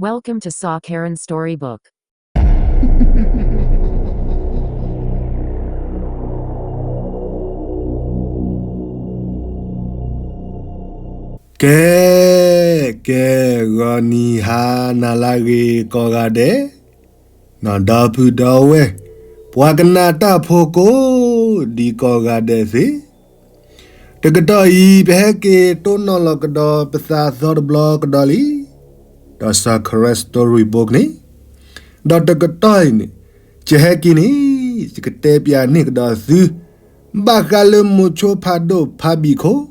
Welcome to Saw Karen Storybook. ကဲ, ကဲ, ဂီၤနံၤဟါနၤလၢအဂ့ၤကိးဂၤဒဲး, နီၢ်ဒီပုၢ်ဒီဝဲၢ်, ပှၤကနၣ်တၢ်ဖိကိးဒံးကိးဂၤဒဲးသ့ၣ်, တကတီၢ်အံၤ ပဟဲက့ၤတိၢ်နီၣ်လီၤကဒီးပသးသီတဘျီကဒီးလံ, ဒီးစီၤ Karen Storybook န့ၣ်, ဒီးတကတီၢ်အံၤန့ၣ်, ယဟဲက့ၤန့ၣ်, ယကတဲပျးန့ၢ်ကဒီးသု, ဘၣ်ဃးလၢမိၤဆိဖးဒိၣ်ဖးဘံၣ်ခိၣ်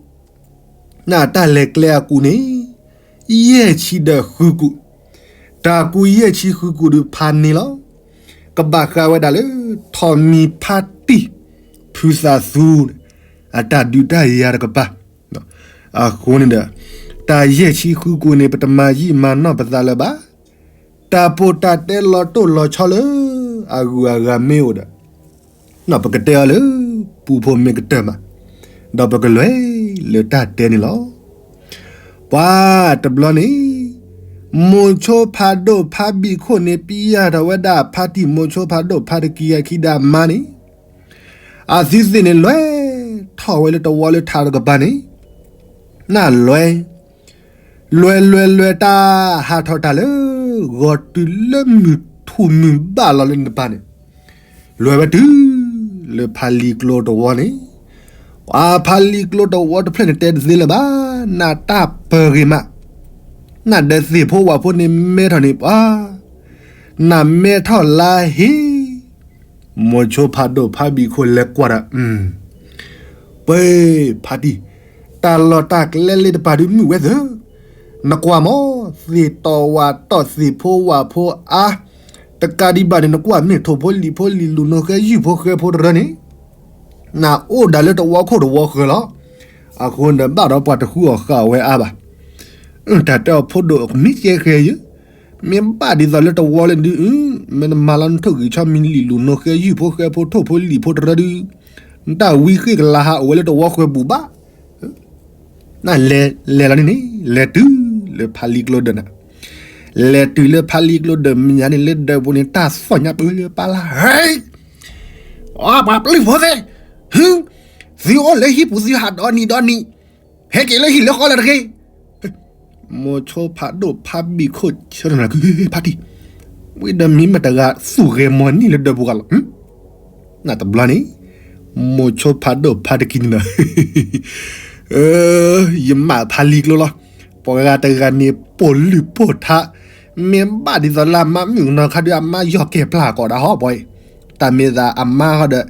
နတၢ်လဲၤကျဲအကူးန့ၣ်, ယဲၢ်ဆံဒီးဃုကူး, တၢ်ကူးယဲၢ်ဆံဃုကူးဒုးဖးန့ၢ်လီၤ. ကဘၣ်ဃးဝဲဒၣ်လၢ ထိးမံၤဖါတံၢ် ဖုသးသူ အတၢ်ဒုးတၢ်ယၤတကပၤ, အဃိန့ၣ်ဒီး, တၢ်ယဲၢ်ဆံဃုကူးန့ၣ် ပတမၤယံာ်မၤနီၢ်ပသးလၢၤဘၣ်. တၢ်ပိာ်တၢ်တဲလီၤတိၢ်လီၤဆီလၢ အဂုၤအဂၤမ့ၢ်အိၣ်ဒီး, ပကတဲအီၤလၢ ပူဖိမ့ၢ်ကတၢၢ်မး, ဒီးပကလဲၤလၢတၢ်တဲန့ၣ်လီၤ. ပှၤတဘျီန့ၣ်, မိၤဆိဖးဒိၣ်ဖးဘံၣ်ခိၣ်န့ၣ် ပျဲထီၣ်ဝဲဒၣ်ဖါတံၢ်မိၤဆိဖးဒိၣ်ဖါတကံအခံဒၣ်မါန့ၣ်, အသုသ့ၣ်န့ၣ်လဲၤထီၣ်ဝဲလၢတဝီလၢထးတကပၤန့ၣ်, နလဲၤ လဲၤလဲၤလဲၤတၢ်ဟးထီၣ်တၢ်လၢ ဂီၤတုၤလၢမုၢ်ထူၣ်မုၢ်ဘၣ်လီၤလၢန့ၣ်တပၤန့ၣ်, လဲၤဝဲတုၤလၢဖါလံၤကျိတဝီန့ၣ်, ပှၤဖါလံၤကျိတဝီတဖျၢၣ်န့ၣ်တဲတသ့လၢၤဘၣ်, နတၢ်ပၢၤဂ့ၤမး, နဒီးသ့ၣ်ဖိဝၣ်ဖိန့ၣ်မဲထီၣ်န့ၣ်ပှၤ, နမဲထီၣ်လါဟ့ မိၤဆိဖးဒိၣ်ဖးဘံၣ်ခိၣ်လဲၤကွၢ်ဒီး, ပှၤဖါတံၢ်, တၢ်လီၢ်တၢ်ကျဲလၢတပၤဒုးမုာ်ဝဲသၢ, နကွၢ်မး, သ့ၣ်တီဝၣ်တီသ့ၣ်ဖိဝၣ်ဖိအါ, တကးဒံးဘၣ်န့ၣ် နကွၢ်မ့ၢ်ထိၣ်ဖိလံာ်ဖိလံာ်လူၤနိဃဲယုၢ်ဖိဃဲဖိတရၢန့ၣ်, နအိၣ်ဒၣ်လၢတဝီခိၣ်တဝီဃၢၤလီၤ. အဃိန့ၣ်ဘၣ်ဒီးပှၤတဃုအီၣ်ဃာ်အီၣ်ဝဲအါဘၣ်. တၢ်တဲအီၤဖိဒိၣ်ကမံကဲဃဲယုၢ်, မ့ၢ်ဘၣ်ဒ်သိးလၢတဝီလၢဒုး, မ့ၢ်နမၤလီၤနထိၣ်ဂံၢ်ဆီမံၤလံာ်လူၤနိဃဲယုၢ်ဖိဃဲဖိထိၣ်ဖိလံာ်ဖိတရၢဒုး, နတၢ်ဝံဃ့ၢ်ကလၤဟးအိၣ်ဝဲလၢတဝီဃၢၤပူၤဘၣ်. နလဲၤလဲၤလီၤန့ၣ်န့ၣ်, လဲၤတုၤလၢဖါလံၤကျိဒၢးနၤ, လဲၤတုၤလၢဖါလံၤကျိဒၢးမဲာ်ညါန့ၣ် လၢဒၢးပူၤန့ၣ် တၢ်သီၣ်ညါပၢလၢပၢ်လၢ်, ဟဲ, ပှၤပျုၢ်ဖိသ့ၣ်, သုအိၣ်လၢဟံၣ်ပူၤသုဟးဒီနံၤဒီနံၤ, ဟဲက့ၤလၢဟံၣ်လၢဃီလၢတဂ့ၤ. မိၤဆိဖးဒိၣ်ဖးဘံၣ်ခိၣ်ဆၢထၢၣ်နၤ, ဖါတံၢ်, ဝံၤဒီးမ့ၢ်မတၤတဂၤသူၣ်ဂဲၤမီၤနံၣ်လၢဒၢးပူၤဂၤလီၤ. နတဘျီန့ၣ်, မိၤဆိဖးဒိၣ်ဖးတကံန့ၣ်ဒီး, ယမးဖါလံၤကျိလီၤ. ပှၤဂၤတဂၤန့ၣ်ပိာ်လုၢ်ပိာ်ထါ, မ့ၢ်ဘၣ်ဒ်သိးလၢအမါမုၣ်ကနီၤခါဒုးအမါယီၢ်ကဲၤပျၢ်ကိးဒၣ်ဟီပှၤအံၤ, တၢ်မ့ၢ်သးအမါဟီဒီး,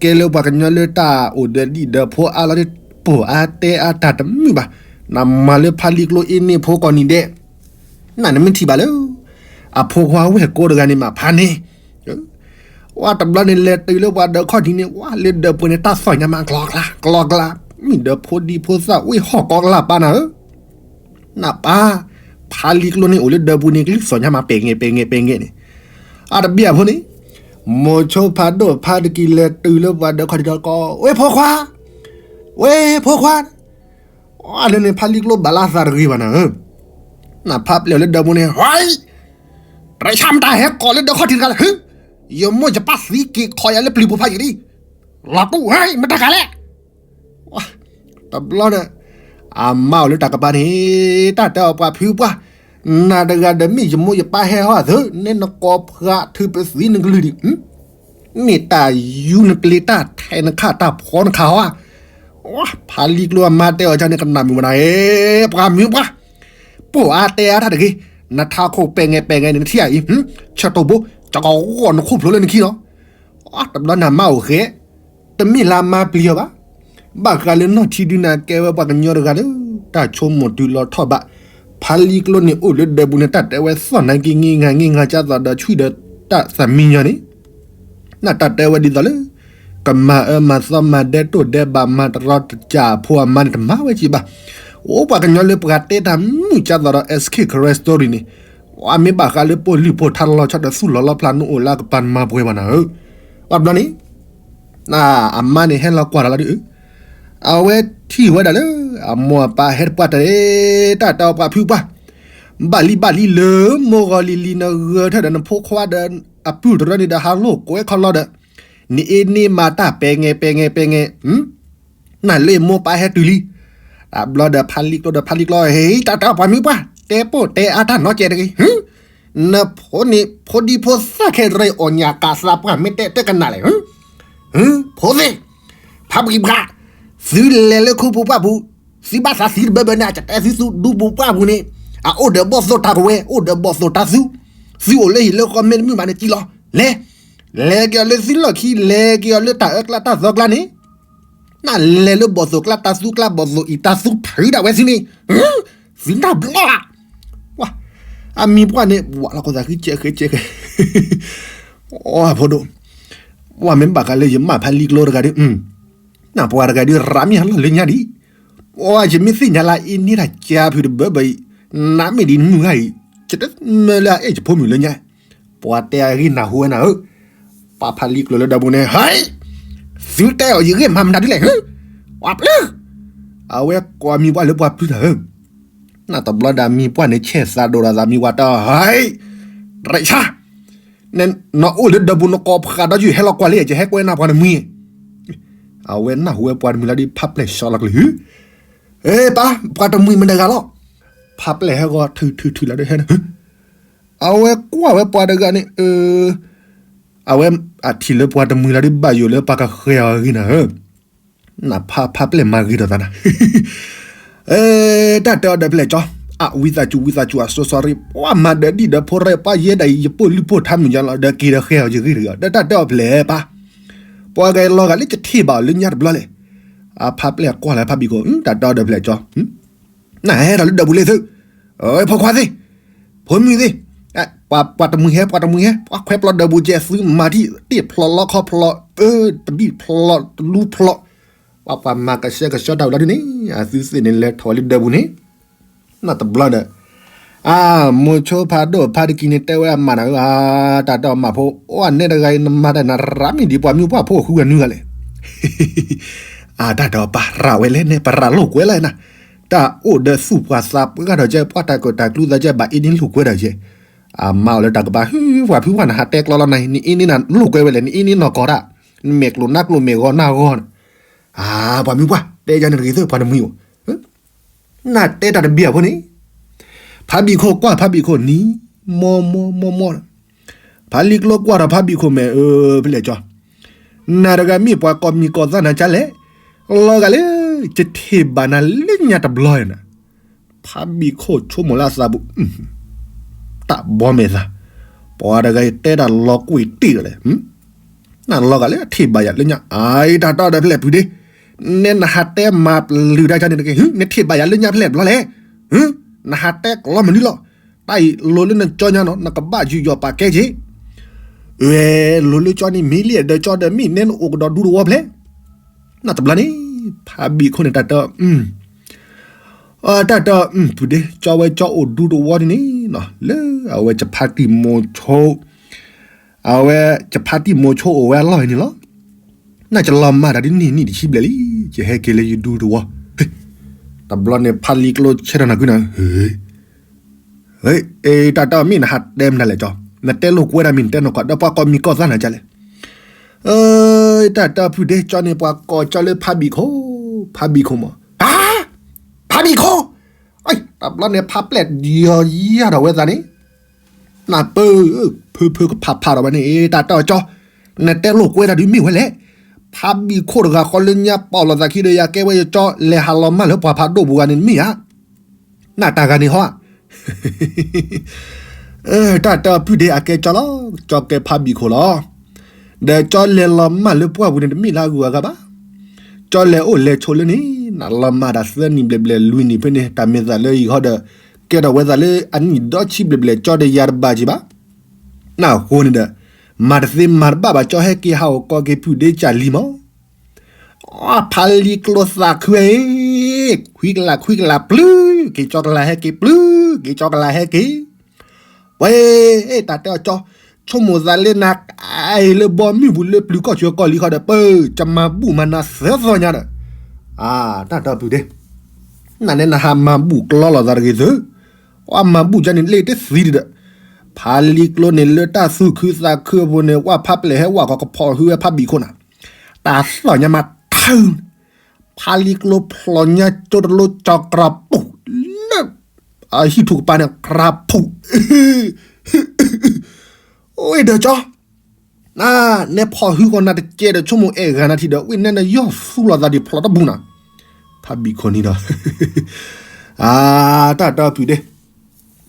ကဲလၢပှၤကညီလၢတၢ်အိၣ်ဒီးဒံၣ်ဒီးဖိအါလီၤန့ၣ်, ပိာ်အါတဲအါတၢ်တမုာ်ဘၣ်. နမၤလၢဖါလံၤကျိအ့န့ၢ်ဖိကိးနံၤဒဲး, နနမ့ၢ်ထံၣ်ဘၣ်လၢ အဖိခွါဝဲၢ်ကိတဂၤန့ၣ်မးဖါန့ၣ်, ဝဲတဘျီန့ၣ်လဲၤတုၤလၢပှၤဒၢးခီၣ်ထံးန့ၣ် ဝဲလၢဒၢးပူၤန့ၣ် တၢ်သီၣ်ညါမးကျီကျါ ကျီကျါ, မ့ၢ်ဒီးဖိဒံဖိသၣ်ဝ့ၢ်ဟီၣ်ကိးကလးပၢ်နၤဧၢ, နပၢ်, ဖါလံၤကျိန့ၣ်အိၣ်လၢဒၢးပူၤန့ၣ် ကျိသီၣ်ညါမးပဲာ်ငဲာ်ပဲာ်ငဲာ်ပဲာ်ငဲာ်န့ၣ်, အတဘၣ်အဖိန့ၣ်, မိၤဆိဖးဒိၣ်ဖါတကံလဲၤတုၤလၢပှၤဒၢးခီၣ်ထံးဒီးကိး, ဝဲၢ်ဖိခွါ, ဝဲၢ်ဖိခွါ အလၢန့ၣ်ဖါလံၤကျိဘၣ်လၢအသးတဂ့ၤဘၣ်နၤဧၢ, နဖါပျဲၢ်လၢဒၢးပူၤန့ၣ် ဝဲ, တရၢဆၣ်မတၤဟဲကိးလၢဒၢးခီၣ်ထံးတဂၤလဲၣ်, ယမိၢ်ယပၢ်သံက့ၤခီယၤလၢပျံၤပူၤဖးယံာ်လံ, လီၤတူၢ်ဝဲ မတၤတဂၤလဲၣ်, တဘျီဒီး, အမါအိၣ်လၢတၢ်ကပၤန့ၣ်, တၢ်တဲအီၤပှၤဖုပှၢ်, နၤတဂၤဒီးမ့ၢ်ယမိၢ်ယပၢ်ဟဲဟီသၢ, နဲနကိးပှၤထုးပသံနကလုၢ်ဒံး မ့ၢ်တၢ်ယူနပျ့ၤတၢ်ထဲးနခးတၢ်ဖီနခးဟီဧါ, ဖါလံၤကျိအမါတဲအီၤန့ၣ်ကနၣ်မုာ်မနၤ, ပှၤမုာ်ပှၢ်, ပိာ်အါတဲအါတၢ်တဂ့ၤ, နထးခိၣ်ပဲာ်ငဲာ်ပဲာ်ငဲာ်န့ၣ် နထံၣ်အံၤ, ဆၢတိၢ်ဘိ, ကကဂီၢ်နခိၣ်ဖျိလၢနခံလီၤ, တဘျီနမါအိၣ်ဃဲ, တမ့ၢ်လၢအမါပျံၤအီၤဘၣ် ဘၣ်ဃးလၢနီၢ်ထံဒုနၤကဲဝဲပှၤကညီတဂၤလၢ တၢ်ဆိကမိၣ်တုၤလီၤထီၣ်ဘး, ဖါလံၤကျိန့ၣ်အိၣ်လၢဒၢးပူၤန့ၣ် တၢ်တဲဝဲသီၣ်နါက့ င့ၢ်ငါ်င့ၢ်ငါ်ကၢ်သိးဒီးဆွံဒီးတၢ်သးမံညီန့ၣ်, နတၢ်တဲဝဲဒ်သိးလၢ ကမၤအၢမၤသီမၤဒဲးတိၢ်ဒဲးဘးမၤတရီတကးအဖိအမါန့ၣ် တမၤဝဲကံဘၣ်, အိၣ်ပှၤကညီလၢပှၤတဲတၢ်မုာ်ကၢ်သိးဒီး SK Karen Story န့ၣ်, အမ့ၢ်ဘၣ်ဃးလၢပိာ်လုၢ်ပိာ်ထါလီၤဆီဒီးသူၣ်လီၤလီၤဖျါနအိၣ်လၢအကပၤနမၤပှဲၤဘၣ်နၤဧၢ, ဘၣ်တဘျီန့ၣ် အမါန့ၣ်ဟဲလီၤကွၢ်တၢ်လီၤဒုး, အဝဲထံၣ်ဝဲဒၣ်လၢ အမိၢ်အပၢ်ဟဲတပှၢ်တၢ်, တၢ်တဲအီၤပှၤဖုပှၢ်, ဘၣ်လံဘၣ်လံလၢမိၢ်ဂီၤလံၤလံၤ နဂၢၢ်ထၢၣ်ဒီးနဖိခွါဒီးအပုၢ်တရၢန့ၣ်ဒီး ဟးလိာ်ကွဲခီလီၤဒီး နအ့န့ၢ်မၤတၢ်ပဲငဲပဲငဲပဲငဲ နလၢမိၢ်ပၢ်ဟဲတုၤလံ. တဘျီဒီးဖးလံာ်ကျိဒီးဖးလံာ်ကျိ ဟ့ၣ် တၢ်တၢ်ပှၤမုၣ်ပှၢ် တဲပိၢ်တဲအါတၢ်နီတစဲးတဂ့ၤ. နဖိန့ၣ် ဖိဒံဖိသၣ်ခဲတရၢ အီၣ်ညၣ်ကးသးပှၢ် မ့ၢ်တဲတကနၣ်လဲၣ်. ဖိသ့ၣ်, ဖးဘံၣ်ဖး, သုလဲၤလၢခူပူၤပှၢ်ပူၤ, သုဘၣ်သးသံတဘၢဘၢန့ၣ် အကတဲသုသူဒူပူၤပှၢ်ပူၤန့ၣ်, အအိၣ်ဒီးဘီၣ်သိၣ်တၢ်ကဝဲၤ, အိၣ်ဒီးဘီၣ်သိၣ်တၢ်သူ, သုအိၣ်လၢဟံၣ်လၢဃီမ့တမ့ၢ်ဘၣ်န့ၣ် စံၣ်လီၤ, လဲၤ, လဲၤက့ၤအီၤလၢသုလီၢ်ခံ, လဲၤက့ၤအီၤလၢတၢ်အၢကျါတၢ်သီကျါန့ၣ်, နလဲၤလၢဘီၣ်သိၣ်ကျါတၢ်သူကျါ ဘီၣ်သိၣ်အံၤတၢ်သူဖုးဒၣ်ဝဲသုန့ၣ်, သုနၢ်ဘျီဧါ. ဝဲ, အမံၤပှၢ်န့ၣ် ဝးလီၤကီၢ်သးဃံကဲးဃဲးကဲးဃဲး, အဖိဒိၣ်, ဝဲမ့ၢ်ဘၣ်ဃးလၢယမၢ်ဖးလံာ်ကျိတဂၤဒီး, နပှၤတဂၤဒီးရၤမ့ၢ်ဟးလီၢ်လၢညါဒံး, အယမ့ၢ်သ့ၣ်ညါလၢအ့န့ၢ်တၢ်ကါဖုးတဘၢဘၢအံၤ, နမ့ၢ်ဒ်နမုၢ်ဂၤအံၤ, ယတမၢလၢအအဲၣ်ယဖိမုၣ်လၢညါ, ပှၤတဲအဂ့ၢ်နၢ်ဟူဝဲနၤဧၢ, ပှၤဖးလံာ်ကျိလၢဒီပူၤန့ၣ်, ဟဲ, သုတဲအီၤယဂ့ၢ်မၤမနုၤဒ်လဲၣ်, ပှၤပျုၢ်, အဝဲကိးမံၤပှၢ်လၢပှၤပျုၢ်နၤဧၢ, နတဘျီဒီးမံၤပှၢ်န့ၣ် ဆဲးသးဒိၣ်ဒီးသးမံၤဝဲတၢ်, ဟဲ, ရၢၢ်ဆါ နအိၣ်လၢဒီပူၤနကိးဖးဒီးယုၢ် ဟဲလီၤကွၢ်လၢယကဟဲကွဲနၤပှၤတမှံၤ, အဝဲနၢ်ဟူဝဲပှၤတမှံၤလီၤဒီး ဖးပျဲၢ်ဆှီလီၤကလုၢ်, အ့ ပၢ် ပှၤတမှံၤမတဂၤလီၤ, ဖးပျဲၢ်ဟဲဂီၤထုးထုးထုးလီၤဒီးဟဲ, အဝဲကွၢ်ဝဲပှၤတဂၤန့ၣ်, အဝဲအထံၣ်လၢပှၤတမှံၤလီၤဒီး ဘၣ်ယိၣ်လၢပှၤကဃဲၤအီၤအဂ့ၢ်နၤဧၢ, နဖးဖးပျဲၢ်မၤဂ့ၤဒီးသးနၤ တၢ်တဲအီၤဒီးဖဲလဲၣ်ကၠီ, အဝံသးစူၤဝံသးစူၤ အစိၤစီၤရံ ပှၤမၤဒီးဒံၣ်ဒီးဖိရဲၣ် ပှၤယဲဒၣ်အံၤ ယပိာ်လုၢ်ပိာ်ထါမုၢ်ယါလီၤ ဒီးက့ၤဒီးဃဲၤအီၤယဂ့ၢ်တဂ့ၤ ဒီးတၢ်တဲအီၤဖဲလဲၣ်ပၢ်, ပှၤဂၤလီၤဂာ်လၢယထံၣ်ဘၣ်အီၤလၢညါတဘျီလဲၣ်, အဖးပျဲၢ်ကွၢ်လၢဖးဘံၣ်ခိၣ် တၢ်တဲအီၤဒီးဖဲလဲၣ်ကၠီ, နဟဲထီၣ်လၢဒီပူၤလံသု, ဖိခွါသ့ၣ်, ဖိမုၣ်သ့ၣ်, ပှၤတမှံၤဟဲ ပှၤတမှံၤဟဲ ပှၤခွဲးပျီဒီပူၤကဲ သုမၤထံၣ်တ့ၢ်ဖျိးလီခီဖျိး, တဘံၣ်ဖျိးတလူဖျိး, ပှၤပှၤမၤကဆှဲကဆှီတၢ်ဝံၤလီၤဒ်န့ၣ် အသုသ့ၣ်န့ၣ်လဲၤထီၣ်ဝဲလၢဒီပူၤန့ၣ်, နတဘျီဒီး, အမိၤဆိဖးဒိၣ်ဖးတကံန့ၣ် တဲဝဲအမါနၤဧၢ, တၢ်တဲအီၤမါဖိ, အိၣ်န့ၣ်တဂၤအံၤ နမၤတၢ်နရၤမ့ၢ်ဒ်ပှၤမုၣ်ပှၢ်ဖိအဃုဂၤနွံဂၤလဲၣ်, အတၢ်တဲအီၤပၢ်ရၤဝဲလဲၣ်န့ၣ် ပရၤလိာ်ကွဲလၢနၤ, တၢ်အိၣ်ဒီးသူၣ်ပှၤသးပှၢ်ဒီးကဲ ပှၤတၢ်ကၢၣ်တၢ်ကျူသးကဲ ဘၣ်အ့န့ၢ်လိာ်ကွဲဒီးကဲ, အမါအီၤလၢတၢ်ကပၤ ဟု ပှၤဖုပှၢ်နဟးတဲကျီလီၤနၤ နအ့န့ၢ်နၤလိာ်ကွဲဝဲလဲၣ် နအ့န့ၢ်နီၢ်ကီၢ်တၢ်, နမဲာ်ကျိၤနါကျိၤမဲာ်ဂီၤနါဂီၤ, အ ပှၤမုၣ်ပှၢ် တဲယၤန့ၣ်တဂ့ၤသ့ၣ် ပှၤတမှံၤဧိၤ, နတဲတၢ်တဘံၣ်အဖိန့ၣ်, ဖးဘံၣ်ခိၣ်ကွၢ်ဖးဘံၣ်ခိၣ်နံၤ, မိၢ်မိၢ်မိၢ်မိၢ်, ဖးလံာ်ကျိကွၢ်ဒီးဖးဘံၣ်ခိၣ်မဲာ်, ဖဲလဲၣ်ကၠီ, နၤတဂၤမ့ၢ်ပှၤကိးမံၤကိးသးနၤကၢ်လဲၣ်, လီၤဂာ်လၢ ယထံၣ်ဘၣ်နၤလၢညါတဘျီနၤ, ဖးဘံၣ်ခိၣ်ဆိကမိၣ်လၢအသးပူၤ, တၢ်ဘီမဲာ်သး, ပှၤတဂၤအံၤတဲတၢ်လီၤကွံာ်တ့ၢ်လီၤလဲၣ်, နလီၤဂာ်လၢထံၣ်ဘၣ်ယၤလၢညါ အအံၤတၢ်တဲအီၤဒီးဖဲလဲၣ်ဖုဒ့, နဲနဟးတဲမၤပျုၤတၢ်ကၢ်န့ၣ်တက့ၢ် နထံၣ်ဘၣ်ယၤလၢညါဖဲလဲၣ်တဘျီလဲၣ်, နဟးတဲကလီမနုၤလီၤ, တၢ်အံၤလိၤလၢနကၠီညါနီၤ နကဘၣ်ယူးယီၣ်ပာ်ကဲက့ၤ, ဝဲလိၤလၢကၠီန့ၣ် မ့ၢ်လံဒီးကၠီဒီးမ့ၢ်နဲနအိၣ်ကဒီးဒူတဝီဖဲလဲၣ်, နတဘျီန့ၣ်, ဖးဘံၣ်ခိၣ်န့ၣ်တၢ်တဲအီၤ တၢ်တဲအီၤ ဖုဒ့ ကၠီဝဲကၠီအိၣ်ဒူတဝီဒ်န့ၣ်နီၤ လၢအဝဲယဖါတံၢ်မိၤဆိ, အဝဲယဖါတံၢ်မိၤဆိအိၣ်ဝဲအလီၢ်အံၤန့ၣ်လီၤ, နကလီၤမၢ်တၢ်ဒ်န့ၣ်နံၣ်တဆံဘျဲၣ်လံ, ယဟဲက့ၤလၢယဒူတဝီ, တဘျီန့ၣ် ဖးလံာ်ကျိဆဲးထီၣ်နၤကွံာ်နၤ တၢ်တဲအီၤမ့ၢ်နဟးတဲမနုၤလဲၣ်ကၠီ, နတဲလိာ်ကွဲတၢ်မ့ၢ်နတဲနီၢ်ကီၢ် ဒီးပှၤကိးမံၤကိးသးနၤကၢ်လဲၣ်, တၢ်တဲအီၤဖုဒ့ ကၠီန့ၣ်ပှၤကိးကၠီလၢဖးဘံၣ်ခိၣ်, ဖးဘံၣ်ခိၣ်မး, ဖးဘံၣ်ခိၣ်, တဘျီန့ၣ် ဖးပျဲၢ်ဒံးအီၤယၤဒီးဝဲသးန့ၣ်, နၢ်ပၢၢ်, ဖုဖုကဖးဖးဒီးဝဲန့ၣ် တၢ်တဲအီၤကၠီ, နတဲလိာ်ကွဲတၢ်ဒုးမ့ၢ်ဝဲလဲၣ်, ဖးဘံၣ်ခိၣ်တဂၤဃီလၢညါပာ်လီၤသးခံဒီးယၤ ကဲဝဲယကၠီ လဲၤဟးလီၤမၢ်လၢပှၤဖးဒိၣ်ပူၤဂၤန့ၣ်မ့ၢ်ဧါ, နတၢ်ဂၤန့ၣ်ဟီ တၢ်တဲအီၤဖုဒ့ အကဲကၠီလီၤ, ကၠီကဲဖးဘံၣ်ခိၣ်လီၤ, ဒီးကၠီလဲၤလီၤမၢ်လၢပှၢ်ပူၤန့ၣ် တမ့ၢ်လၢအဂုၤအဂၤဘၣ်, ကၠီလဲၤအိၣ်လဲၤဆိးလၢန့ၣ် နလီၤမၢ်တၢ်သၢနံၣ်ဘျဲၣ်ဘျဲၣ်လွံၢ်နံၣ်ဖဲန့ၣ် တၢ်မ့ၢ်သးလၢအံၤဃီဒီး ကဲထီၣ်ဝဲသးလၢအနံၣ်ဒီဆံဘျဲၣ်ဘျဲၣ် ကၠီဒီးယၤတဘၣ်က့ၤဘၣ်, နအဃိန့ၣ်ဒီး မၤတသ့မၤတဘၣ်ဘၣ် ကၠီဟဲက့ၤဟးဂီၤကိးက့ၤဖုဒ့ကၢ်လံမး ဖးလံာ်ကျိသးခုဝဲအံၤ, ခွံကလးခွံကလးပျုၤ, က့ၤကၠီကလးဟဲက့ၤပျုၤ, က့ၤကၠီကလးဟဲက့ၤ, ဝဲ, တၢ်တဲအီၤကၠီ, ဆိကမိၣ်သးလၢနၤ, အံၤလၢဘီမုၢ်ပူၤလၢပျုၤကီၢ်ဆၢကီၢ်လံၤဃီဒီး ပၢ်, ကမၤဘူၣ်မၤနၤသၢသီညါဒီး, တၢ်တဲအီၤဖုဒ့, နန့ၣ်နဟးမၤဘူၣ်ကျီလိာ်သးတဂ့ၤသု, ပှၤမၤဘူၣ်ကါန့ၣ်လ့တသံဒံးဒီး, ဖါလံကျိန့ၣ်လၢတၢ်သူၣ်ခုသးခုအပူၤန့ၣ် ဝဲဖါပျဲၢ်ဟဲဝးဃီကဖီၣ်ဟုဝဲဖါဘံၣ်ခိၣ်နၤ, တၢ်သီၣ်ညါမးထု, ဖါလံကျိဖျိညါကၠိတလိကၠီၤကြၤပူၤ, လၢ အဟံၣ်ထူၣ်ကပၤန့ၣ် ကြၤဖူး, အိၣ်ဒီးကၠီ နဖီၣ်ဟုကီးနၤတကဲဒီး ဆိကမိၣ်အဲၣ်ဂၤနၤထံဒီး ဝ့ၢ်နဲနယီၢ်သူလိာ်သးဒံးဖျိးတဘူၣ်နၤ, ဖါဘံၣ်ခိၣ်န့ၣ်ဒီး အါ တၢ်တၢ်ဖုးဒ့,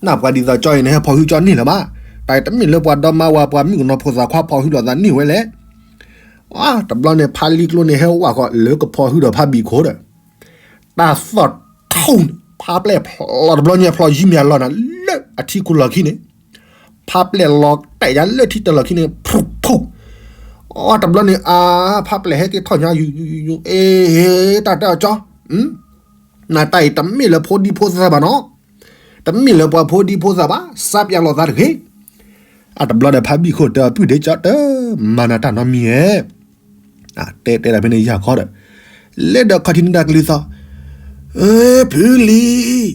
နပှၤဒ်သိးကၠီအံၤန့ၣ် ဟဲဖီၣ်ဟုကၠီန့ၢ်လၢၤဘၣ်, တၢ်တမ့ၢ်လၢပှၤဒီမါဝၤ ပှၤမုၣ်ကနီၤဖိသၣ်ခွါဖီၣ်ဟုလိာ်သးန့ၢ်ဝဲလဲၣ်, အါ တဘျီန့ၣ် ဖါလံကျိန့ၣ် ဟဲဝးဃီလၢကဖီၣ်ဟုဒီးဖါဘံၣ်ခိၣ်ဒီး တၢ်သီၣ်ထူၣ်န့ၣ် ဖါပျဲၢ်ဖျိးတဘျီညါ ဖျိးယံၤမ့ၢ်အလီၢ်နၤ လၢအထံခိၣ်လီၢ်ခံန့ၣ်, ဖါပျဲၢ်လီၤတဲာ်ယါလၢထံတလီၢ်ခံန့ၣ် ဖူၣ်ဖူၣ်, အါ တဘျီန့ၣ် အါ ဖါပျဲၢ်ဟဲက့ၤထီၣ်ညါ ယူၤယူၤယူၤ အ့ တၢ်တၢ်ကၠီ, နတၢ်အံၤတမ့ၢ်လၢဖိဒံဖိသၣ်ဘၣ်နီၤ, တမ့ၢ်လၢပှၤဖိဒံဖိသၣ်ဘၣ်, စးပၠးလိာ်သးတဂ့ၤ, အါ တဘျီဒီးဖါဘံၣ်ခိၣ်တဲအီၤ ပုၢ်ဒ့ကၠီတမၤနၤတၢ်နီတမံၤဧဲ တဲတဲဒၣ်ဖဲန့ၣ်ယၤခီဒီး, လဲၤဒီးခီၣ်ထံးန့ၣ်တၢ်ကလုၢ်သီၣ်, အၢ ဖုလံၤ,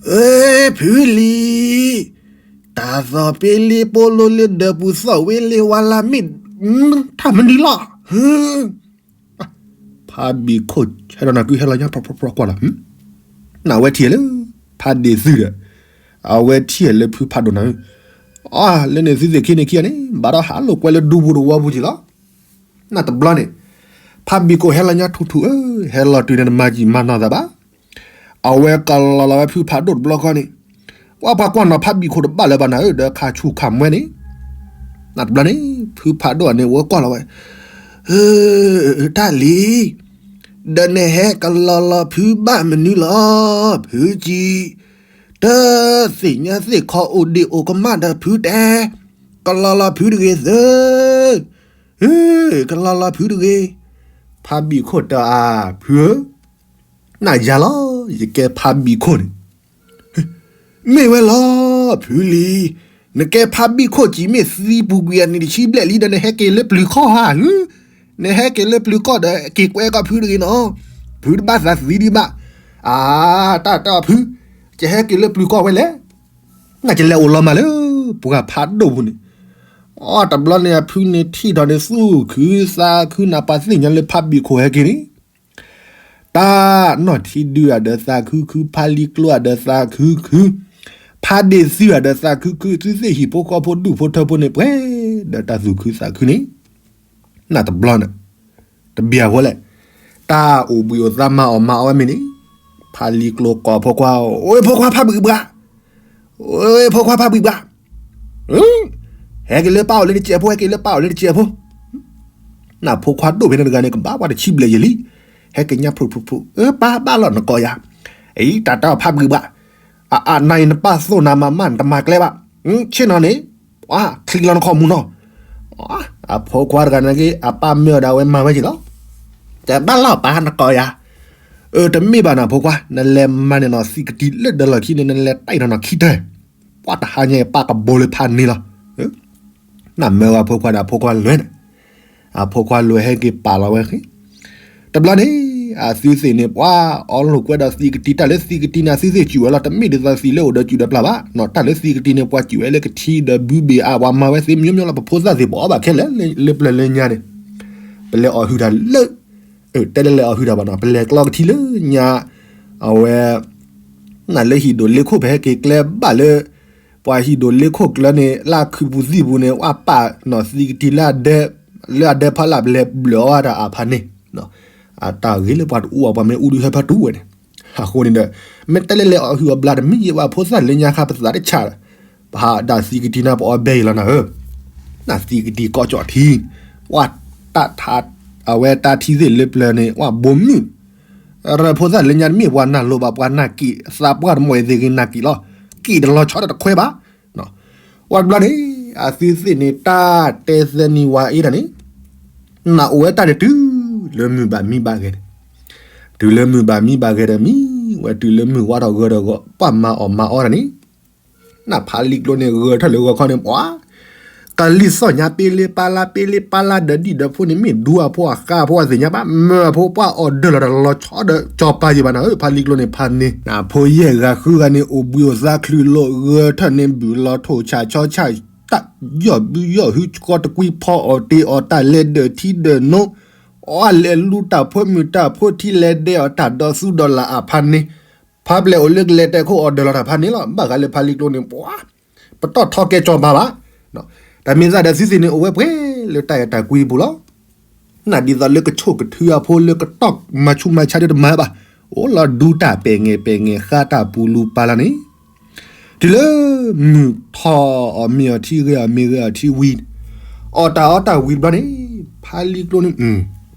အၢ ဖုလံၤ, တၢ်သီၣ်ပ့လ့ပိလိလ့ဒီးပူၤသီၣ်ဝ့လ့ဝါလၢမ့ၢ် ထၣ်မနုၤလီၤ ဖါဘံၣ်ခိၣ်ဟဲဒီးနၤကုဟဲလီၤညါ ဖီဖီဖီကွၢ်လီၤ, နဝဲထံၣ်လၢ ဖါဒ့ၣ်သုဒီး, အဝဲထံၣ်လၢဖုဖးဒိၣ်နၤ, အါ လၢန့ၣ်သုသ့ၣ်ခံန့ၣ်ခံဂၤန့ၣ် ဘၣ်ဒီးဟးလိာ်ကွဲလၢဒူပူၤတဝီပူၤက့ၤလီၤ, နတဘျီန့ၣ်, ဖါဘံၣ်ခိၣ်ဟဲလီၤညါထူၣ်ထူၣ်ဧၢ, ဟဲလီၤတုၤန့ၣ်နမၤကံၢ်မၤနီၢ်သးဘၣ် အဝဲကလီၤလီၤဝဲဖုဖးဒိၣ်တဘျီဃီန့ၣ်, ဝဲပှၤကွၢ်နီၣ်ဖါဘံၣ်ခိၣ်တဘၣ်လၢၤဘၣ်နၤဧၢ, ဒီးခးဆူၣ်ခးမွဲန့ၣ်, နတဘျီန့ၣ် ဖုဖးဒိၣ်န့ၣ် ဝဲကွၢ်လီၤဝဲ, တၢ်လံၤ, ဒီးနဟဲကလီၤလီၤဖုဘၣ်မနုၤလီၤ, ဖုကံ, တသ့ၣ်ညါသ့ၣ်ခီအိၣ်ဒ့ၣ်အိၣ်ကမၣ်ဒီးဖုတဲ, ကလီၤလီၤဖုတဂ့ၤသၢ ကလီၤလီၤဖုတဂ့ၤ, ဖါဘံၣ်ခိၣ်တဲအါ, ဖုဧၢ, နယၤလီၤ, ယကဲဖါဘံၣ်ခိၣ်န့ၣ်, မ့ၢ်ဝဲလီၤ, ဖုလံၤ, နကဲဖါဘံၣ်ခိၣ်ကံၤမ့ၢ်သံပူၤကွံာ်အနံၣ်တဆံဘျဲၣ်လံဒီး နဟဲက့ၤလၢပျုၤခီဧါ, နဟဲက့ၤလၢပျုၤခီဒီး က့ၤကွဲကီၢ်ဖုတဂ့ၤနီၤ, ဖုတဘၣ်သးသံဒံးဘၣ်, အါ, တၢ်တၢ်ဖု, ကဟဲက့ၤလၢပျုၤခီဝဲလဲၣ် နကလဲၤအိၣ်လီၤမးလၢ ပှၤဖးဒိၣ်ပူၤန့ၣ်, အီ တဘျီန့ၣ် အဖုန့ၣ်ထံၣ်ထီၣ်န့ၣ် သူၣ်ခုသးခုနၢ်ပှၤသ့ၣ်ညါလၢဖးဘံၣ်ခိၣ်ဟဲက့ၤန့ၣ်, တၢ်နီၢ်ထံဒုဧါဒီးသးခုခု, ဖးလံကျိဧါဒီးသးခုခု, ဖးဒ့ၣ်သုဧါဒီးသးခုခု, သုသ့ၣ်ဟံၣ်ဖိဃီဖိဒူၣ်ဖိထၢဖိန့ၣ် ပှဲၤဒီးတၢ်သူၣ်ခုသးခုန့ၣ် နတဘျီန့ၣ်, တဘၣ်ဃိလဲၣ်, တၢ်အိၣ်ဘှံးအိၣ်သါမၤအီၣ်မၤအီဝဲမ့ၢ်န့ၣ်, ဖးလံကျိကိးဖိခွါ, အိၣ် ဖိခွါဖးဘံၣ်ဘှါ, အိၣ် ဖိခွါဖးဘံၣ်ဘှါ, ဟဲက့ၤလၢပၢ်အိၣ်လၢတစဲးဖိ, ဟဲက့ၤလၢပၢ်အိၣ်လၢတစဲးဖိ, နဖိခွါဒိၣ်ဖဲန့ၣ်တဂၤန့ၣ် ကဘၣ်ပှၤတဆံဘျဲၣ်ယဲၢ်လံ, ဟဲက့ၤညါဖုးဖုးဖုး, အၢ ပၢ်ဘၣ်လီၤနကိးယၤ, အံၤ တၢ်တၢ်ဖးဘံၣ်ဘှါ, အအနၤအံၤနပၢ်သိၣ်နၤမၤမး နတမၤကျဲဘၣ်, ဆ့ၣ်နီၤန့ၣ် ပှၤချံလီၤနခီၣ်မူနီၤ, အဖိခွါတဂၤန့ၣ်က့ၤ အပၢ်မၢအီၤဒီးအဝဲမၤဝဲက့ၤလီၤ, တဘၣ်လီၤပၢ်နကိးယၤ, အၢ တမ့ၢ်ဘၣ်နဖိခွါ, နလဲၤမၤန့ၢ်နီၤသံကတံၤလၢဒၢးလီၢ်ခံန့ၣ် နလဲၤတၢ်အံၤနီၤနီၤခံတၢၢ်, ပှၤတဟါညါပၢ်ကဘိလၢဖးန့ၣ်လီၤ, နမၢဝဲဖိခွါဒီးအဖိခွါလွဲၢ်န့ၣ်, အဖိခွါလွဲၢ်ဟဲက့ၤပာ်လီၤဝဲ, တဘျီန့ၣ် အသုသ့ၣ်န့ၣ် ပှၤအီလိာ်ကွဲဒီးသံကတံၤ, တၢ်လၢသံကတံၤန့ၣ် အသုသ့ၣ်စူၣ်ဝဲလီၤ, တမ့ၢ်ဒ်သိးသံလၢအိၣ်ဒီးစူၣ်ဒီးပျၢ်ဘၣ်, တၢ်လၢသံကတံၤန့ၣ် ပှၤစူၣ်ဝဲလၢကထံဒီးဘုဘ့ၣ်အါ, ပှၤမၤဝဲသ့မျိုးမျိုးလီၤ, ပဖိသၣ်သ့ၣ်ပအီၣ်ဘၣ်ခဲလၢာ်, လၢပျၢၤလၢညါန့ၣ်, ပလဲၤအီၣ်ဟုၣ်တၢ်လၢ တဲလၢလဲၤအီၣ်ဟုၣ်တၢ်ဘၣ်နီၤ, ပလဲၤကျီကထံလၢညါ, အဝဲ နလၢဟံၣ်ဒိၣ်လ့ခိၣ် ပဟဲက့ၤကျဲဘၣ်လၢ ပှၤဟံၣ်ဒိၣ်လ့ခိၣ်ကျၢၤန့ၣ် လၢခုးပူၤသံၣ်ပူၤန့ၣ် ဝဲပာ်နီၤသံကတံၤလၢအဒဲ, လၢအဒဲဖီလာ် ပလဲၤဘျၢၣ်အီၣ်ဝဲတၢ်အဖးန့ၣ်, အတၢ်ဂ့ၤလၢပှၤတအူအီၤ ပှၤမ့ၢ်အူဒုးဟဲဖးတူဝဲန့ၣ်, အဃိန့ၣ်ဒီး မ့ၢ်တဲလၢလဲၤအီၣ်ဟုၣ်အီၣ်ဘျါတမံၤယဲၢ်ဘၣ် ဖိသၣ်လၢညါခါပသးတဆးဒီး ပဟးဒၣ်သံကတံၤနၤ ပအီၣ်ဘဲအံၤလီၤနၤဧၢ, နသံကတံၤကီၢ်ကၠီၣ်ထံ, ဝဲတၢ်ထါ, အဝဲတၢ်ထံသ့ၣ်လၢပျၢၤန့ၣ် ဝဲဘိမုၢ်, ရၢဖိသၣ်လၢညါတမ့ၢ်ပှၤနၢ်လိၤဘၣ် ပှၤနၢ်က့ၤ, သးပှၢ်တမီၢ်အံၤသ့ၣ်ဂ့ၤနၢ်က့ၤလီၤ, က့ၤတလီၤဆီတခွဲဘၣ်, ဝဲတဘျီန့ၣ် အသုသ့ၣ်န့ၣ် တၢ်တဲသၢနံၤဝါအ့ၣ်တၢ်န့ၣ် နအိၣ်ဝဲတၢ်န့ၣ်တုၤလၢမုၢ်ဘၣ်မံဘၣ်ဂဲၤဒီး, တုၤလၢမုၢ်ဘၣ်မံဘၣ်ဂဲၤဒီးမံ, ဝဲတုၤလၢမုၢ်ဝါထီၣ်ဂၢၤဒီးဂီၤ ပှၤမၤအီၣ်မၤအီတၢ်န့ၣ်, နဖးလံကျိန့ၣ် ဂၢၤထီၣ်လၢဂီၤခီန့ၣ် ပှၤ ကလံၤသီၣ်ညါပ့လ့ပာ်လၢ် ပ့လ့ပာ်လၢ်ဒီးဒံၣ်ဒီးဖိန့ၣ် မ့ၢ်ဒူအဖိအဃါအဖိအသ့ၣ်ညါဘၣ် မၢအဖိပှၢ်အီၤဒၢလီၤတၢ်လီၤဆီဒီးကၠီၤပၤယံၤဘၣ်နၤဧၢ ဖါလံကျိန့ၣ်ဖးန့ၣ် ဖိယဲၢ်ဂၤဃုဂၤန့ၣ် အိၣ်ဘှံးအိၣ်သါချုးလိာ်ဂၢၢ်ထၢၣ်န့ၣ် ဘုၣ်လီၤထိၣ်ဆၣ်ဆီဆၣ် တၢ်ယီၢ်ဘုယီၢ်ဟု ကီတကွံဖီအီၣ်တ့ၢ်အီၣ်တၢ်လဲၤဒၢးထံဒၢးနိ အီၣ်လဲၤလူတၢ်ဖိမုၢ်တၢ်ဖိထံလဲၤဒဲးအီၣ်တၢ်ဒီးသူဒီးလၢ်အဖးန့ၣ် ဖးဘျဲၣ်အိၣ်လၢကလဲၤတဲခိၣ်အီၤဒၢလီၤတၢ်ဖးန့ၣ်လီၤ. ဘၣ်ဃးလၢဖါလံကျိန့ၣ် ပှၤ ပတီၢ်ထီကဲကၠီၤပၤဘၣ်. တၢ်မ့ၢ်သးဒီးသုသ့ၣ်န့ၣ် အိၣ်ဝဲပှဲၤလၢတၢ်အဲၣ်တၢ်ကွံပူၤလီၤ. နဒ်သိးလၢကဆိၣ်ကထုအဖိလၢကတီၢ်မၤဆူးမၤဆါဒ်တမၤဘၣ်, အိၣ်လီၤဒူတၢ်ပဲာ်ငဲၢ်ပဲာ်ငဲၢ်ဃါတၢ်ပူၤလူၤပာ်လီၤန့ၣ်, တုၤလၢမုၢ်ထီၣ်အီၣ်မ့ၤအီၣ်ထံဂဲၤအီၣ်မ့ၤဂဲၤအီၣ်ထံဝံၤ, အီၣ်တၢ်အီတၢ်ဝံၤတဘျီန့ၣ်, ဖါလံကျိန့ၣ်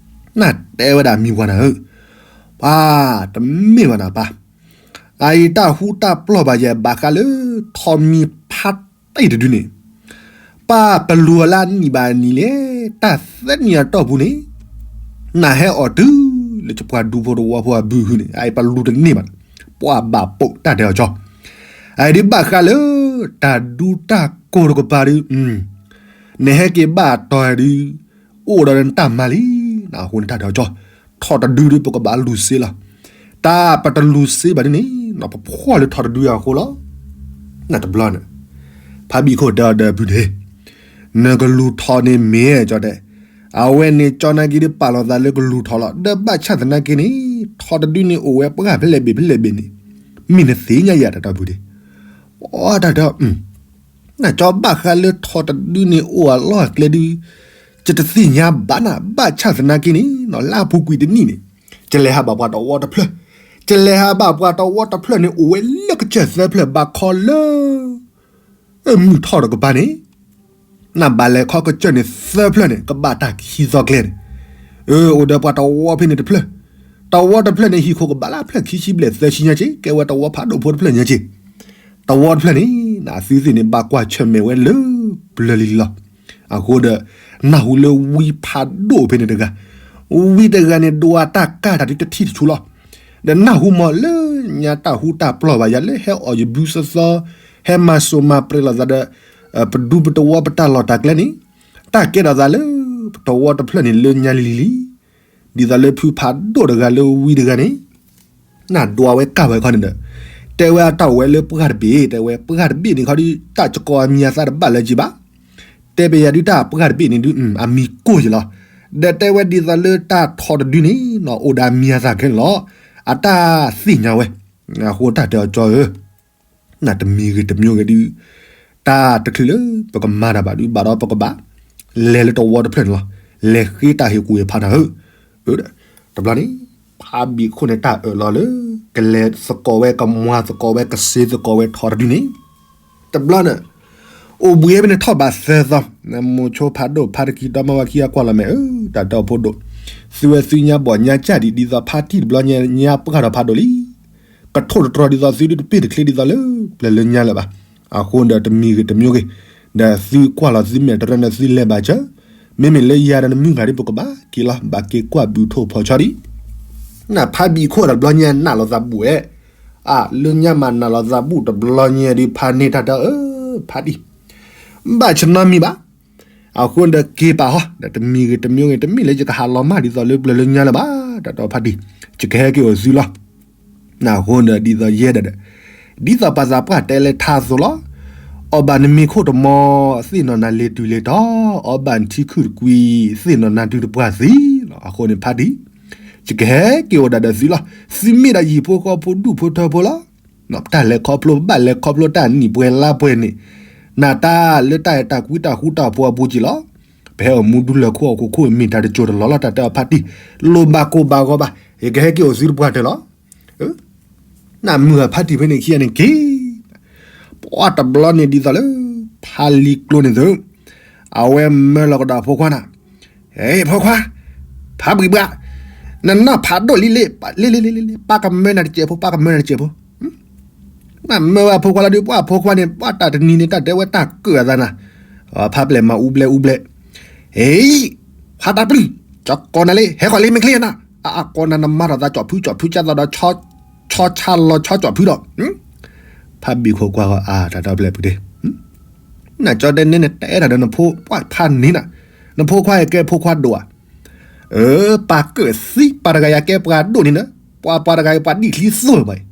နတဲဝဲဒၣ်မံၤပှၤနၤဧၢ, ပှၤတမ့ၢ်ဘၣ်နၤပၢ်, အအံၤတၢ်ဟူတၢ်ပျီၢ်ဘၣ်ယဲၢ်ဘၣ်ဃးလၢ ထီးမံၤဖးတံၢ်တဒုန့ၣ် ပၢ်ပလူၤအီၤလၢအနံၣ်ဘၣ်အနံၣ်လဲၣ်, တၢ်သၢနံၣ်အတီၢ်ပူၤန့ၣ်, နဟဲအီၣ်တုၤလၢပှၤဒူဖိတဝီဖိအဘုဟုန့ၣ်, အအံၤပလူၤတန့ၢ်ဘၣ်, ပှၤဘၣ်ပိာ်တၢ်ဒဲးအီၤကၠီ, အအံၤဒုးဘၣ်ဃးလၢ တၢ်ဒူတၢ်ကိၢ်တကပၤဒုး နဟဲက့ၤဘၣ်တီၢ်ဒုး အိၣ်ဒီးနတၢ်မၤလံ, အဃိန့ၣ်တၢ်ဒဲးအီၤကၠီ, ထီးတဒုဒုးပကဘၣ်လူၤစ့လီၤ, တၢ်ပတလူၤစ့ဘၣ်ဒ်န့ၣ် ပဖှီၣ်လၢထီးတဒုအဃိလီၤ. နတဘျီန့ၣ်, ဖါဘံၣ်ခိၣ်တဲအီၤဒီးပုၢ်န့ၣ်, နကလူၤထီးန့ၣ်မ့ၢ်ကၠီတဲ, အဝဲန့ၣ်ကၠီနာ်က့ဒုးပာ်လီၤသးလၢကလူၤထီးလီၤ, ဒီးဘၣ်ဆၣ်သနာ်က့န့ၣ် ထီးတဒုန့ၣ်အိၣ်ဝဲပှၢ်ဖဲလဲၣ်ဘ့ၣ်ဖဲလဲၣ်ဘ့ၣ်န့ၣ်, မ့ၢ်နသ့ၣ်ညါယၤတၢ်တီပုၢ်ဒ့, ပှၤတၢ်တဲ နကၠီဘၣ်ဃးလၢထီးတဒုန့ၣ်အိၣ်အလီၢ်အကျဲဒုး, ယတသ့ၣ်ညါဘၣ်နၤ, ဘၣ်ဆၣ်သနာ်က့န့ၣ် လၢအပူၤကွံာ်တနံၣ်န့ၣ်, ယလဲၤဟးဘၣ်ပှၤတဝီတဖျၢၣ်, ယလဲၤဟးဘၣ်ပှၤတဝီတဖျၢၣ်န့ၣ် အိၣ်ဝဲလၢကစၢၢ်သၢဖျၢၣ်ဘၣ်ခီလၢ မုၢ်ထီၣ်တကပၤန့ၣ်, နဘၣ်လဲၤခီကစၢၢ်န့ၣ်သၢဖျၢၣ်န့ၣ် ကဘၣ်တၢ်ခံသီကျဲန့ၣ်, အိၣ်ဒီးပှၤတဝီဖဲန့ၣ်တဖျၢၣ်, တဝီတဖျၢၣ်န့ၣ် ဟံၣ်ခိၣ်ကဘၣ်လၢဖျၢၣ်ခံဆံဘျဲၣ်သၢဆံညါက့, ကဲဝဲတဝီဖးဒိၣ်ဖိတဖျၢၣ်ညါက့, တဝီတဖျၢၣ်န့ၣ် နသုသ့ၣ်န့ၣ် ဘၣ်ကွၢ်ဆၢၣ်မဲာ်ဝဲလၢပျၢၤလံၤလီၤ. အဃိဒီး နၢ်ဟူလၢဝံဖးဒိၣ်ဖဲန့ၣ်တဂၤ, ဝံတဂၤန့ၣ် ဒိးအတၢ်ကၢ်တၢ်ဒုးတထံၣ်တဆူလီၤ. ဒီးနၢ်ဟူမးလၢညါတၢ်ဟူတၢ်ပျီၢ်ဘၣ်ယၤလၢဟဲအီၣ်ယဘုသီသီ, ဟဲမၤစိၤမၤပြဲးလိာ်သးဒီး ပဒူပတဝီပတၢ်လီၢ်တၢ်ကျဲန့ၣ်, တၢ်ကဲထီၣ်သးလၢပတဝီတဖျၢၣ်န့ၣ်လၢညါလံၤလံၤလံ, ဒ်သိးလၢဖုဖးဒိၣ်တဂၤလၢဝံတဂၤန့ၣ် နဒွးဝဲကၢ်ဝဲခီန့ၣ်ဒီး, တဲဝဲအတၢ်အိၣ်ဝဲလၢပှၢ်တဘ့ၣ်, တဲဝဲပှၢ်တဘ့ၣ်န့ၣ်ခီဒုး တၢ်စကိးအမံၤအသးတဘၣ်လၢၤက့ၤဘၣ်. တဲပယၤဒုးတၢ်ပှၢ်တဘ့ၣ်န့ၣ်ဒုး အမံၤကိၢ်ယလီၤ. ဒီးတဲဝဲဒ်သိးလၢတၢ်ထီတဒုန့ၣ် အိၣ်ဒီးအမံၤအသးခဲန့ၣ်လီၤ. အတၢ်သ့ၣ်ညါဝဲ, အဃိတၢ်တဲအီၤကၠီဧၢ နတမံၤဂ့ၤတမံၤဂ့ၤဒုး, တၢ်တချုးလၢပကမၤတၢ်ဘၣ်ဒုး ဘၣ်ဒီးပကဘၣ် လဲၤလၢတဝီတဖျၢၣ်န့ၣ်လီၤ. လဲၤဃ့တၢ်ဟ့ၣ်ကူၣ်ဟ့ၣ်ဖးနၤဧၢ. တဘျီန့ၣ် ဖါဘံၣ်ခိၣ်န့ၣ်တၢ်အၢၣ်လီၤလၢ ကလဲၤသကိးဝဲ ကမွၤသကိးဝဲ ကစ့သကိးဝဲထီတဒုန့ၣ် တဘျီန့ၣ် အိၣ်ဘှံးဖဲန့ၣ်ထီၣ်ဘးသၢသီ, မိၤဆိဖးဒိၣ်ဖါတကံဒီမါဝၤခံအကွၢ်လီၤမဲာ်ဧၢ, တၢ်တီဖိဒိၣ်, သုဝဲသုညါဘီၣ်ညါကၢ်ဒံး ဒ်သိးဖါတံၢ်တဘျီညါ ညါပှၢ်ထီၣ်ဖးဒိၣ်လံ. ကထိၣ်တတြီၤဒ်သိးသုဒုးတပ့ၢ်တချ့ဒ်သိးလၢ ပျၢၤလၢညါလၢၤဘၣ်. အဃိဒီးတမံၤဂ့ၤတမံၤဂ့ၤ, ဒီးသုကွၢ်လီၤသုမဲာ်တရၢန့ၣ်သုလဲၤဘၣ်စၢၤ, မ့မ့ၢ်လၢယၤဒီးနမုၢ်ဂၤဒ်ပကဘၣ်က့ၤလီၤ ဘၣ်က့ၤကွၢ်ဘုၣ်ထိၣ်ဖီဆီဒံး နဖါဘံၣ်ခိၣ်တဘျီညါနးလီၤသးဘူၣ်ဝဲ, အါ လၢညါမးနးလီၤသးဘူၣ်တဘျီညါဒုး ဖါန့ၢ်တၢ်တဲအၢ ဖါတံၢ်, ဘၣ်ဆနီမံၤဘၣ်. အဃိဒီးက့ၤပာ်ဟီ ဒီးတမံၤဂ့ၤတမံၤဂ့ၤ တမ့ၢ်လၢယကဟးလီၤမၢ်ဒ်သိးလၢပျၢၤလၢညါလၢၤဘၣ်, တၢ်တဲဖါတံၢ်, ယကဟဲက့ၤအိၣ်သုလီၤ. အဃိဒီးဒ်သိးယဲဒၣ်ဒီး, ဒ်သိးပှၤသးပှၢ်တဲလၢထါအသိးလီၤ. အီၣ်ဘၣ်နမ့ၤခိၣ်တမီၤ သ့ၣ်နီၣ်နၤလ့ၤတုၤလ့ၤတီၤ, အီၣ်ဘၣ်နထံခုၣ်တကွံ သ့ၣ်နီၣ်နၤတုၤတပှၢ်သံလီၤ. အဃိန့ၣ်ဖါတံၢ်, ယကဟဲက့ၤအိၣ်ဒၣ်ဒီးသုလီၤ. သုမ့ၢ်ဒၣ်ယဟံၣ်ဖိဃီဖိဒူၣ်ဖိထၢဖိလီၤ. တၢ်လဲၤခီဖျိဘၣ်လဲၤခီဖျိတၢ်နံၣ်ပှဲၤလါပှဲၤန့ၣ်, နတၢ်လၢတၢ်အဲၣ်တၢ်ကွံတၢ်ဃူတၢ်ဖိးအပူၤက့ၤလီၤ. ပဟဲအိၣ်မူဒူလၢၤခိၣ်အခိၣ်ခိၣ်မ့ၢ်တၢ်တစိၢ်တလီၢ်လီၤ တၢ်တဲအီၤဖါတံၢ်, လိၣ်ဘၣ်ကိၢ်ဘၣ်ဂီၤဘၣ်, ယကဟဲက့ၤအိၣ်သုတပှၢ်တၢၢ်လီၤ. နမုၢ်ဂၤဖါတံၢ်ဖဲန့ၣ်ခံဂၤန့ၣ်က့ၤ, ပှၤတဘျီန့ၣ်ဒ်သိးလၢ ဖါလံၤကျိန့ၣ်သု, အဝဲမၢလီၤကဒီးအဖိခွါနၤ, ဟဲ ဖိခွါ, ဖါဘှံးဘှါ, နနီၢ်ဖးဒိၣ်လံလံ, လံလံလံလံ, ပၢ်ကမၢနၤတစဲးဖိ, ပၢ်ကမၢနၤတစဲးဖိ. နမၢဝဲအဖိခွါလီၤဒုး ပှၤအဖိခွါန့ၣ် ပှၤတၢ်တနံၤန့ၣ် တၢ်တဲဝဲတၢ်ကၢၣ်အသးနၤ, ဖါပျဲၢ်မၤအူဘျဲအူဘျဲ, ဟဲ, ဖါတၢ်ပျုၢ်, ကၠီကိးနၤလံ ဟဲဃီၤလံမ့ၢ်ချ့နၤ, အကိးနၤနမၤထီၣ်သးကၠီၣ်ဖုကၠီၣ်ဖုကၠီၣ်သးဒီး ဆီဆါလီၤဆီကၠီၣ်ဖုဒီး, ဖါဘံၣ်ခိၣ်ကွၢ်ဃီၤ အါ တၢ်တၢ်ပျဲၢ်ပူၤတ့ၢ် နကၠီတဲနဲန့ၣ် တဲတၢ်ဒီးနဖိပှၢ်ဖးန့ၣ်နၤ, နဖိခွါအံၤကဲဖိခွါဒိၣ်ဧါ, အၢ ပှၤကၢၣ်သံပှၤတဂၤယၤကဲပှၤဒိၣ်န့ၣ်နၤ, ပှၤပှၤတဂၤအံၤပှၤဒံၣ်ချံသိၣ်လၢၤဘၣ်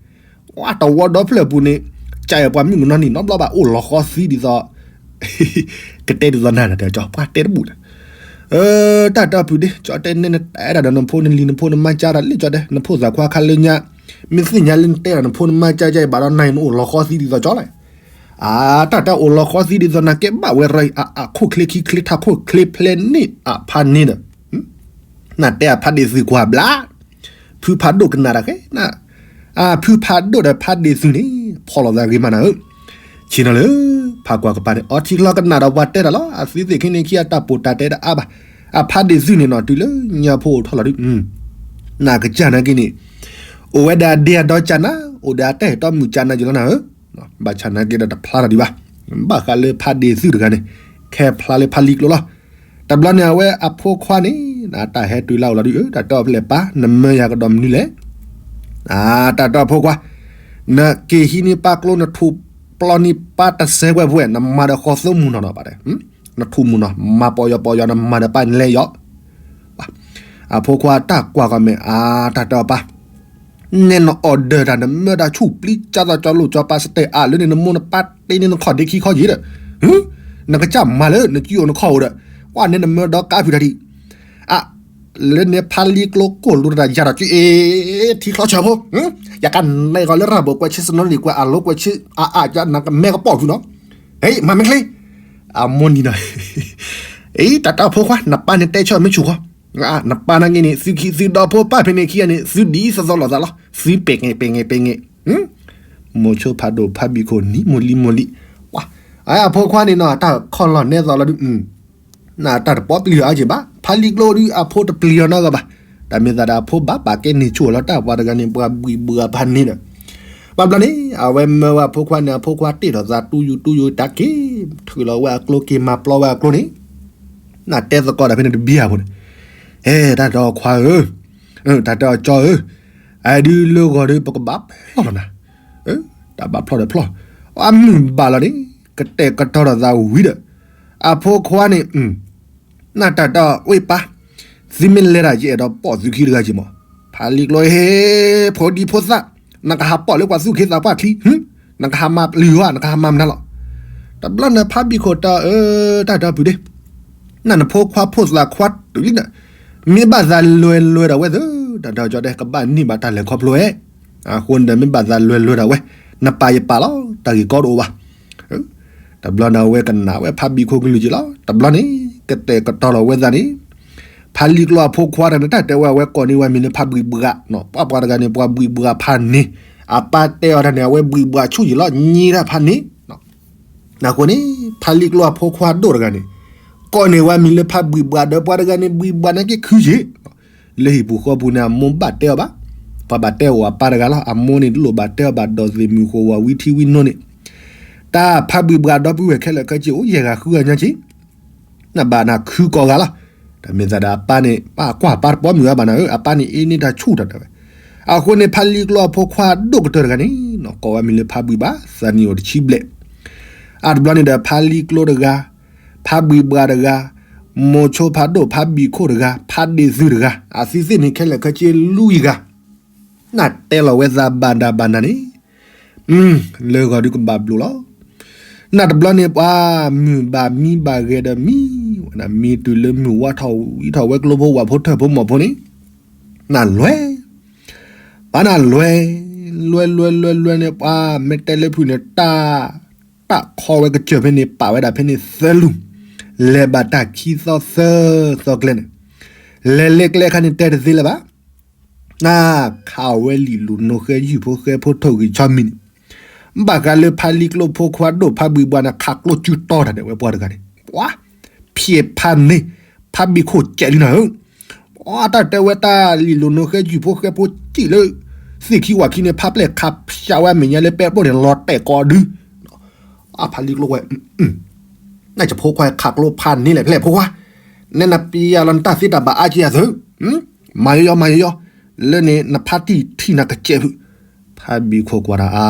အံၤ, တဝီဒီဖျၢၣ်ပူၤန့ၣ်, ကၢ်အံၤပှၤမုၣ်ကနီၤန့ၣ် နီတဘျီဘၣ်အိၣ်လီၤဃီသံဒ်သိး ကတဲဒ်သိးနၤနၤတဲကၠီ ပှၤတဲတဘူၣ်နၤ, တၢ်တၢ်ဖုးဒ့ ကၠီတဲနဲနတဲဒၣ်ဒီးနဖိနလံၤနဖိနမါကၢ်တၢ်လၢကၠီတဲ နဖိသၣ်ခွါခါလၢညါ, မ့ၢ်သ့ၣ်ညါလၢနတဲဒၣ်နဖိနမါကၢ်ကၢ်အံၤဘၣ်ဒီးနၤအံၤနအိၣ်လီၤဃီသံဒ်သိးကၠီလဲၣ်, အါ တၢ်တၢ်အိၣ်လီၤဃီသံဒ်သိးနၤကဲဘၣ်ဝဲရၢအခိၣ်ချ့ခံချ့ထးခိၣ်ချ့ဖျဲးန့ၣ်အဖါန့ၣ်ဒီး နတဲအဖါဒ့ၣ်သုကွၢ်ဘျါ, ဖုဖးဒိၣ်ကနၣ်တၢ်ဃဲ, အဖုဖးဒိၣ်ဒီးဖးဒ့ၣ်သုန့ၣ် ဖီၣ်လိာ်သးဂ့ၤမးနၤဧၢ, ဆ့ၣ်နီၤလၢ ဖးကွၢ်ကပၤန့ၣ် အီထံချီကနၣ်ဒီးပှၤတဲတၢ်လီၤ, အသုသ့ၣ်ခဲန့ၣ်ခံအတၢ်ပိာ်တၢ်တဲတအါဘၣ်, အဖးဒ့ၣ်သုန့ၣ်နီၤ တုၤလၢညါဖိအိၣ်ထီၣ်လီၤဒုး, နကစၢ်နာ်က့န့ၣ်, အိၣ်ဝဲဒၣ်ဒ့အဒီကၢ်နၤ, အိၣ်ဒီးအတၢ်ဟဲတီမုၣ်ကၢ်နၤယလီၤနၤဧၢ ဘၣ်ဆၣ်နာ်က့ဒီးတဖျါထီၣ်ဒံးဘၣ်, ဘၣ်ဃးလၢဖးဒ့ၣ်သုတဂၤန့ၣ်, ခဲဖျါလၢဖးလံကျိလီၤ, တဘျီန့ၣ် အဝဲအဖိခွါန့ၣ်, တၢ်ဟဲတုၤလၢအအိၣ်လီၤဒုးဧၢ, တၢ်တဲအီၤဖဲလဲၣ်ပၢ်, နမၢယၤကဒီးမနုၤလဲၣ်, တၢ်တဲအီၤဖိခွါ, နက့ၤဟံးန့ၢ်ပၢ်ကျိ နထူးပျီန့ၢ်ပၢ်တစဲးကွဲးဖိဝဲ နမၤဒီးဃီသိမုၢ်နီၤနီၤဘၣ်တဲ, နထူးမုၢ်နီၤ မၤပီယီၤပီယီၤ နမၤဒီးပၢ်န့ၣ်လဲၣ်ယီၤ အဖိခွါတၢ်ကွၢ်ကီၢ်မဲာ် အါ တၢ်တဲအီၤပၢ်, နဲန order တၢ် နမၢတၢ်ဆူၣ်ပျံၤကၢ်သိးကၠီလိာ်ကၠီပၢ်စတဲအါလၢန့ၣ် နမိၢ်နပၢ်တ့န့ၢ်နခီၣ်ဒ့ခံခီယံၤဒီး, နကစၢ်မၤလၢနစုအိၣ်နခီၣ်အိၣ်ဒီး, ကွၢ်နဲနမၢဒီကါဖုးတၢ်ဒံး, အါ, လၢန့ၣ်ဖးလံကျိကိၢ်လိာ်တၢ်ယၤဒီးက့, ထံချီဆၢဖိ, ယကနဲၣ်ဃီလၢရၢ်ဘိကွဲးဆ့စနီလံၤကွဲးအလိကွဲးဆ့အါအါကၢ်နကမဲကပီၢ်ဖုးနီၤ, ဟဲ မၤမ့ၢ်ချ့ အမိၢ်နံၤနီၤ, အံၤ တၢ်တဲအီၤဖိခွါ နပၢ်န့ၣ်တဲဆၢမ့ၢ်ဆူၣ်ဃီ, နပၢ်နာ်က့န့ၣ် သုခံ သုဒီဖိပၢ်ဖဲန့ၣ်ခံဂၤန့ၣ် သုဒ်သိးသိးလိာ်သးလီၤ, သုပဲၤငဲၤပဲၤငဲၤပဲၤငဲၤ, မိၤဆိဖးဒိၣ်ဖးဘံၣ်ခိၣ်နံၤ မိၢ်လံမိၢ်လံ, အဖိခွါန့ၣ်နီၤ တၢ်ခီၣ်လီၢ်နဲသိးလီၤဒုး နတၢ်တပီၣ်ပျံၤအါက့ၤဘၣ်, ဖးလံကျိဒုးအဖိတပျံၤအီၤနီတဂၤဘၣ်, တၢ်မ့ၢ်သးဒၣ်အဖိဘၣ်ပာ်ကဲန့ၢ်ဆူၣ်လီၤ တၢ်ပှၤတဂၤန့ၣ် ပှၤဘှံးဘှါဖးန့ၣ်ဒီး, ဘၣ်ဘျီန့ၣ် အဝဲမၢဝဲအဖိခွါန့ၣ် အဖိခွါတ့ၢ်ထီၣ်သးတူယူတူယူတၢ်က့ၤ, ထုးလီၤဝဲအကျိက့ၤ မၤပျီဝဲအကျိန့ၣ်, နတဲသကိးတၢ်ဖဲန့ၣ်တဘံၣ်ဧါဖိန့ၣ်, အဲ တၢ်တဲအီၤခွါဧၢ, တၢ်တဲအီၤကၠီဧၢ, အဒုးလၢဂီၤဒုး ပကဘၣ်ဖျီၣ်လီၤနၤ, တၢ်ဘၣ်ဖျီၣ်ဒီးဖျီၣ်, အမုၢ်ဘၣ်လီၤန့ၣ် ကတဲာ်ကတီၤထီၣ်သးဝံၤဒီး, အဖိခွါန့ၣ် နတၢ်တဲအီၤဝဲပၢ်, သုမ့ၢ်လဲၤတၢ်ယအဲၣ်ဒိးပိာ်သုခံတဂၤက့ၤမး, ဖးလံကျိဟ့ ဖိဒံဖိသၣ်, နကဟးပိာ်လၢပှၤသူၣ်က့သးပှၢ်ချံ, နကဟးမၤပျံၤဧါ နကဟးမၤမနုၤလီၤ, တဘျီန့ၣ် ဖးဘံၣ်ခိၣ်တဲအီၤ တၢ်တဲအီၤဖုးဒ့, နနဖိခွါဖိသၣ်ခွါတုၤလံဒီး, မ့ၢ်ဘၣ်သးလွဲၤလွဲၤဒီးဝဲသၢ, တၢ်တဲအီၤကၠီတဲ ကဘၣ်န့ၢ်ဘၣ်တၢ်လဲၤခီဖျိဧါ, အဃိန့ၣ်ဒီး မ့ၢ်ဘၣ်သးလွဲၤလွဲၤဒီးဝဲ, နပာ်ယပာ်လီၤ တၢ်ဂ့ၢ်ကီတအိၣ်ဘၣ် တဘျီန့ၣ် အဝဲကနၣ်ဝဲဖးဘံၣ်ခိၣ်ကလုၢ်က့ၤလီၤ, တဘျီန့ၣ် ကတဲာ်ကတီၤလီၤဝဲသးန့ၣ်, ဖးလံကျိအဖိခွါတဂၤန့ၣ် တၢ်တဲဝဲအဝဲကိးန့ၢ်ဝဲမံၤလၢဖးဘှံးဘှါ, ပှၤပှၤတဂၤန့ၣ် ပှၤဘှံးဘှါဖးန့ၣ်, အပၢ်တဲအီၤတၢ်န့ၣ် အဝဲဘှံးဘှါဆူၣ်ယံၤလီၤ ညံတၢ်ဖးန့ၣ်, အဃိန့ၣ် ဖးလံကျိအဖိခွါဒိၣ်တဂၤန့ၣ်, ကိးန့ၢ်ဝဲမံၤလၢဖးဘှံးဘှါဒီးပှၤတဂၤန့ၣ် ဘှံးဘှါနာ်က့ခုယံၤ လၢဟံၣ်ပူၤဃီပူၤန့ၣ် အမိၢ်ဘၣ်တဲအီၤဘၣ်, ပှၤဘၣ်တဲအီၤအပၢ်တဂၤလီၤ, အမိၢ်န့ၣ်တလိၣ်ဘၣ်တဲအီၤဘၣ်ဒီးသ့ၣ်မုၣ်ဃိဝဲဝံထံဝံနိန့ၣ်, တၢ်ဖးဘှံးဘှါဒီပုၢ်ဝဲၢ်ခဲလၢာ်ခဲဆ့အိၣ်ယဲၢ်ဂၤဃုဂၤညါက့ၤ နဘၣ်နၤခုကိးဂၤလီၤ, တၢ်မ့ၢ်သးဒီးအပၢ်န့ၣ် ပၢ်ကွၢ်ပၢ်တပိာ်မုၣ်အါဘၣ်နၤဧၢ, အပၢ်န့ၣ်အ့န့ၢ်တၢ်ဆူၣ်တၢ်တဲဝဲ, အဃိန့ၣ် ဖးလံကျိအဖိခွါဒိၣ်ကတၢၢ်တဂၤန့ၣ် ကိးဝဲမံၤလၢဖးဘှံးဘှါ သးနံၣ်အိၣ်တဆံဘျဲၣ်, အတဘျီန့ၣ်ဒီး ဖးလံကျိတဂၤ ဖးဘှံးဘှါတဂၤ, မိၤဆိဖးဒိၣ်ဖးဘံၣ်ခိၣ်တဂၤ, ဖးဒ့ၣ်သုတဂၤ, အသုသ့ၣ်န့ၣ်ခဲလၢာ်ခဲဆ့လွံၢ်ဂၤ, နတဲလီၤဝဲသးဘၣ်ဒၣ်ဘၣ်နၤန့ၣ်, လၢဂီၤဒုးကဘၣ်ဘျိးလီၤ, နတဘျီန့ၣ် ပှၤမုၢ်ဘၣ်မံဘၣ်ဂဲၤဒီးမံ, ဝဲဒၣ်မံတုၤလၢမုၢ်ဝါထီၣ်ဝံၤထီၣ်ဝဲကျိဖိဝၣ်ဖိထၢၣ်ဖိမီၢ်ဖိန့ၣ်, နလွဲၢ်, ပှၤနလွဲၢ်, လွဲၢ်လွဲၢ်လွဲၢ်လွဲၢ်န့ၣ် ပှၤမ့ၢ်တဲလၢဖုၣ်န့ၣ် တၢ် တၢ်ခီဝဲကစၢၢ်ဖဲန့ၣ် ပာ်ဝဲဒၣ်ဖဲန့ၣ်သၢလူၤ, လဲၤဘၣ်တၢ်ခံသီသၢသီကျဲန့ၣ်, လဲၤလၢကျဲခါန့ၣ်တဲတသ့လၢၤဘၣ်, နခးဝဲလံာ်လူၤနိဃဲယုၢ်ဖိဃဲဖိထိၣ်ဂံၢ်ဆီမံၤန့ၣ်, ဘၣ်ဃးလၢဖးလံကျိဖိခွါဒိၣ်ဖးဘှံးဘှါန့ၣ် ခးကျိစုတီတၢ်ဒီးဝဲပှၤတဂၤန့ၣ်, ပှၤ ဖျဲးဖးန့ၢ်, ဖးဘံၣ်ခိၣ်ကဲးလံနၤဧၢ, ပှၤတၢ်တဲဝဲတၢ်လံာ်လူၤနိဃဲယုၢ်ဖိဃဲဖိစံၣ်လၢ သ့ၣ်ခံဝၣ်ခံန့ၣ် ဖးပျဲၢ်ခးဖျါဝဲအမဲာ်ညါလၢပဲပျိၢ်န့ၣ် လီၤတဲာ်ကိးဒု အဖးလံကျိဝဲ, နယဖိခွါခးကျိဖးန့ၢ်လဲၣ်ဖဲလဲၣ်ဖိခွါ, နဲနပျဲလီၤနတၢ်သ့တၢ်ဘၣ်အါက့ယၤသု, မၤယီယီမၤယီယီ, လၢန့ၣ်နဖးတံၢ်ထံၣ်နကစဲးဖုး, ဖးဘံၣ်ခိၣ်ကွၢ်တၢ်အါ,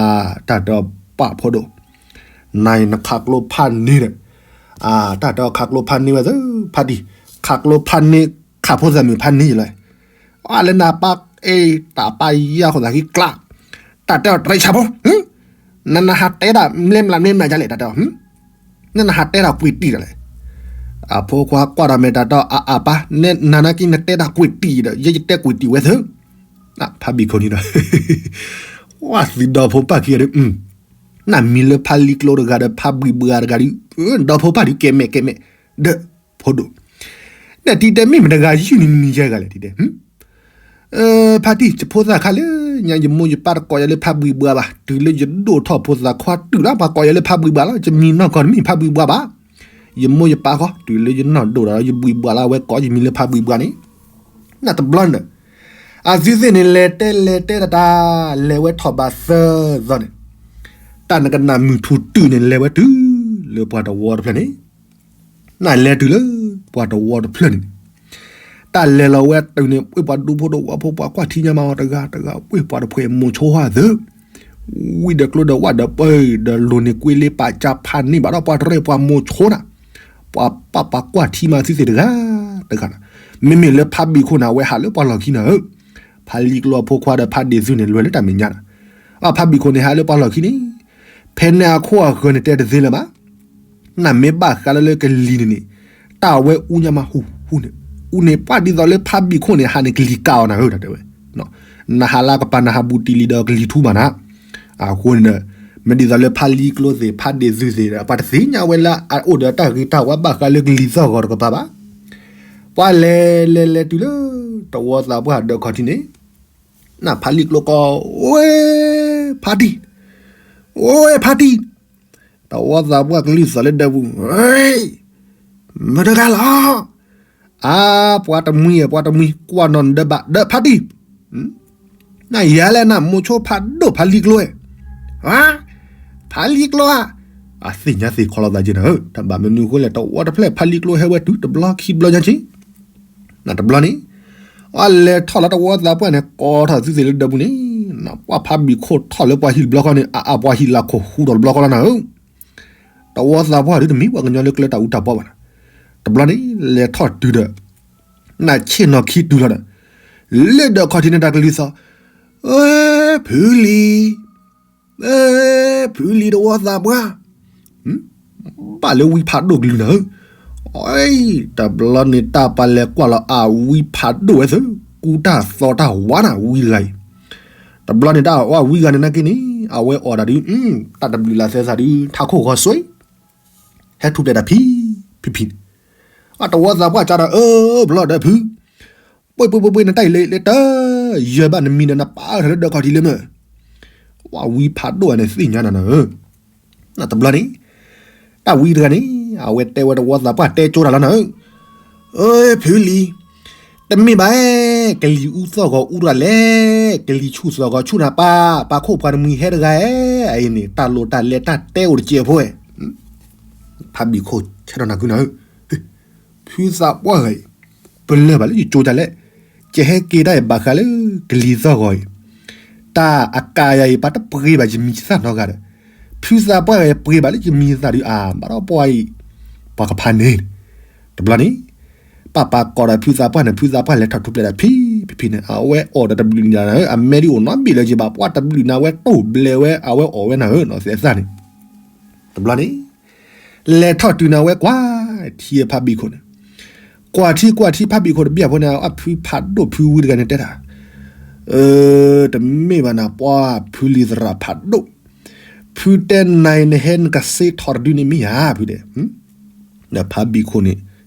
တၢ်ဒီးပာ်ဖိဒိၣ်, နၤအံၤနခးကျိဖးန့ၢ်ဒီး, တၢ်တဲအီၤခးကျိဖးန့ၢ်ဝဲသ့ၣ် ဖးတံၢ်, ခးကျိဖးန့ၢ် ခးဖိသၣ်မုၣ်ဖးန့ၢ်ယလီၤ, အလၢနပၢ်အဲၣ်တၢ်ပၢ်ယၢ်ဃိသးခံကျါ, တၢ်တဲအီၤတရံးဆၣ်ဖိ, နနဟးတဲဒၣ်မ့ၢ်မလးမ့ၢ်မလးဒ်လဲၣ် တၢ်တဲအီၤ နနဟးတဲတၢ်ကွံာ်တံၢ်ဒီးလဲၣ်. အဖိခွါကွၢ်ဒီးမဲာ်တၢ်တီအအပၢ်, နနာ်က့နတဲတၢ်ကွံာ်တံၢ်ဒီး ယဲယတဲကွံာ်တံၢ်ဝဲသ့ၣ်, ဖးဘံၣ်ခိၣ်န့ၣ်ဒီး ဝဲသုဒီဖိပၢ်ခံဂၤဒီး နမံၤလၢဖးလံကျိတဂၤဒီး ဖးဘံၣ်ဘှါတဂၤဒီး ဒီဖိပၢ်ဒုးကဲမဲာ်ကဲမဲာ်, ဒီးဖိဒိၣ်, နတံၤတဲမ့ၢ်မတဂၤယုၢ်န့ၣ်နမံၤယဲဂၤလဲၣ်တံၤတဲ ဖးတံၢ် ယဖိသၣ်ခါလၢညါ ယမိၢ်ယပၢ်တကိးယၤလၢဖးဘံၣ်ဘှါဘၣ်, တုၤလၢယဒိၣ်ထီၣ်ဖိသၣ်ခွါတုၤလၢပှၤကိးယၤလၢဖးဘံၣ်ဘှါလီၤ, ယမံၤနီၢ်ကီၢ်တမ့ၢ်ဖးဘံၣ်ဘှါဘၣ်, ယမိၢ်ယပၢ်ဃီ တုၤလၢယနီၢ်ဒိၣ်ဒီးယဘံၣ်ဘှါလၢအဝဲကိးယမံၤလၢဖးဘံၣ်ဘှါန့ၣ်, နတဘျီန့ၣ်, အသုသ့ၣ်န့ၣ် လဲၤတဲလဲၤတဲတၢ်တၢ်, လဲၤဝဲထီၣ်ဘးသၢသီန့ၣ်, တၢ်နကနၣ်မုၢ်ထူၣ်တုၤန့ၣ် လဲၤဝဲတုၤလၢပှၤတဝီတဖျၢၣ်န့ၣ်, နလဲၤတုၤလၢပှၤတဝီတဖျၢၣ်န့ၣ်, တၢ်လဲၤလီၤဝဲတုၤန့ၣ် ပှ့ၤပှၤဒူဖိတဝီဖိ ပှၤကွၢ်ထံညါမးအီၤတဂၤတဂၤ ပှ့ၤပှၤတဖှဲးမိၤဆိဟၣ်သု, ဝံၤဒီးကျိဒီးဝၣ်ဒီးပၢၢ်ဒီးလိၤန့ၣ် ကွ့လ့ပာ်ကၢ်ဖးန့ၢ်ဘၣ်ဒီး ပှၤတရဲၣ်ပှၤမိၤဆိနၤ, ပှၤပာ်ပှၤကွၢ်ထံမးသုသ့ၣ်တဂၤတဂၤန့ၣ်, မ့မ့ၢ်လၢဖးဘံၣ်ခိၣ်န့ၣ် အဝဲဟးလၢပှၤလီၢ်ခံနၤဧၢ, ဖးလံကျိအဖိခွါဒီးဖးဒံၣ်သုန့ၣ် လွဲၢ်လၢတၢ်မဲာ်ညါနၤ, အဖးဘံၣ်ခိၣ်န့ၣ် ဟးလၢပှၤလီၢ်ခံန့ၣ်, ဖဲန့ၣ်အခိၣ်အဃၢၤန့ၣ်တဲတသ့လၢၤဘၣ် နမ့ၢ်ဘၣ်ဃးလၢလၢကလံၤန့ၣ်န့ၣ်, တၢ်ဝဲအူညါမးဟူဟူန့ၣ်, အူန့ၣ်ပှၢ်ဒ်သိးလၢဖးဘံၣ်ခိၣ်န့ၣ် ဟးန့ၣ်ကလံၤကၢ်အီၤနၤဧၢ တၢ်တဲဝဲ, နဟးလၢကပၤနဟးဘူးတံၢ်လံဒီးကလံၤထူဘၣ်နၤ, အဃိန့ၣ်ဒီး, မ့ၢ်ဒ်သိးလၢဖးလံကျိသ့ၣ် ဖးဒံၣ်သုသ့ၣ်ဒီး ပှၤတသ့ၣ်ညါဝဲလၢအအိၣ်ဒီးတၢ်ဂ့ၤတၢ်ဝါဘၣ်ဃးလၢကလံၤသီၣ်ဂီၤတကပၤဘၣ်, ပှၤလဲၤလဲၤလဲၤတုၤလၢ, တဝီသးပှၢ်ဒၢးခီၣ်ထံးန့ၣ်, နဖးလံကျိကိး, အိၣ်, ဖးတံၢ်, အိၣ်ဖးတံၢ်, တဝီသးပှၢ်ကလုၢ်သီၣ်လၢဒၢးပူၤ, မတဂၤလီၤ, အါ, ပှၤတမှံၤဧၢ ပှၤတမှံၤ ကွၢ်နီၢ်နဒၢးဘၣ် ဒီးဖးတံၢ်, နယၤလဲၣ်နမိၤဆိဖးဒိၣ်ဖးလံကျိဝဲ, ဖးလံကျိဧါ, အသ့ၣ်ညါသ့ၣ်ခီလီၤသးက့နၤဧၢ, တၢ်ဘၣ်မနုၤအဃိလဲၣ် တဝီတဖျၢၣ်ဖးလံကျိဟဲဝဲတုၤတဘျီခံဘျီညါက့ နတဘျီန့ၣ်, အလဲၤထီၣ်လၢတဝီသးပှၢ်န့ၣ် ကိးထီၣ်သုသ့ၣ်လၢဒၢးပူၤန့ၣ်, ပှၤဖးဘံၣ်ခိၣ်ထီၣ်လၢပှၤဟံၣ်တဘျီဃီန့ၣ် အအါပှၤဟံၣ်လၢခိၣ်ဟူထီၣ်တဘျီဃီလီၤနၤဧၢ, တဝီသးပှၢ်ဒုတမ့ၢ်ပှၤကညီလၢကျၢၤတၢ်အူတၢ်ပီဘၣ်နၤ, တဘျီန့ၣ် လဲၤထီၣ်တုၤဒီး, နဆ့ၣ်နီၤခံတုၤလီၤဒီး, လၢဒၢးခီၣ်ထံးန့ၣ်တၢ်ကလံၤသီၣ်, ဖုလံၤ ဖုလံၤတဝီသးပှၢ်, ဘၣ်လၢဝံဖးဒိၣ်ကလုၢ်နၤဧၢ, တဘျီန့ၣ်တၢ်ပာ်လဲၤကွၢ်လီၤအဝံဖးဒိၣ်ဝဲသ့ၣ် ကူတၢ်သီတၢ်ဝါနၤဝံဂၤအံၤ, တဘျီန့ၣ်တၢ်အီၣ်ဝံဂၤန့ၣ်နာ်က့န့ၣ် အဝဲအီၣ်တၢ်ဒုး, တၢ်တဘျုးလၢ်သဲစးဒုး ထးခိၣ်ဂီၤစွ့, ဟဲထူၣ်ဖျဲးတၢ်ဖံ, ဖံဖံန့ၣ်, အတဝီသးပှၢ်ကဒီး အၢ ဘျီဒီးဖု ပှ့ၤပှ့ၤပှ့ၤပှ့ၤ နတၢ်အံၤလၢတၢ်, ယဲၢ်ဘၣ်နမံၤဒီးနပာ်ထီၣ်လၢဒၢးခီၣ်ထံးလၢမ့ၢ်, ဝံဖးဒိၣ်န့ၣ်သ့ၣ်ညါနၤနၤဧၢ, တဘျီန့ၣ်, တၢ်ဝံတဂၤန့ၣ် အဝဲတဲဝဲတဝီသးပှၢ်တဲကၠိတၢ်လီၤနၤဧၢ, အၢ ဖုလံၤ, တမ့ၢ်ဘၣ်, ကလံၤအူသီၣ်ဂီၤအူတဂၤလဲၣ်, ကလံၤဆူၣ်သီၣ်ဂီၤဆူၣ်နၤပၢ်, ပာ်ခိၣ်ပှၤတမှံၤဟဲတဂၤဧဲ, အအံၤန့ၣ် တၢ်လိၣ်တၢ်လဲၤတၢ်တဲအိၣ်တစဲးဖိဧဲ ဖးဘံၣ်ခိၣ်ဆဲးထီၣ်နၢ်ကုနၤဧၢ, ဖုသးပှၢ်ဂၤအံၤ, ပလၢၢ်ဘၣ်လၢယကၠိတၢ်လဲၣ်, ကဟဲက့ၤတၢ်အံၤဘၣ်ဃးလၢကလံၤသီၣ်ဂီၤအံၤ, တၢ်အကါယၤအံၤ ပှၤတပှ့ၤဘၣ်ယမံၤယသၣ်နီတဂၤဒီး, ဖုသးပှၢ်ဂၤအံၤပှ့ၤဘၣ်လၢယမံၤယသၣ်ဒုးအါ, ဘၣ်ဒီးပှၤအံၤ, ပှၤကဖးန့ၣ်, တဘျီန့ၣ် ပၢ်ပၢ်ကိးဒီးဖုသးပှၢ်န့ၣ် ဖုသးပှၢ်လဲၤထီၣ်ထူၣ်ဖျဲးဒီးဖံဖံဖံန့ၣ် အဝဲအီၣ်ဒီးတဘျုးနၤဧၢ, အမဲာ်ဒ်အိၣ်နီတဘ့ၣ်လၢၤဘၣ်, ပှၤတဘျုးနၤဝဲတိၢ်ဘျဲးဝဲ အဝဲအီၣ်ဝဲနၤဧၢနီၤ သဲးသၣ်န့ၣ်, တဘျီန့ၣ် လဲၤထီၣ်တုၤန့ၣ်ဝဲကွၢ်ထံဖးဘံၣ်ခိၣ်န့ၣ်, ကွၢ်ထံကွၢ်ထံဖးဘံၣ်ခိၣ်တဘ့ၣ်အဖိန့ၣ် အဖုဖးဒိၣ်ဖုဝံတဂၤန့ၣ်တဲတၢ်, တမ့ၢ်ဘၣ်နၤ ပှၤဖုလံၤသရၣ်ဖးဒိၣ်, ဖုတဲနၤအံၤနဟဲနကစ့ထီၣ်တဒုန့ၣ်မ့ၢ်ဧါ ဖုတဲ ဒီးဖးဘံၣ်ခိၣ်န့ၣ်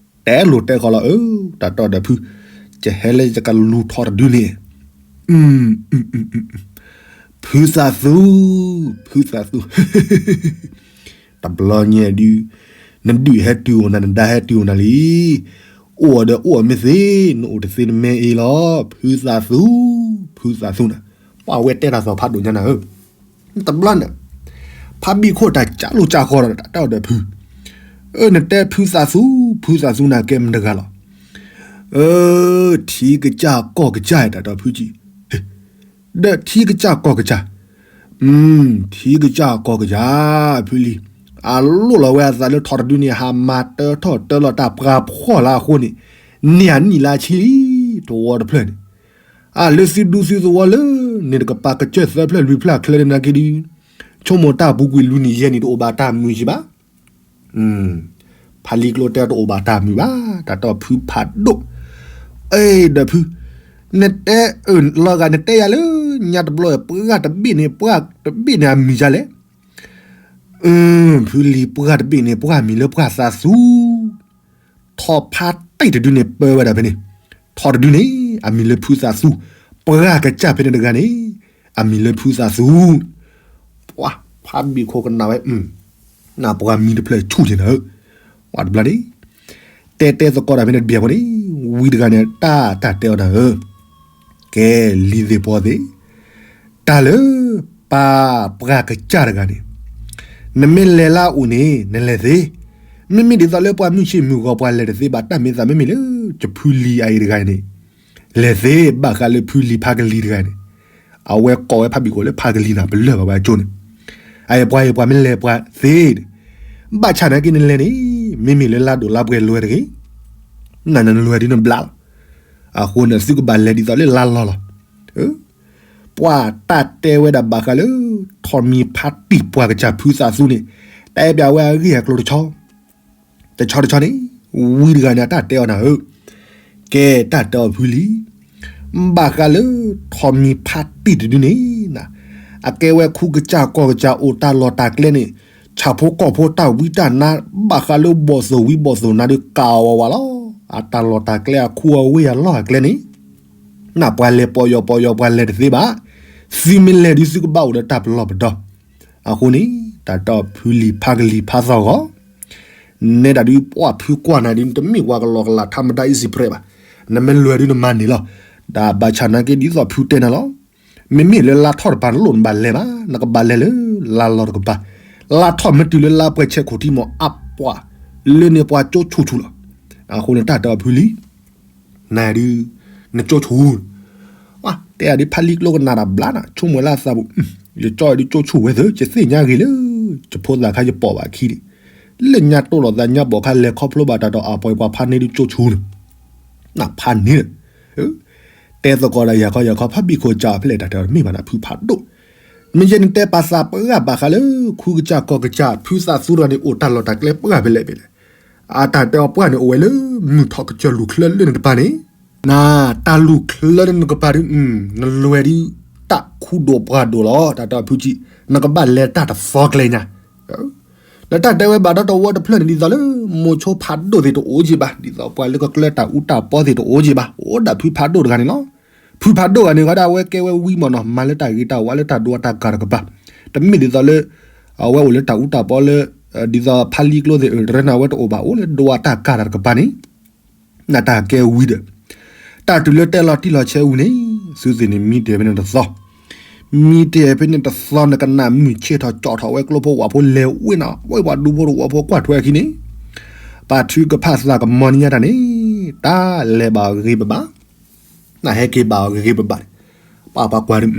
တဲလိၤတဲဃီလီၤ အၢ တၢ်တီဒီးဖု, ယဟဲလၢယကလူၤထီၣ်တဒုန့ၣ်, ဖုသးသူ, ဖုသးသူ, တဘျီညါဒုး, နဒုးဟဲတုၤအိၣ်နၤ နဒါဟဲတုၤအိၣ်နၤလံ, အိၣ်ဒီးအိၣ်မ့ၢ်သ့, နအိၣ်တသ့နမဲအ့လီၤ, ဖုသးသူ, ဖုသးသူနၤ, ပှၤဝဲတဲတၢ်သီၣ်ဖးဒိၣ်ညါနၤဧၢ တဘျီန့ၣ်, ဖးဘံၣ်ခိၣ်တၢ်ကၢလိာ်ကၢဃီဒီးတၢ်တဲအီၤဒီးဖု, အၢ နတဲဖုသးသူ, ဖုသးသူနၤကဲမတဂၤလီၤ, အၢ ထံကစၢ်ကီၢ်ကစၢ်တၢ်တဲဖုကံ, ဒီးထံကစၢ်ကီၢ်ကစၢ်, ထံကစၢ်ကီၢ်ကစၢ်, ဖုလံၤ, အလိၣ်လီၤဝဲအသးလၢထီၣ်တဒုန့ၣ် ဟးမၤတၢထီၣ်တၢလီၤတၢ်ပှၤဖှီၣ်လၢအဃိန့ၣ်, န့ၢ်အနံၣ်လၢဆံလံ, တဝီတဖျၢၣ်န့ၣ်, အလၢသုဒူသုသဝီလၢန့ၣ်တကပၤ ကစၢၢ်သၢဖျၢၣ်လွံၢ်ဖျၢၣ်ချၢန့ၣ်နာ်က့ဒုး, ဆိကမိၣ်တၢ်ပူၤကွံာ်လွံၢ်နံၣ်ယဲၢ်နံၣ်တအိၣ်ဘၣ်တၢ်မုာ်ယံၤဘၣ်. ဖးလံကျိတဲတအိၣ်ဘၣ်တၢ်မုာ်ဘၣ်, တၢ်တီၢ်ဖုဖးဒိၣ်, အဲၣ်ဒီးဖု, နတဲအၢၣ်လီၤဂာ်နတဲယၤလၢ, ညါတဘျီပှၢ်တဘ့ၣ်န့ၣ် ပှၢ်တဘ့ၣ်န့ၣ်အမံၤဒ်လဲၣ်. ဖုလံၤပှၢ်တဘ့ၣ်န့ၣ် ပှၢ်မံၤလၢပှၢ်သးသူ, ထီၣ်ဖးတံၢ်တဒုန့ၣ် ပၢဝဲဒၣ်ဖဲန့ၣ်, ထီၣ်တဒုန့ၣ် အမံၤလၢဖုသးသူ, ပှၢ်ကစၢ်ဖဲန့ၣ်တဂၤန့ၣ်, အမံၤလၢဖုသးသူ, ပှၤဖးဘံၣ်ခိၣ်ကနၣ်ဝဲ, နပှၤမံၤတဖျၢၣ်ဆူၣ်က့ၤနၤဧၢ, ပှၤတဘျီန့ၣ် တဲတဲသကိးတၢ်ဖဲန့ၣ်တဘျီဖိန့ၣ်, ဝံတဂၤန့ၣ် တၢ်တၢ်တဲအီၤနၤဧၢ, ကဲလံၤသ့ၣ်ပီသ့ၣ်, တၢ်လၢပၢ်ပှၢ်ကစၢ်တဂၤန့ၣ်, နမ့ၢ်လဲၤလၢအအိၣ်န့ၣ် နလဲၤသ့, မ့မ့ၢ်ဒ်သိးလၢပှၤမုၢ်ဆ့ၣ်မုၢ်ဂီၤပှၤလဲၤတသ့ဘၣ် တၢ်မ့ၢ်သးမ့မ့ၢ်လၢ ကဖုလံၤအအံၤတဂၤန့ၣ်, လဲၤသ့ဘၣ်ဃးလၢဖုလံၤဖးကလံၤတဂၤန့ၣ်, အဝဲကိးဝဲဖးဘံၣ်ခိၣ်လၢဖးကလံၤနၤ ပလၢၢ်ဘၣ်ဝဲအကၠိန့ၣ်, အအံၤပှၤအံၤပှၤမ့ၢ်လဲၤပှၤသ့, ဘၣ်ဆၣ်နာ်က့နလဲၤန့ၣ်, မ့မ့ၢ်လၢလါဒိၣ်လါပှဲၤလဲၤတဂ့ၤ, နနလဲၤဒုးနဘျါလီၤ, အဃိန့ၣ်သုကဘၣ်လဲၤဒ်သိးလၢလါလီၤလီၤ ပှၤတၢ်တဲဝဲဒၣ်ဘၣ်ဃးလၢ ထီၣ်မံၤဖးတံၢ်ပှၢ်ကစၢ်ဖုသးသူန့ၣ်, တၢ်အဲၣ်ပၠးဝဲအဂ့ၢ်အကျိၤတဆီ, တဆီတဆီန့ၣ်, ဝံတဂၤန့ၣ် အတၢ်တဲအီၤနၤဧၢ, ကဲတၢ်တဲအီၤဖုလံၤ, ဘၣ်ဃးလၢ ထီၣ်မံၤဖးတံၢ်တဒုန့ၣ်, အကဲဝဲခူကစၢ်ကီၢ်ကစၢ်အိၣ်တၢ်လီၢ်တၢ်ကျဲန့ၣ်, ဆၣ်ဖိကီၢ်ဖိတၢ်ဝံတၢ်နါ, ဘၣ်ဃးလၢဘီၣ်သိၣ်ဝံဘီၣ်သိၣ်နါဒုးကးအီၤဝးဝးလီၤ, အတၢ်လီၢ်တၢ်ကျဲအခူအဝ့ၢ်အလီၢ်အကျဲန့ၣ် နပှၤလဲၤပီယီၤပီယီၤပှၤလဲၤတသ့ဘၣ်, သုမ့ၢ်လဲၤဒုးသုကဘၣ်အိၣ်လၢတၢ်ပလီၢ်ပဒီ, အဃိန့ၣ် တၢ်တီၢ်ဖုလံၤဖးကလံၤဖးသီၣ်ဂီၤ, နဲဒၣ်ဒုးပှၢ်ဖုကွၢ်နၤဒုး နတမ့ၢ်ပှၤကလီကလးထါမတၤအံၤစံးပြဲးဘၣ်, နမ့ၢ်လဲၤဒုးနမၤန့ၢ်လီၤ, ဒီးဘၣ်ဆၣ်နာ်က့ဒ်သိးဖုတဲနၤလီၤ, မ့မ့ၢ်လၢလါထီၣ်တပၤနလိၣ်နဘၣ်လဲၤဘၣ်, နကဘၣ်လဲၤလၢလါလီၤတကပၤ, လါထီၣ်မ့ၢ်တုၤလၢလါပှဲၤဆဲးခိၣ်ထံမး အပှၤလၢန့ၣ်ပှၤကၠိဆူၣ်ဆူၣ်လီၤ, အဃိန့ၣ်တၢ်တီၢ်ဖုလံၤ နဒုး နကၠိဆူၣ်, တဲအဒုးဖးလံကျိကနၣ်တၢ်ဘျါနၤ ဆိကမိၣ်လၢအသးပူၤ, ယကၠီဒုးကၠိဆူၣ်ဝဲသၢ ယသ့ၣ်ညါဂ့ၤလၢ ယဖိသၣ်ခါယပိာ်ဘၣ်ခံန့ၣ်, လၢညါတိၢ်လိာ်သးညါဘီၣ်ခါလဲၤခီဖျိဘၣ်တၢ်ဒီးအပှၤပှၤဖးန့ၢ်ဒုးကၠိဆူၣ်န့ၣ်, နဖးန့ၢ်, တဲသကိးဒီးယၤခီယၤခီ ဖးဘံၣ်ခိၣ်ကၠီဖဲလဲၣ်တၢ်တဲအီၤတမ့ၢ်ဘၣ်နၤ ဖုဖးဒိၣ်, မ့ၢ်ယဲန့ၣ်တဲပာ်သးပှၢ်ဘၣ်ဃးလၢ ခူကစၢ်ကီၢ်ကစၢ် ဖုသးသူတဂၤန့ၣ် အိၣ်တၢ်လီၢ်တၢ်ကျဲပှၢ်ဖဲလဲၣ်ဖဲလဲၣ် အတၢ်တဲအီၤပှၢ်န့ၣ် အိၣ်ဝဲလၢမုၢ်ထီၣ်ကစၢၢ်လူၢ်ချၢလၢန့ၣ်တပၤန့ၣ်, နတၢ်လူၢ်ချၢလၢန့ၣ်နကပၤဒုး, နလဲၤဒုးတၢ်ခူဒိၣ်ပှၢ်ဒိၣ်လီၤ တၢ်တဲအီၤဖုကၠံ, နကဘၣ်လဲၤတၢ်တသီကျဲညါ, ဒီးတၢ်တဲဝဲဘၣ်ဒီးတဝီတဖျၢၣ်န့ၣ် ဒ်သိးလၢ မိၤဆိဖးဒိၣ်သ့ၣ်တအိၣ်က့ဘၣ်, ဒ်သိးပှၤလၢကကျၢတၢ်အူတၢ်ပီသ့ၣ်တအိၣ်က့ဘၣ်, အိၣ်ဒၣ်ဖုဖးဒိၣ်တဂၤန့ၣ်လီၤ. ဖုဖးဒိၣ်ဂၤန့ၣ် ဝဲဒၣ်အဝဲကဲဝဲဝံမးနီၤ, မၤလၢတၢ်ဂ့ၤတၢ်ဝါလၢတၢ်ဒိတၢ်ကၢ်တကပၤ, တမ့ၢ်ဒ်သိးလၢ အဝဲအိၣ်လၢတၢ်အူတၢ်ပီလၢ ဒ်သိးဖးလံကျိသ့ၣ် တရၢန့ၣ် အဝဲတအိၣ်ဘၣ် အိၣ်လၢဒိတၢ်ကၢ်တၢ်တကပၤန့ၣ်, နတၢ်ကဲဝံဒီး တၢ်တုၤလၢတဲလီၤတံၢ်လီၤဆဲးဝံၤန့ၣ် သုသ့ၣ်န့ၣ် မံတ့ၢ်ဖဲန့ၣ်တသီ, မံတ့ၢ်ဖဲန့ၣ်တသီ နကနၣ်မုၢ်ဆ့ၣ်ထီၣ်ကၠီၣ်ထီၣ်ဝဲကျိဖိဝၣ်ဖိလဲၤဝ့ၢ်နီၤ, ဝဲပှၤဒူဖိတဝီဖိကွၢ်ထွဲအခံန့ၣ်, ပာ်ထုကဖၣ်သးကမီၤန့ၢ်ညါတၢ်န့ၣ်, တၢ်လဲၤဘၣ်ဂ့ၤဘၣ်ဘၣ် နဟဲက့ၤဘၣ်အီၤဂ့ၤဂ့ၤဘၣ်ဘၣ်န့ၣ်, ပှၤပှၤကွၢ်ဒုး,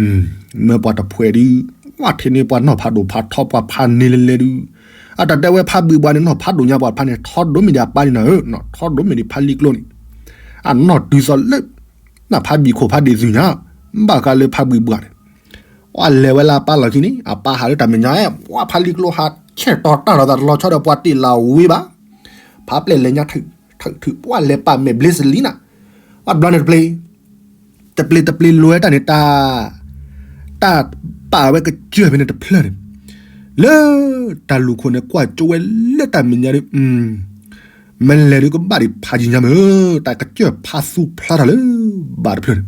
မ့ၢ်ပှၤတဖှဲးဒုး, ဝဲထံၣ်န့ၢ်ပှၤနီၢ်ဖးဒိၣ်ဖးထီ ပှၤဖးန့ၢ်လဲၤလဲၤဒုး, အတၢ်တဲဝဲဖးဘှံးဘှးန့ၣ် နီၢ်ဖးဒိၣ်ညါပှၤဖးန့ၣ် ထီဒိၣ်မ့ၢ်ဒံးအပၢ်န့ၣ်နၤဧၢ, ထီဒိၣ်မ့ၢ်ဒံးဖးလံကျိန့ၣ်, အနီၢ်တုၤသီလၢ နဖးဘံၣ်ခိၣ်ဖးဒံးသုညါ, ဘၣ်ဃးလၢဖးဘှံးဘှးန့ၣ် ပှၤလဲၤဝဲလၢအပၢ်လီၢ်ခံန့ၣ် အပၢ်ဟးလၢတၢ်မဲာ်ညါ, ပှၤဖးလံကျိဟးဆဲးတီၤတၢ်လီၤသးတလီၤဆီဒီးပှၤတ့ၢ်လၢဝ့ၢ်ဘၣ်, ဖးပျဲၢ်လဲၤညါထုးထုးထုး ပှၤလဲၤပာ်မဲာ်ဘျ့စလံနၤ, ပှၤဘျီန့ၣ်တပျ့ၤ, တပျ့ၤတပျ့ၤလဲၤတၢ်န့ၣ် တၢ်, တၢ်ပာ်ဝဲကစၢၢ်ဖဲန့ၣ်တဖျၢၣ်န့ၣ်, လၢတၢ်လူၢ်ခိၣ်န့ၣ် ကွၢ်ကၠိဝဲလၢတၢ်မဲာ်ညါဒီး မ့ၢ်လဲၤဒုးကဘၣ်ဒံးဖးယံၤညါမ့ၢ်, တၢ်ကစၢၢ်ဖးသူဖျါထီၣ်လၢ ဘၣ်တဖျၢၣ်န့ၣ်,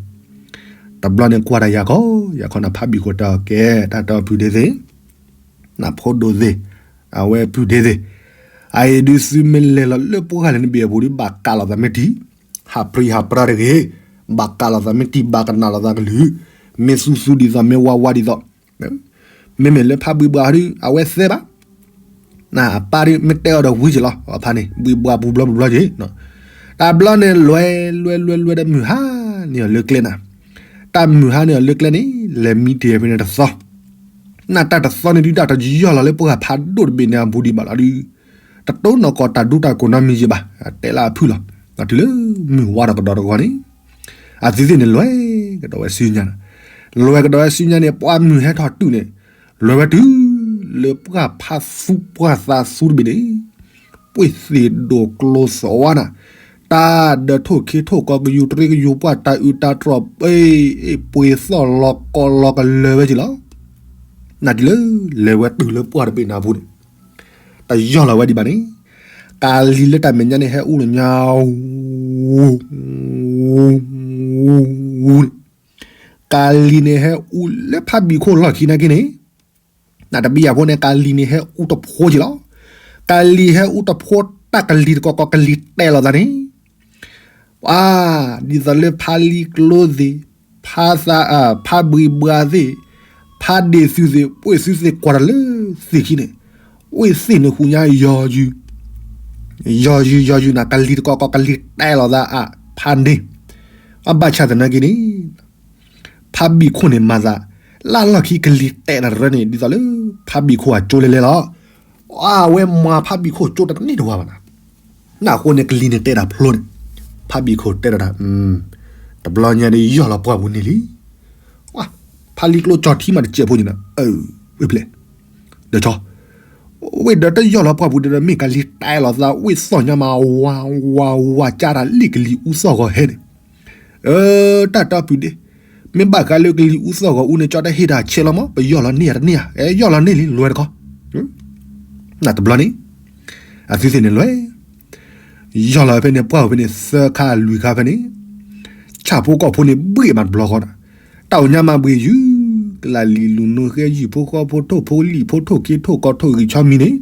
တဘျီန့ၣ်ကွၢ်တၢ်ယၤခီ, ယၤခီနဖးဘံၣ်ခိၣ်တဲအီၤကဲ, တၢ်တဲအီၤဖုဒ့သ့ၣ်, နဖိဒိၣ်သ့ၣ်, အဝဲဖုဒ့သ့ၣ်, အအံၤဒုးသုမ့ၢ်လဲၤလီၤလၢပှၢ်လဲၣ်နဘ့ၣ်အပူၤဒုး ဘၣ်ကးလီၤသးမ့ၢ်တံၢ်, ဟးပြံဟးပြါတဂ့ၤ, ဘၣ်ကးလီၤသးမ့ၢ်တံၢ် ဘၣ်ကနၣ်လီၤသးကလုၢ်, မ့ၢ်သူသူဒ်သိးမ့ၢ်ဝါဝါဒ်သိး မ့မ့ၢ်လၢဖးဘှံးဘှးဒုး အဝဲသဲဘၣ်, အပၢ်ဒုးမ့ၢ်တဲအီၤဒီးဝံၤက့ၤလီၤ, အဖါန့ၣ် ဘှံးဘှးပူၤဘျီပူၤဘျီက့ၤ, တဘျီန့ၣ်လွဲလွဲလွဲလွဲဒီးမုၢ်ဟါန့ၢ်အီၤလၢကျဲနၤ, တၢ်မုၢ်ဟါန့ၢ်အီၤလၢကျဲန့ၣ် လဲၤမံတ့ၢ်ဖဲန့ၣ်တသီ, နတၢ်တသီန့ၣ်ဒုး တၢ်တယီၢ်လီၤလၢပှၢ်ဖးဒိၣ်တဘ့ၣ်န့ၣ်အဘူးဒံးဘၣ်လီၤဒုး, တတိၢ်နီၢ်ကီၢ်တၢ်ဒူတၢ်ကိၢ်နီတမံၤယံၤဘၣ်, တဲလၢအဖုၣ်လီၤ. တုၤလၢမုၢ်ဝါထီၣ်ကဒီးတဂီၤန့ၣ်, အသုသ့ၣ်န့ၣ်လဲၤကဒီးဝဲဆူညါ, လဲၤကဒီးဝဲဆူညါန့ၣ် ပှၢ်မုၢ်ဟဲထီၣ်တုၤန့ၣ်, လဲၤဝဲတုၤလၢပှၢ်ဖးသူပှၢ်သးသူတဘ့ၣ်န့ၣ်, ပှ့ၢ်သ့ၣ်ဒိၣ်ကျိသဝါနၤ, တၢ်ဒၢးထိၣ်ခ့ထိၣ်ကီးကယူၤတရံးကယူၤပှၢ်တၢ်အုးတၢ်တြီၢ်ပ့ၢ် ပှ့ၤသီၣ်လီၤကီးလီၤကလၢၤဝဲက့ၤလီၤ. နတုၤလၢလဲၤဝဲတုၤလၢပှၢ်တဘ့ၣ်နၤအပူၤန့ၣ်, တယီၢ်လီၤဝဲဒံးဘၣ်န့ၣ်, ကၤလံၤလၢတၢ်မဲာ်ညါန့ၣ်ဟဲအူလၢညါ, ကၤလံၤန့ၣ်ဟဲအူလၢဖးဘံၣ်ခိၣ်လီၢ်ခံနာ်က့န့ၣ်, နတဘံယၤဖိန့ၣ် ကၤလံၤန့ၣ်ဟဲအူတဖိက့ၤလီၤ. ကၤလံၤဟဲအူတဖိ တၢ်ကလံၤတကီးကီးကလံၤတဲလီၤသးန့ၣ်, ပှၤ, ဒ်သိးလၢဖးလံကျိသ့ၣ်, ဖးသး, ဖးဘှံးဘှးသ့ၣ်, ဖးဒ့ၣ်သုးသ့ၣ် ပှ့ၢ်သုးသ့ၣ်ကွၢ်တၢ်လၢသ့ၣ်ခံန့ၣ်, ဝ့ၢ်သ့ၣ်န့ၣ်ဃုညါယီၤယုာ်, ယီၤယုာ်ယီၤယုာ်နၤ ကလံၤတကီးကီးကလံၤတဲလီၤသးအဖးန့ၣ်, အဘၣ်ဆၣ်သနာ်က့န့ၣ် ဖးဘံၣ်ခိၣ်န့ၣ်မၤသး, လၢလီၢ်ခံကလံၤတဲာ်တၢ်တရၢန့ၣ် ဒ်သိးလၢ ဖးဘံၣ်ခိၣ်အကၠိလဲၤလဲၤလီၤ. အဝဲမၤဖးဘံၣ်ခိၣ်ကၠိတန့ၢ်တဝၤဘၣ်နၤ, နအဃိန့ၣ်ကလံၤန့ၣ်တဲတၢ်ဖျိန့ၣ်, ဖးဘံၣ်ခိၣ်တဲဒီးတၢ်, တဘျီညါဒ်ယီၢ်လီၤပှၢ်ပူၤန့ၣ်လံ. ဖးလံကျိကၠီထံမးတစဲးဖိန့ၣ်နၤ, ဝ့ၢ်ဖျဲၣ်, ဒီးကၠီ, ဝ့ၢ်ဒီးတယီၢ်လီၤပှၢ်ပူၤဒီး မ့ၢ်ကလံၤတဲလီၤသး ဝ့ၢ်သီၣ်ညါမး ဝါဝါဝါ ကၢ်တၢ်လံၣ်ကလံၤအူသီၣ်ဂီၤဟဲန့ၣ် တၢ်တီပုၢ်ဒ့, မ့ၢ်ဘၣ်ဃးလၢကလံၤအူသီၣ်ဂီၤအူန့ၣ် ကၠီတဟ့ၣ်တၢ်ဆဲးလီၤမး, ပယီၢ်လီၤန့ၢ်ယၤတန့ၢ်ဧါ, အဲ ယီၢ်လီၤန့ၢ်လံ လဲၤတခီ, နတဘျီန့ၣ်, အသုသ့ၣ်န့ၣ်လဲၤ, ယီၢ်လီၤဖဲန့ၣ် ပှၢ်ဝဲဖဲန့ၣ် သၢခါလွံၢ်ခါဖဲန့ၣ်, ဆၣ်ဖိကီၢ်ဖိန့ၣ် ဘှ့ၣ်မးတဘျီဃီနၤ, တၢ်အိၣ်ညါမးဘှ့ၣ်ယုၢ်, ကလၢ်လံၤလူၤနိၤဃဲ ယုၢ်ဖိဃီဖိ ထိၣ်ဖိလံၣ်ဖိ ထိၣ်ခ့ထိၣ်ကီး ထိၣ်ဂံၢ်ဆီမံၤန့ၣ်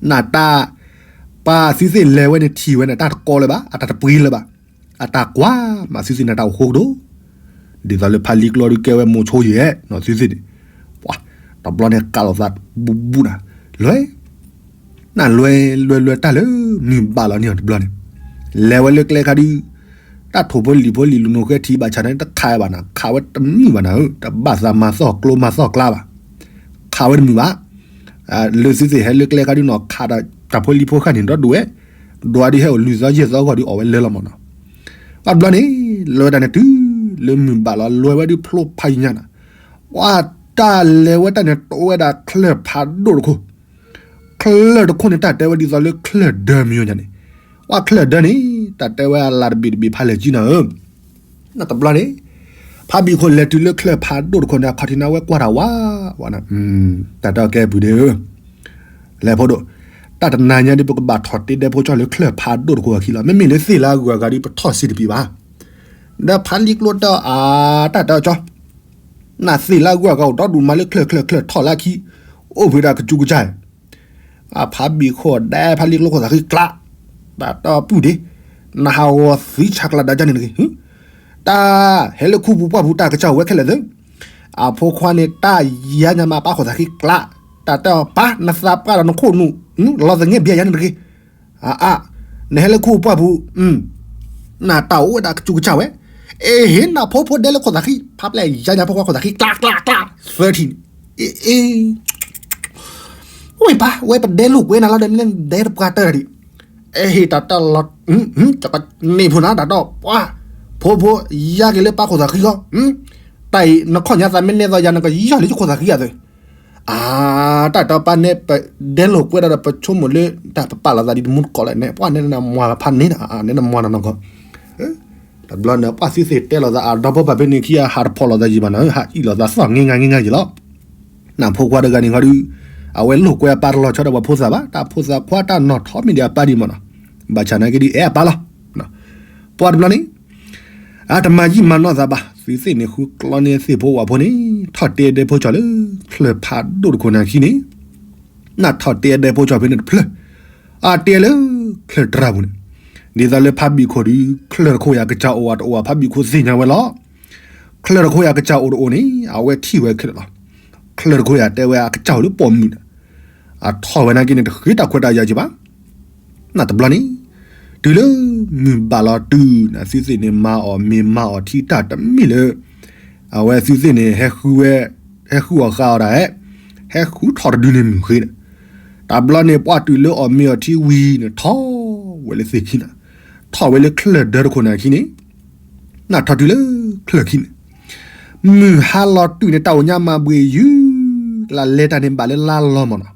နတၢ်, ပှၤသုသ့ၣ်လဲၤဝဲန့ၣ်ထံၣ်ဝဲန့ၣ် တၢ်တကီလၢၤဘၣ်, အတၢ်တပှ့ၤလၢၤဘၣ်, အတၢ်ကွၢ်မးသုသ့ၣ်န့ၣ် တၢ်အိၣ်ဃိကဒီး, ဒ်သိးလၢဖးလံကျိဒုးကဲဝဲမိၤဆိယဲၢ်နီၤသုသ့ၣ်န့ၣ်, ပှၤ, တဘျီန့ၣ်ကးလိာ်သးဘူးဘူးနၤ, လဲၤ, နလဲၤလဲၤလဲၤတၢ်လၢမုၢ်ဘၣ်လီၤန့ၣ်အီၤတဘျီန့ၣ်, လဲၤဝဲလၢကျဲခါဒုး တၢ်ထိၣ်ဖိလံၣ်ဖိလံၤလူၤနိၤဃဲထံၣ်ဘၣ်ဆၣ်န့ၣ် တခးဝဲဘၣ်နၤ, ခးဝဲတမုာ်ဘၣ်နၤဧၢ, တဘၣ်သးမၤသီၣ်ကျိမၤသီၣ်ကျါဘၣ်, ခးဝဲတမုာ်ဘၣ်, လၢသုသ့ၣ်ဟဲလၢကျဲခါဒုးနီၤ ခးဒီးတၢ်ဖိလံၤဖိဃၣ်န့ၣ်ဒီဒူၣ်ဝဲ, ဒွးဒုးဟဲအိၣ်လွံၢ်သီယဲၢ်သီအဂီၢ်ဒုးအီၣ်ဝဲလၢလီၤမးနီၤ, ဘၣ်တဘျီန့ၣ်, လဲၤဝဲတၢ်န့ၣ်တုၤလၢမုၢ်ဘၣ်လီၤ လဲၤဝဲဒုးဖျိဖးယံၤညါနၤ, ပှၤတၢ်လဲၤဝဲတၢ်န့ၣ် တိဝဲဒၣ်ချၢၣ်ဖးဒိၣ်တခိၣ် ချၢၣ်တခိၣ်န့ၣ် တၢ်တဲဝဲဒ်သိးလၢချၢၣ်ဒၢမံၤညါန့ၣ်, ပှၤချၢၣ်ဒၢန့ၣ် တၢ်တဲဝဲအလၤတဘ့ၣ်တဘ့ၣ်ဖးလဲၢ်ကံနၤဧၢ, နတဘျီန့ၣ်, ဖးဘံၣ်ခိၣ်လဲၤတုၤလၢချၢၣ်ဖးဒိၣ်တခိၣ်န့ၣ် အခီၣ်ထံးန့ၣ် အဝဲကွၢ်တၢ်ဝးဝးနၤ, တၢ်တဲအီၤကဲပုၢ်ဒ့ဧၢ, လဲၤဖိဒိၣ်, တၢ်တနၤညါဒုး ပကဘၣ်ထီၣ်တ့ဒဲဖိကၠီလၢချၢၣ်ဖးဒိၣ်တခိၣ်အခံလီၤ, မ့မ့ၢ်လၢသ့ၣ်လၢအဂုၤအဂၤဒုး ပထီၣ်စ့တပံၤဘၣ် ဒီးဖးလံကျိတဲအီၤ အတၢ်တဲအီၤကၠီ, နသ့ၣ်လၢအဂုၤအဂၤအိၣ်ဒီဒူၣ်မးလၢချၢၣ်ချၢၣ်ချၢၣ်ထီၣ်လၢခံ, အိၣ်ဖဲဒၣ်ကစူးကစၢ်, အဖးဘံၣ်ခိၣ်ဒဲဖးလံကျိခိၣ်သးဃံကျး, တၢ်တဲအီၤပုၢ်ဒ့, နဟးဂီၤသံဆးကျးဒၣ်ကၢန့ၣ်တဂ့ၤ, တၢ်ဟဲလၢခူပူၤပှၢ်ပူၤတၢ်ကစၢ်အိၣ်ဝဲခဲလၢာ်သ့, အဖိခွါန့ၣ် တၢ်ယါညါမးပၢ်ခိၣ်သးဃံကျး, တၢ်တဲအီၤပၢ် နသးပှၢ်ဒီးနခိၣ်နူာ်, လီၤသငဲၣ်ဘျဲၣ်ယါန့ၣ်တဂ့ၤ အါအါ, နဟဲလၢခူပူၤပှၢ်ပူၤ, နတၢ်အိၣ်ဝဲဒၣ်ကစူးကစၢ်ဝဲ, အ့ဟ့ နဖိဖိဒဲလၢခိၣ်သးဃံ, ဖးပျဲၢ်ယါညါဖိခွါခိၣ်သးဃံ ကျးကျးကျး, သၢထံၣ်န့ၣ်, အ့အ့, ဝဲပၢ် ဝဲပဒဲလိာ်ကွဲနၤလီၤဒီး နဒဲတပှၢ်တၢၢ်ဒံး, အ့ဟ့ တၢ်တဲလီၤ, န့ၣ်ဖိနၤ တၢ်တဲပှၢ်, ဖိဖိ, ယါက့ၤလၢပၢ်ခိၣ်သးဃံဃီ, တၢ်အံၤ နခီၣ်ညါသးမ့ၢ်နဲၣ်သီယါ နကယီၢ်လၢယခိၣ်သးဃံယၤသ့ အါ, တၢ်တဲပၢ်န့ၣ် ပဒဲလိာ်ကွဲဒၣ်ဒီး ပဆိကမိၣ်လၢ တၢ်ပပာ်လီၤသးဒ်တမူတကိးလဲၣ်န့ၣ် ပှၢ်န့ၣ်နမွၤဖးန့ၣ် န့ၣ်နမွၤနနီၢ်ကီၢ်, တဘျီန့ၣ် ပှၢ်သုသ့ၣ်တဲလိာ်သးအဒီဖိပၢ်ဖဲန့ၣ်ခံဂၤ ဟးတဖိးလိာ်သးယံၤဘၣ်နၤ ဟးအံၣ်လိာ်သးသီၣ်င့ၤငါင့ၤငါယံၤလီၤ. နဖိခွါတဂၤန့ၣ်ခီဒုး အဝဲလိာ်ကွဲအပၢ်တလီၤဆီဒီးပှၤဖိသၣ်ဘၣ် တၢ်ဖိသၣ်ခွါတၢ်နီၢ်ထီမ့ၢ်ဒံးအပၢ်ဒံးမးနီၤ, ဘၣ်ဆၣ်နာ်က့ဒုး အဲၣ်အပၢ်လီၤ. ပှၢ်တဘျီန့ၣ် အတမၤယံာ်မၤနီၢ်သးဘၣ် သုသ့ၣ်န့ၣ်ဃုကျီန့ၢ်သ့ၣ်ဖိဝၣ်ဖိန့ၣ် ထီၣ်တဲဒဲဖိကၠီလၢ ချၢၣ်ဖးဒိၣ်တခိၣ်န့ၣ်အခံန့ၣ် နထီၣ်တဲဒဲဖိကၠီဖဲန့ၣ်တဖျၢၣ်, အတဲလၢ ချၢၣ်တြၢ်ပူၤန့ၣ်, ဒ်သိးလၢဖးဘံၣ်ခိၣ်ဒုး ချၢၣ်တခိၣ်ယၤကစၢ်အိၣ်ဝဲတအိၣ်ဝဲ ဖးဘံၣ်ခိၣ်သ့ၣ်ညါဝဲလီၤ. ချၢၣ်တခိၣ်ယၤကစၢ်အိၣ်တအိၣ်န့ၣ် အဝဲထံၣ်ဝဲခဲလၢာ်လီၤ. ချၢၣ်တခိၣ်ယၤတဲဝဲအကစၢ်အိၣ်လၢပိာ်မုၣ်န့ၣ်, အထီၣ်ဝဲနာ်က့န့ၣ် တဃ့တၢ်ခွဲးတၢ်ယာ်က့ၤဘၣ် နတဘျီန့ၣ်, တုၤလၢမုၢ်ဘၣ်လီၤတုၤန့ၣ် သုသ့ၣ်န့ၣ်မၤအီၣ်မ့ၤမၤအီၣ်ထံတၢ်တမ့ၢ်လၢ အဝဲသုသ့ၣ်န့ၣ်ဟဲဃုဝဲ ဟဲဃုအီၣ်ဃာ်အီၣ်တၢ်ဟဲ, ဟဲဃုထီၣ်တဒုန့ၣ်မုၢ်ဃ့ဒီး, တဘျီန့ၣ် ပှၢ်တုၤလၢအီၣ်မ့ၤအီထံဝံၤန့ၣ် ထီၣ်ဝဲလၢသ့ၣ်ခံန့ၣ်, ထီၣ်ဝဲလၢချၢၣ်ဒၢတခိၣ်န့ၣ်အခံန့ၣ်, နထီၣ်တုၤလၢချၢၣ်ခံန့ၣ်, မုၢ်ဟါလီၤတုၤန့ၣ် တၢ်အိၣ်ညါမၤဘှံးယုၢ်, ကလၢလဲၤတၢ်န့ၣ်ဘၣ်လၢလါလီၤမၢ်နီၤ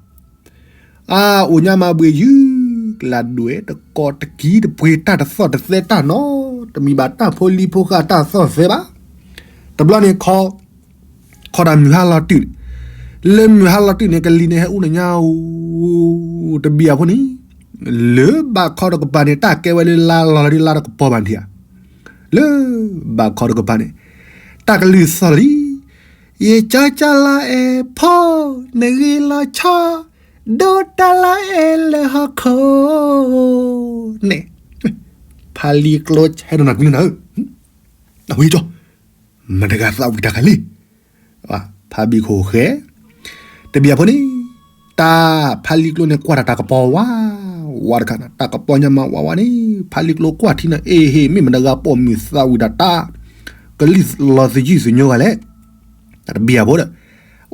အါ, အိၣ်ညါမၤဘှံးယုၢ်, ကလၢဒွဲၣ်တကိးတကံတပှ့ၤ တၢ်တသီၣ်တသဲတၢ်နီတမံၤဘၣ်, တၢ်ဖိလံၤဖိဃာ်တၢ်သီၣ်သဲဘၣ်. တဘျီန့ၣ် ခီတၢ်မုၢ်ဟါလီၤတုၤန့ၣ်, လၢမုၢ်ဟါလီၤတုၤန့ၣ် ကလံၤန့ၣ်ဟဲအူနညါအိၣ်, တဘံၣ်အဖိန့ၣ်, လၢဘၣ်ခီတကပၤန့ၣ် တၢ်ကဲဝဲလၢလါလီၤလီၤဒ်လါတကပီၤဘၣ်နထံၣ်ဧါ, လၢဘၣ်ခီတကပၤန့ၣ်, တၢ်ကလုၢ်သီၣ်လံ, ယကၠီကၠီလီၤအဲၣ်ဖိ, နဂ့ၤလီၤဆီ, ဒိတၢ်လၢအဲၣ်လၢဟီၣ်ခိၣ်န့ၣ်, ဖါလံၤကျိဟဲဒိးနၤကွံနၤဧၢ, အဝဲကၠီ, မတၤတဂၤသးဝံၣ်တၢ်ခါလံ, ဖါဘံၣ်ခိၣ်ဃဲ, တဘံၣ်အဖိန့ၣ်, တၢ်ဖါလံၤကျိန့ၣ်ကွၢ်တၢ်တၢ်ကပီၤဝါ, ဝါတခါန့ၣ် တၢ်ကပီၤညါမၤဝါဝါန့ၣ် ဖါလံၤကျိကွၢ်ထံန့ၣ် အ့ဟ့ၣ် မ့ၢ်မတၤတဂၤပိာ်မုၣ်သးဝံၣ်တၢ်တၢ်, ကလံၢ်လီၤသယုၢ်သညိဂၤလဲၣ်, တဘံၣ်အဖိဒီး,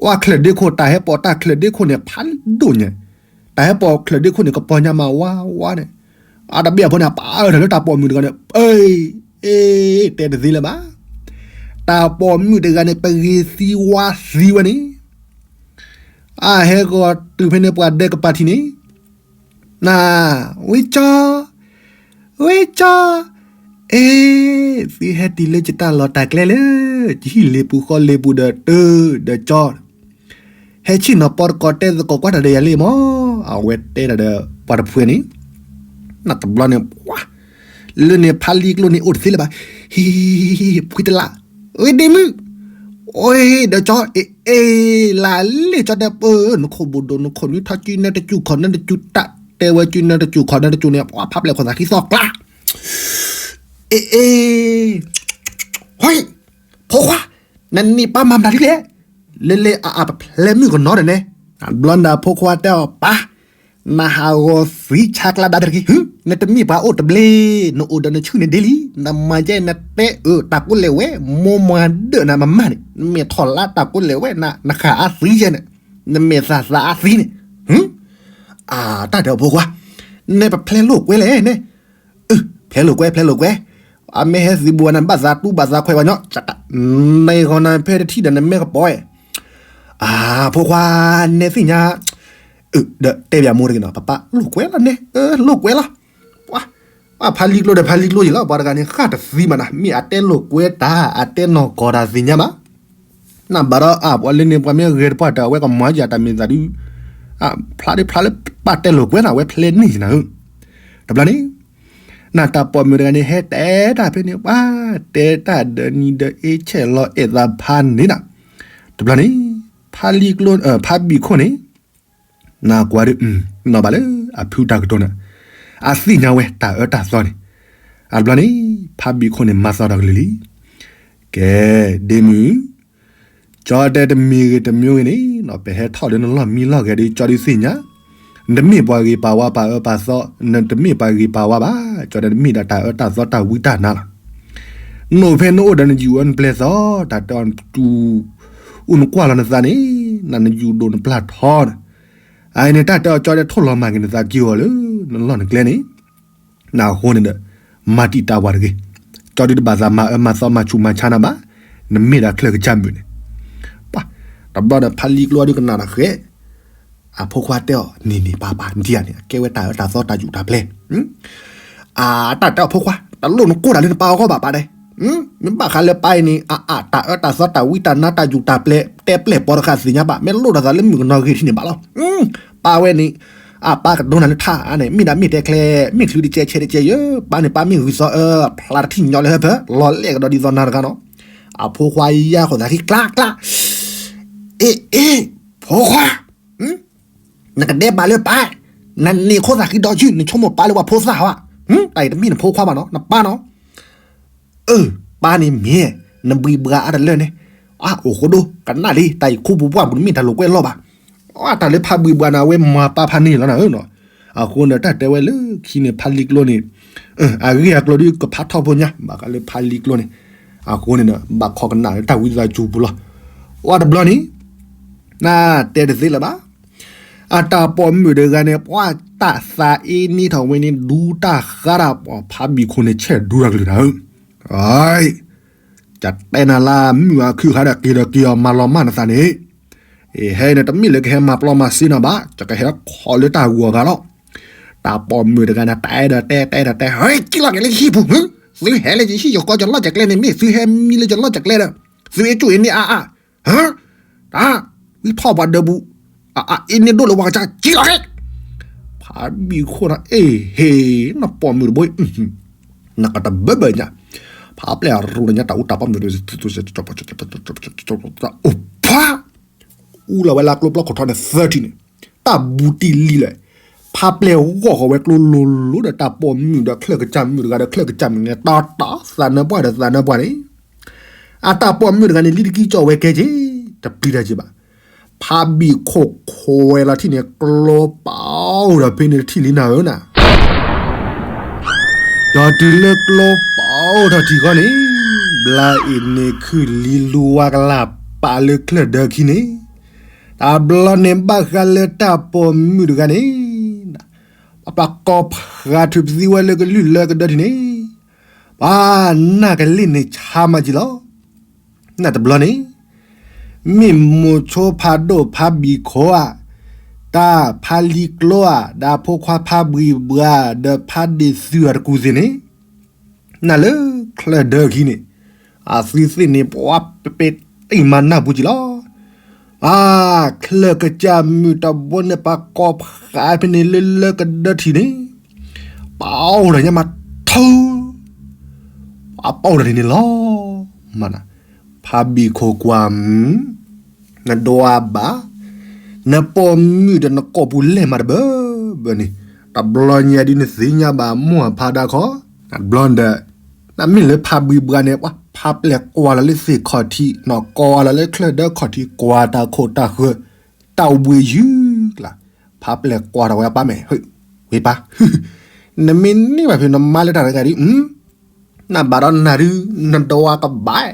ဝါချၢၣ်ဒ့ခိၣ် တၢ်ဟဲပိာ်တၢ်ချၢၣ်ဒ့ခိၣ်န့ၣ် ဖးဒိၣ်ညါ, တၢ်ဟဲပိာ်ချၢၣ်ဒ့ခိၣ်န့ၣ် ကပီၤညါမၤဝါဝါန့ၣ်, အတဘံၣ်အဖိန့ၣ် အပာ်အၢထီၣ်လၢတၢ်ပိာ်မုၣ်တဂၤန့ၣ် ပၢ်, အ့, တဲတသ့လၢၤဘၣ်, တၢ်ပိာ်မုၣ်တဂၤန့ၣ် ပဂ့ၤသံဝါသံဝဲန့ၣ်, အဟဲဂီၤတုၤဖဲန့ၣ်ပှၤဒဲကပၤထံးန့ၣ်, န, ဝဲကၠီ, ဝဲကၠီ, အ့, သုဟဲတုၤလၢယတၢ်လီၢ်တၢ်ကျဲလၢ ယဟံၣ်လ့ၤပူၤဃီလ့ၤပူၤဒီးတၢ်ဒီးကၠီ ဟဲဆ့ၣ်နီၤပီတကိးတဲသကိးကွၢ်တၢ်ဒီးယၤလံမၢ်, အဝဲတဲတၢ်ဒီးပှၤတဖုန့ၣ်, နတဘျီန့ၣ်, လၢန့ၣ်ဖါလံၤကျိန့ၣ်အိၣ်တသ့လၢၤဘၣ်, ဟံ, ဖှံတလး, ဝဲဒ့မုၣ်, အိၣ်ဒီးကၠီ, အ့, အ့, လၢလ့ၣ်ကၠီတဲပၢ, နခိၣ်ဘိၣ်ဒိၣ် နခိၣ်နွံထီၣ် စုနဲတစူၤခီၣ်နဲတစူၤ တၢ်တဲဝဲစုနဲတစူၤခီၣ်နဲတစူၤန့ၣ် ပှၤဖးပျဲၢ်ခိၣ်သးခံသီၣ်ကျါ, အ့, အ့ ဖိခွါ, နန့ၢ်ပၢ်မၤမတၤဒ်လဲၣ်, လၢလၢအအပဖျဲးမုၣ်ကနီၤဒီးန့ၣ်, ဘျီနၤဖိခွါတဲအီၤပၢ်, နဟးဂီၤသံဆါကျါဒါတက့ၢ်, နတမ့ၢ်ပှၤအိၣ်တဘျ့, နအိၣ်ဒီးနဆူၣ်န့ၣ်ဒ့လံ, နမၤကဲနတဲအၢတၢ်ကိးလဲၣ်ဝဲ, မိၢ်မၤဒၢးနၤမမၢ်န့ၣ်, နမ့ၢ်ထီၣ်လၢတၢ်ကိးလဲၣ်ဝဲ, နဃၣ်အါသံယဲန့ၣ်, နမဲာ်သၣ်သးအါသံန့ၣ်, အတၢ်တဲအီၤဖိခွါ, နပဖျဲးလိာ်ကွဲလဲၣ်န့ၣ် ဖျဲးလိာ်ကွဲ ဖျဲးလိာ်ကွဲ, အမ့ၢ်ဟဲသံဘူးဝဲနၤ ဘၣ်သးတူၢ်ဘၣ်သးခွဲးဝဲညီ, နဂီၤနၤဖဲတထံၣ်ဒီးနမ့ၢ်ကပီၤ, အဖိခွါ, နဲသ့ၣ်ညါ, ဒီးတဲဘၣ်မိၢ်တဂ့ၤနီၤ ပပၢ်လိာ်ကွဲလီၤန့ၣ်, လိာ်ကွဲလီၤ, ပှၤဖါလံၤကျိဒီးဖါလံၤကျိယံၤလီၤ ပှၤတဂၤန့ၣ် ဃၣ်တသံဘၣ်နၤ မ့ၢ်အတဲလိာ်ကွဲတၢ် အတဲနီၢ်ကီၢ်တၢ်သ့ၣ်ညါဘၣ် နဘၣ်ဒီးအပှၤလၢန့ၣ် ပှၤမ့ၢ်ဂဲၤတပှၢ်တၢ် အဝဲကမၤယၤတၢ်မ့ၢ်သးဒုး, ဖျါဒ်ဖျါလၢပၢ်တဲလိာ်ကွဲနၤ အဝဲဖျဲးန့ၢ်ယနၤဧၢ, တဘျီန့ၣ်, နတၢ်ပိာ်မုၣ်တဂၤန့ၣ် ဟဲတဲတၢ်ဖဲန့ၣ် ပှၤတဲတၢ်ဒီးနံၤဒီးအ့ ဆဲးလီၤအဲၣ်သးဖးန့ၣ်နၤ, တဘျီန့ၣ်, ဖါလံၤကျိ, ဖါဘံၣ်ခိၣ်န့ၣ် နကွၢ်ဒုး, နီၢ်ဘၣ်လၢအဖုတၢ်ကတိၤန့ၣ်, အသ့ၣ်ညါဝဲတၢ်အၢတၢ်သီန့ၣ်, အတဘျီန့ၣ်, ဖါဘံၣ်ခိၣ်န့ၣ် မၤသီၣ်ဒီးကလုၢ်လံ, ကဲ, ဒ့မုၣ်, ကၠီတဲတမံၤဂ့ၤတမံၤဂ့ၤန့ၣ်, ပဟဲထီၣ်လၢနလီၢ်မံလီၢ်ဂဲၤဒီး ကၠီဒုးသ့ၣ်ညါ, နတမ့ၢ်ပှၤဂ့ၤပာ်ဝါပာ်အၢပာ်သီ, နတမ့ၢ်ပှၤဂ့ၤပာ်ဝါဘၣ်, ကၠီတဲနမ့ၢ်ဒၣ်တၢ်အၢတၢ်သီတၢ်ဝံတၢ်နါလီၤ နအိၣ်ဖဲနအိၣ်ဒီးနယူၢ်အၢနပျဲၢ်သီ, တၢ်တဲအီၤနတူၢ်, အိၣ်နကွၢ်လီၤနသးန့ၣ်, နနယူၢ်ဒိၣ်နပျၢ်ထီန့ၣ်, အအံၤန့ၣ် တၢ်တဲအီၤကၠီဒီး ထိၣ်လီၤမၢ်က့ၤနသးက့ၤအီၤလၢ နလီၢ်နကျဲန့ၣ်, နအဃိန့ၣ်ဒီး, မၤတံာ်တာ်ဝဲတဂ့ၤ, ကၠီဒုးတဘၣ်သးမၤအၢမၤသီမၤဆူးမၤဆါနၤဘၣ်, နမ့ၢ်ဒၣ်ချၢၣ်ကစၢ်မုၣ်န့ၣ်, ပှၤ, တဘျီဒီးဖါလံၤကျိဒုးကနၣ်တၢ်ဃဲ အဖိခွါတဲအီၤ န့ၣ်န့ၣ် ပၢ်ပၢ် နထံၣ်ဧါန့ၣ် အကဲဝဲတၢ်အၢတၢ်သီတၢ်ယူၢ်တၢ်ပျဲၢ်, အတၢ်တဲအီၤဖိခွါ တလိၣ်နကိးတၢ်လၢနပၢ်အဂီၢ်ဘၣ်ပၢ်ဒဲး, မ့ၢ်ဘၣ်ဃးလၢပၢ်အံၤန့ၣ် အအတၢ်အၢတၢ်သီတၢ်ဝံတၢ်နါတၢ်ယူၢ်တၢ်ပျဲၢ် တဲပျဲၢ်ပီတဃာ်သ့ၣ်ညါဘၣ် မ့ၢ်လိၣ်တၢ်သးလၢမုၣ်ကနီၤဂ့ၤထံၣ်န့ၣ်ဘၣ်လီၤ, ပၢ်ဝဲန့ၣ်, အပၢ်ကဒိနၤလၢထါအါန့ၣ် မ့ၢ်ဒၣ်မ့ၢ်တဲချဲ, မ့ၢ်ချုးတကဲးဆဲးတကဲးယၢ, ပၢ်န့ၣ်ပၢ်မ့ၢ်ဂုၢ်သီအၢ ဖျါတထံၣ်ညီလၢဟၢဖၢ, လီၤလဲၣ်ကဒီးဒ်သိးနၤတဂၤနီၤ, အဖိခွါယါဃိသးခံကျါကျါ အ့ၣ်အ့ၣ်, ဖိခွါ, နကဒဲးဘးလၢပၢ်, နန့ၢ်ခိၣ်သးခံဒီးယုၢ် နဆိကမိၣ်ပၢ်လၢပှၤဖိသၣ်ဧါ, တၢ်အံၤတမ့ၢ်နဖိခွါဘၣ်နီၤ နပၢ်နီၤ, အၢ, ပၢ်န့ၣ်မ့ၢ်, နဘှံးဘှါအါတလၢန့ၣ်, အအိၣ်ဃိဒိ ကနၣ်လံ တၢ်အံၤခိပူၤပှၢ်ပူၤတမ့ၢ်တၢ်လိာ်ကွဲလီၤဘၣ်, အတၢ်လၢဖးဘှံးဘှါန့ၣ် အဝဲမၤပၢ်ဖးန့ၢ်လီၤနၤဧၢနီၤ, အဃိန့ၣ် တၢ်တဲဝဲလၢခံန့ၣ် ဖးလံကျိန့ၣ်, အဂ့ၢ်အကျိၤဒ်ကဖးထီၣ်ဖိညါ ဘၣ်ဃးလၢဖးလံကျိန့ၣ်, အဃိန့ၣ်ဒီး ဘၣ်ခိးကနၣ်လၢတၢ်ဝံသးစူၤပူၤလီၤ, အတဘျီန့ၣ် နတဲတသ့လၢၤဘၣ်. အတၢ်ပိာ်မုၣ်တဂၤန့ၣ် ပှၤတၢ်သးအ့န့ထီၣ်ဝဲန့ၣ် ဒူတၢ်ဃါတၢ်ပှၤဖးဘံၣ်ခိၣ်န့ၣ် ဆဲးဒူတၢ်ကလုၢ်တၢ်ဧၢ, ကတဲနၤလၢမုၢ်အခုၣ်ခါဒီး က့ၤဒီးက့ၤအီၤ မၤလီၤမၢ်နသးန့ၣ်, ဟဲန့ၣ် တမ့ၢ်လၢကဟဲမၤပျီမၤစ့နၤဘၣ်, ယကဟဲခီလၢတၢ်ဂီၤဂၤလီၤ. တၢ်ပိာ်မုၣ်တဂၤန့ၣ် တဲဒီးတဲ တဲဒီးတဲ, ဟဲက့ၤလီၤက့ၤလၢယဟံၣ်ပူၤ, သုဟဲလၢယဟံၣ်ယဃီ ယလီၢ်ယကျဲန့ၣ် မ့ၢ်သုဟဲမံလၢယလီၢ်ယကျဲဒီး သုအ့ၣ်ကၠိၣ်အ့ၣ်န့ၢ်အါအါ, ဟၢ, တၢ်, ဝံထီၣ်ပှၤဒၢးပူၤ, အအ့ၣ်န့ၢ်ဒိၣ်လၢပှၤကစၢ် က့ၤလီၤက့ၤ. ဖးဘံၣ်ခိၣ်န့ၣ် အ့ၣ်ဟ့ၣ် နပိာ်မုၣ်တဘိ, နကတဘၢဘၢညါ, ဖးပျဲၢ်အရူၢ်န့ၣ်ညါ တၢ်အူတၢ်ပိာ်မုၣ် အိၣ်ဖး အူလီၤဝဲလၢကျိပျီခိၣ်ထီန့ၣ် သၢထံၣ်န့ၣ်, တၢ်ဘူးတံၢ်လံလဲၣ်, ဖးပျဲၢ်ဂီၢ်ဃီၤဝဲကျိလိၤလိၤဒီးတၢ်ပိာ်မုၣ်ဒီးချၢၣ်ကစၢ်မုၣ်တဂၤဒီးချၢၣ်ကစၢ်မုၣ်န့ၣ် တၢ်တၢ်သးနၢပှၢ်ဒီးသးနၢပှၢ်န့ၣ်, အတၢ်ပိာ်မုၣ်တဂၤန့ၣ် လံတကံကၠီၣ်ဝဲကဲက့ၤ, တပျံၤတၢ်က့ၤဘၣ်. ဖးဘံၣ်ခိၣ်ခွဲးလီၤထံၣ်န့ၣ် ကျိပာ်အိၣ်ဒီးဖဲန့ၣ်တထံၣ်လံနၤဧၢနၤ ဒီးတုၤလၢကျိပာ်အိၣ်ထီၣ်ထံၣ်ဃီန့ၣ်, ဘျါအ့ၣ်န့ၢ်ခုၣ်လံလူဝါကလၢ်ပာ်လၢချၢၣ်ဒၢခံန့ၣ်, တဘျီန့ၣ်ဘၣ်ဃးလၢတၢ်ပိာ်မုၣ်တဂၤန့ၣ်, ပှၤကိးဖးထုးပသံဝဲလၢကလုၢ်လၢကဒၢထံၣ်န့ၣ်, ပှၤနၢ်ကလ့ၣ်န့ၣ်ဆါမးက့ၤလီၤ. နတဘျီန့ၣ် မ့ၢ်မိၤဆိဖးဒိၣ်ဖးဘံၣ်ခိၣ်ဧါ, တၢ်ဖးလံကျိဧါ, ဒီးဖိခွါဖးဘှံးဘှါ, ဒီးဖးဒ့ၣ်သုးအတကူၣ်သ့ၣ်န့ၣ်, နလၢချၢၣ်ဒၢခံန့ၣ်, အသုသ့ၣ်န့ၣ် ပှၤပပဲတ့ၢ်မၤနၢ်ပူၤက့ၤလီၤ. အါ, ချၢၣ်ကစၢ်မုၣ်တဘိန့ၣ်ပှၤကိးဖးဖဲန့ၣ်လၢလၢကဒၢထံၣ်န့ၣ်, ပအိၣ်ဒီးညါမးထီ, ပအိၣ်ဒီးန့ၣ်လီၤ. မနၤ, ဖးဘံၣ်ခိၣ်ကွၢ်မုၢ် နဒွးဘၣ်, နပိာ်မုၣ်ဒီးနကိာ်ပူၤလဲၢ်မးတဘၢဘၢန့ၣ်, တဘျီညါဒ်နသ့ၣ်ညါဘၣ်မိၢ်အဖါဒါခီ, တဘျီဒီး, နမ့ၢ်လၢဖးဘှံးဘှါန့ၣ် ပှၤဖးပျဲၢ်ကွၢ်လီၤလၢသ့ၣ်ခီၣ်ထံး, နီၢ်ကိးလီၤလၢချၢၣ်ဒၢခီၣ်ထံး ကွၢ်တၢ်ခိၣ်တၢ်ဃၢၤ, တၢ်အိၣ်ဘှံးယုၢ်ကျါ, ဖးပျဲၢ်ကွၢ်ထီၣ်ဝဲအပၢ်မဲာ်, ဝ့ၢ်ပၢ် နမ့ၢ်န့ၢ်ဘၣ်ဖဲနမါလၢတၢ်တဂၤဒ်, နဘၣ်ဒီးနၤဒုး နဒွးကဘၣ်,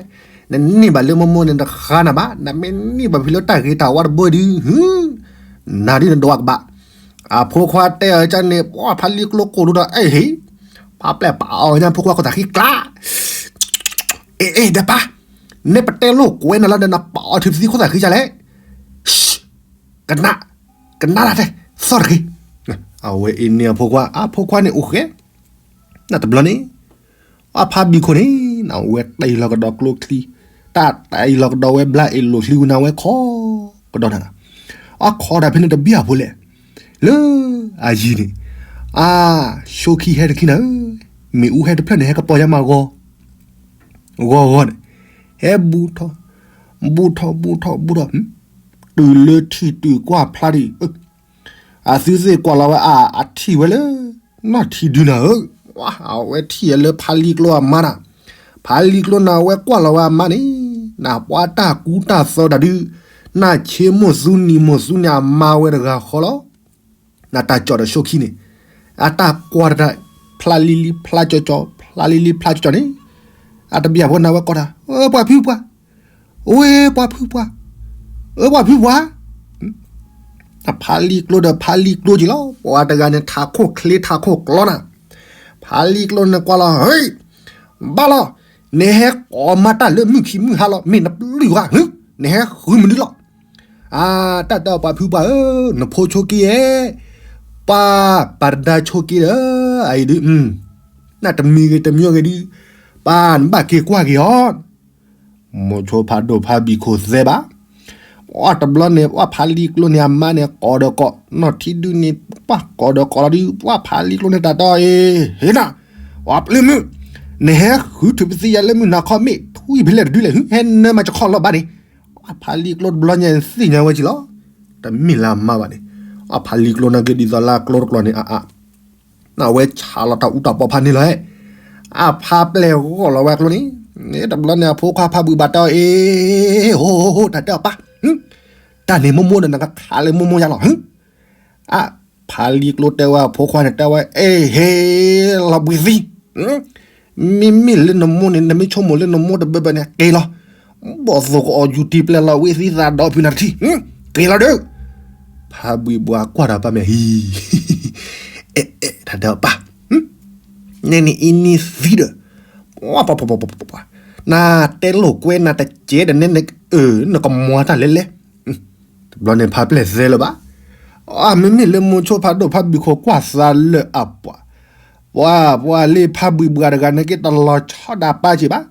နန့ၢ်ဘၣ်လၢမိၢ်မိၢ်န့ၣ်တဃါနၤဘၣ်, နမ့ၢ်န့ၢ်ဘၣ်ဖဲလၢတၢ်ဂ့ၤတၢ်ဝါတဘိဒုး, နၤဒုးနဒွးကဘၣ်. အဖိခွါတဲအီၤကန့ၣ် ပှၤဖးလံကျိကိၢ်ဒူဒီး အဲၣ်ဟ့ၣ်, ဖးပျဲၢ်ပာ်အီၤညါဖိခွါခိၣ်သးဃံကျါ, အဲၣ်အဲၣ်ဒီးပၢ်, နပတဲလိာ်ကွဲနၤလီၤဒီးနပာ်အီၤထုးပသံခိၣ်သးဃံကလဲၣ် ကနၣ်, ကနၣ်လၢတဲ, သီၣ်တဂ့ၤ. အဝဲအ့ၣ်န့ၢ်အဖိခွါ, အဖိခွါန့ၣ်အိၣ်ဃဲ, နတဘျီန့ၣ်, အဖးဘံၣ်ခိၣ်န့ၣ်, နဝဲတ့ၢ်လီၤကဒီးကျိချံ, တၢ်တ့ၢ်လီၤကဒီးဝဲဘျါအ့ၣ်လိာ်ချံဝံၤနဝဲခီ, ကဒီးနၤ, အခီဒၣ်ဖဲန့ၣ်တဘံၣ်အဖိလဲၣ်, လၢ, အယံၤန့ၣ်, အါ, ဆိခံဟဲတခံနၤဧၢ, မ့ၣ်အူဟဲတဖျၢၣ်န့ၣ် ဟဲကပီၤယါမၤဂီၤ ဂီၤဂီၤန့ၣ်, ဟဲဘူးထီၣ်, ဘူးထီၣ်ဘူးထီၣ်ဘူးထီၣ်, တုၤလၢထံၣ်တုၤကွၢ်ဖျါဒံး, အသုသ့ၣ်ကွၢ်လီၤဝဲအါ အထံၣ်ဝဲလၢ, နီၢ်ထံဒုနၤဧၢ, အဝဲထံၣ်ဝဲလၢဖးလံကျိအမါနၤ, ဖးလံကျိန့ၣ် အဝဲကွၢ်လီၤဝဲအမါန့ၣ်, နပှၤတၢ်ကူတၢ်သိးတၢ်ဒုး, နဆ့မိၢ်သူနံၤမိၢ်သူန့ၣ်အမါဝဲတဂၤဃီလီၤ. နတၢ်ကၠီၣ်ဒီးဆိခံန့ၣ်, အတၢ်ကွၢ်တၢ်, ဖျါလံလံဖျါကၠီကၠီ, ဖျါလံလံဖျါကၠီကၠီန့ၣ်, အတဘံၣ်အဖိန့ၣ် အဝဲကိးတၢ်, ပှၤဖုပှၤ, အဝဲပှၤဖုပှၤ, အဝဲပှၤဖုပှၤ, အဖးလံကျိဒီးဖးလံကျိက့ၤလီၤ, ပှၤတဂၤန့ၣ် ထးခိၣ်ချ့ထးခိၣ်ကျီနၤ, ဖးလံကျိန့ၣ်ကွၢ်လီၤ, ဟ့ၣ်, ဘၣ်လီၤ, နဟဲကိးမၤတၢ်လၢမုၢ်ခံမုၢ်ဟါလီၤ, မ့ၢ်နပျုၢ်ဝဲ, နဟဲဃုမနုၤလီၤ. အါ, တၢ်တဲအီၤပှၤဖုပှၤဧၢ, နဖိဆိက့ဧဲ, ပှၤပာ်တဒါဆိက့ဒီး, အအံၤဒုး, နတမံၤဂ့ၤတမံၤဂ့ၤဒုး, ပၢ်နဘၣ်က့ၤကွၢ်က့ၤအီၤ, မိၤဆိဖးဒိၣ်ဖးဘံၣ်ခိၣ်သဲဘၣ်, ပှၤတဘျီန့ၣ် ပှၤဖးလံကျိန့ၣ်အမါန့ၣ် ကိးဒီးကိး, နီၢ်ထံဒုန့ၣ် ပှၤကိးဒီးကိးလီၤဒုး, ပှၤဖးလံကျိန့ၣ်တၢ်တဲအီၤအံၤ, ဟ့ၣ်နၤ, ပှၤပျုၢ်မုၣ်, နဟဲဃုထုးပသံယၤလၢမုၢ်နၤခီမ့ၢ်ထွံၣ်ဖဲလဲၣ်တဒုလဲၣ်, ဟဲနၢမၤစခီၣ်လီၤဘၣ်န့ၣ်, အဖးလံကျိတဘျီညါသ့ၣ်ညါဝဲက့ၤလီၤ, တမ့ၢ်လၢအမါဘၣ်န့ၣ်, အဖးလံကျိန့ၣ်က့ၤဒ်သိးလၢအကျိတကျိန့ၣ်အါအါ, နဝဲဆးလီၤတၢ်အူတၢ်ပီဖးန့ၣ်လီၤ, အဖးပျဲၢ်ဂီၢ်လီၤဝဲအကျိန့ၣ်, တဘျီန့ၣ်အဖိခွါဖးဘှံးဘှါတဲအီၤအံၤ, ဟိဟိဟိ တၢ်တဲအီၤပၢ်, တၢ်န့ၣ်မိၢ်မိၢ်ဒီးနကခးလၢမိၢ်မိၢ်ယါလီၤ, အဖးလံကျိတဲဝဲအဖိခွါန့ၣ်တဲဝဲ, အ့ဟ့ၣ်လီၤဘှံးသံ, မ့မ့ၢ်လၢနမိၢ်န့ၣ် နမ့ၢ်ဆိကမိၣ်လၢနမိၢ်တဘၢဘၢန့ၣ် က့ၤလီၤ, ဘီၣ်သိၣ်ကအီၣ်ယူၤတံၢ်ပျဲၢ်လီၤဝံသံသးဒီဖုနၤတထံၣ်, က့ၤလီၤဒုး, ဖးဘှံးဘှါကွၢ်ဒီးပၢ်မဲာ်ဟံ, အဲ အဲ တၢ်ဒၢပၢ်, နဲန့ၣ်အံၤနံၤသံဒီး, နတဲလိာ်ကွဲနၤတကဲဒီးနဲန့ၣ်, နကမၤတၢ်လဲၣ်လဲၣ်, တဘျီန့ၣ်ဖးပျဲၢ်သဲလၢၤဘၣ်, မ့မ့ၢ်လၢမိၤဆိဖးဒိၣ်ဖးဘှံးခိၣ်ကွၢ်သးလၢအပှၤ, ပှၤ ပှၤလၢဖးဘှံးဘှါတဂၤန့ၣ်က့ၤတလီၤဆီဒၣ်ပၢ်က့ၤဘၣ်,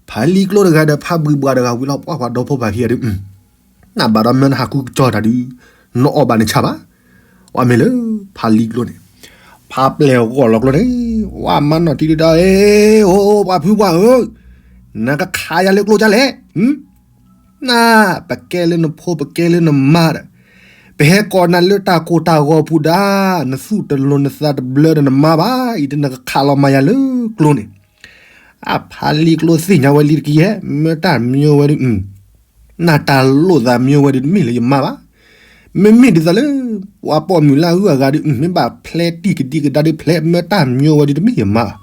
ဖးလံၤကျိတဂၤဒီးဖးဘှံးဘှါတဂၤဝံၤလီၤ ပှၤပှၤဒီဖိပၢ်ခံဂၤဒုး နဘၣ်ဒီးမၢနဟးကူကၠီတၢ်ဒုး, နအီၣ်ဘၣ်နဆါဘၣ်, ဝဲမ့ၢ်လၢ ဖးလံၤကျိန့ၣ်, ဖးပျဲၢ်ဂီၢ်လီၤကျိန့ၣ်, ဝဲမၤနီၣ်ထံဒုးဒီး အ့ အိ ပှၤဖုပှၤဧၢ, နကခးယၤလၢကျိကၢ်လဲၣ်, န ပကဲလၢနဖိပကဲလၢနမါဒီး, ပဟဲကိးနၤလၢတၢ်ကိၢ်တၢ်ဂီၤပူၤဒၣ်, နသူၣ်တလိၤနသးတဘျၢဒီးနမါဘၣ်, အံၤဒ်နကခးလီၤမၤယၤလၢကျိန့ၣ်, အဖးလံၤကျိသ့ၣ်ညါဝဲလံတက့ၢ်ဧဲ, မၢတၢ်မံဝဲဒုး, နတၢ်လိၣ်သးမံဝဲဒုးတမ့ၢ်လၢယမါဘၣ်, မ့မ့ၢ်ဒ်သိးလၢ ပှၤပိာ်မုၣ်လၢအဂုၤအဂၤဒုး မ့ၢ်ဘၣ်ဖျဲးတံၢ်ကဒံကဒါဒုးဖျဲး မၢတၢ်မံဝဲဒုးတမ့ၢ်ယမါဘၣ်,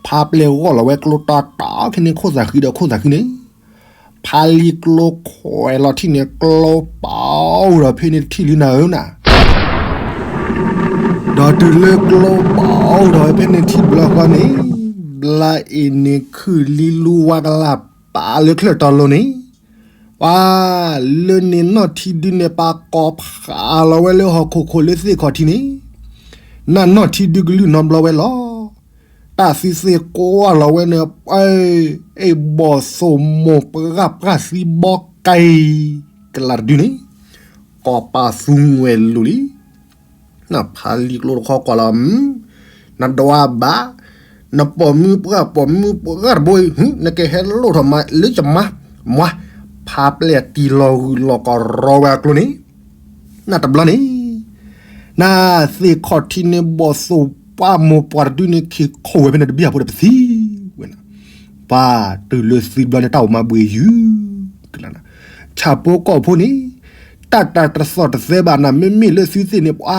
ဖးပျဲၢ်ဂီၢ်လီၤဝဲကျိတီတီခံန့ၣ် ခိၣ်သးဃံဒီးခိၣ်သးဃံန့ၣ်, ဖးလံၤကျိခွဲးလီၤထံၣ်န့ၣ် ကျိပာ်အိၣ်ဒီးဖဲန့ၣ်တထံၣ်လံနၤဧၢနၤ ဒီးတုၤလၢကျိပာ်အိၣ်ဒီးဝဲဖဲန့ၣ်ထံၣ်ဘျီဃီန့ၣ်, ဘျါအ့ၣ်န့ၣ်ခုၣ်လံလူဝါကလၢ်ပာ်လၢချၢၣ်တီလိၤန့ၣ်, ပှၤလၢန့ၣ်နီၣ်ထံဒုန့ၣ် ပာ်ကိးဖးလီၤဝဲလၢဟီၣ်ခိၣ်ခိၣ်လၢသ့ၣ်ခီၣ်ထံးန့ၣ်, နနီၣ်ထံဒုကလုၢ်နီတဘျီဝဲလီၤ. တၢ်သံသ့ၣ်ကွၢ်လီၤဝဲန့ၣ်, အ့ၣ်ဘီၣ်သိၣ်မိၢ်ပှၢ်ပှၢ်သံဘီကဲ ကလးတဒုန့ၣ်, ကိးပာ်သူဝဲလိၤလံ. နဖးလံၤကျိတခီကွၢ်လီၤ, နဒွးဘၣ်, နပိာ်မုၣ်ပှၢ်ပိာ်မုၣ်ပှၢ်တဘိအံၤ, နကဟဲလိၣ်ထီၣ်မးလၢယမါ, မး, ဖးပျဲၢ်တံၢ်လီၤဂုာ်လီၤကရီဝဲအကျိန့ၣ်, နတဘျီန့ၣ် နသ့ၣ်ခီၣ်ထံးန့ၣ်ဘီၣ်သိၣ်ပှၢ်မိၢ်ပှၢ်တဒုန့ၣ် ခံခိၣ်ဝဲဖဲန့ၣ်တဘံၣ်အဖိဒီးပသံဝဲနၤ, ပှၤတုၤလၢသံဘျီန့ၣ် တၢ်အိၣ်မးဘှံးယုၢ်, ဆၣ်ဖိကီၢ်ဖိန့ၣ်, တၢ်တၢ်တသီၣ်တသဲဘၣ်နၤ မ့မ့ၢ်လၢသုသ့ၣ်န့ၣ် ပှၤ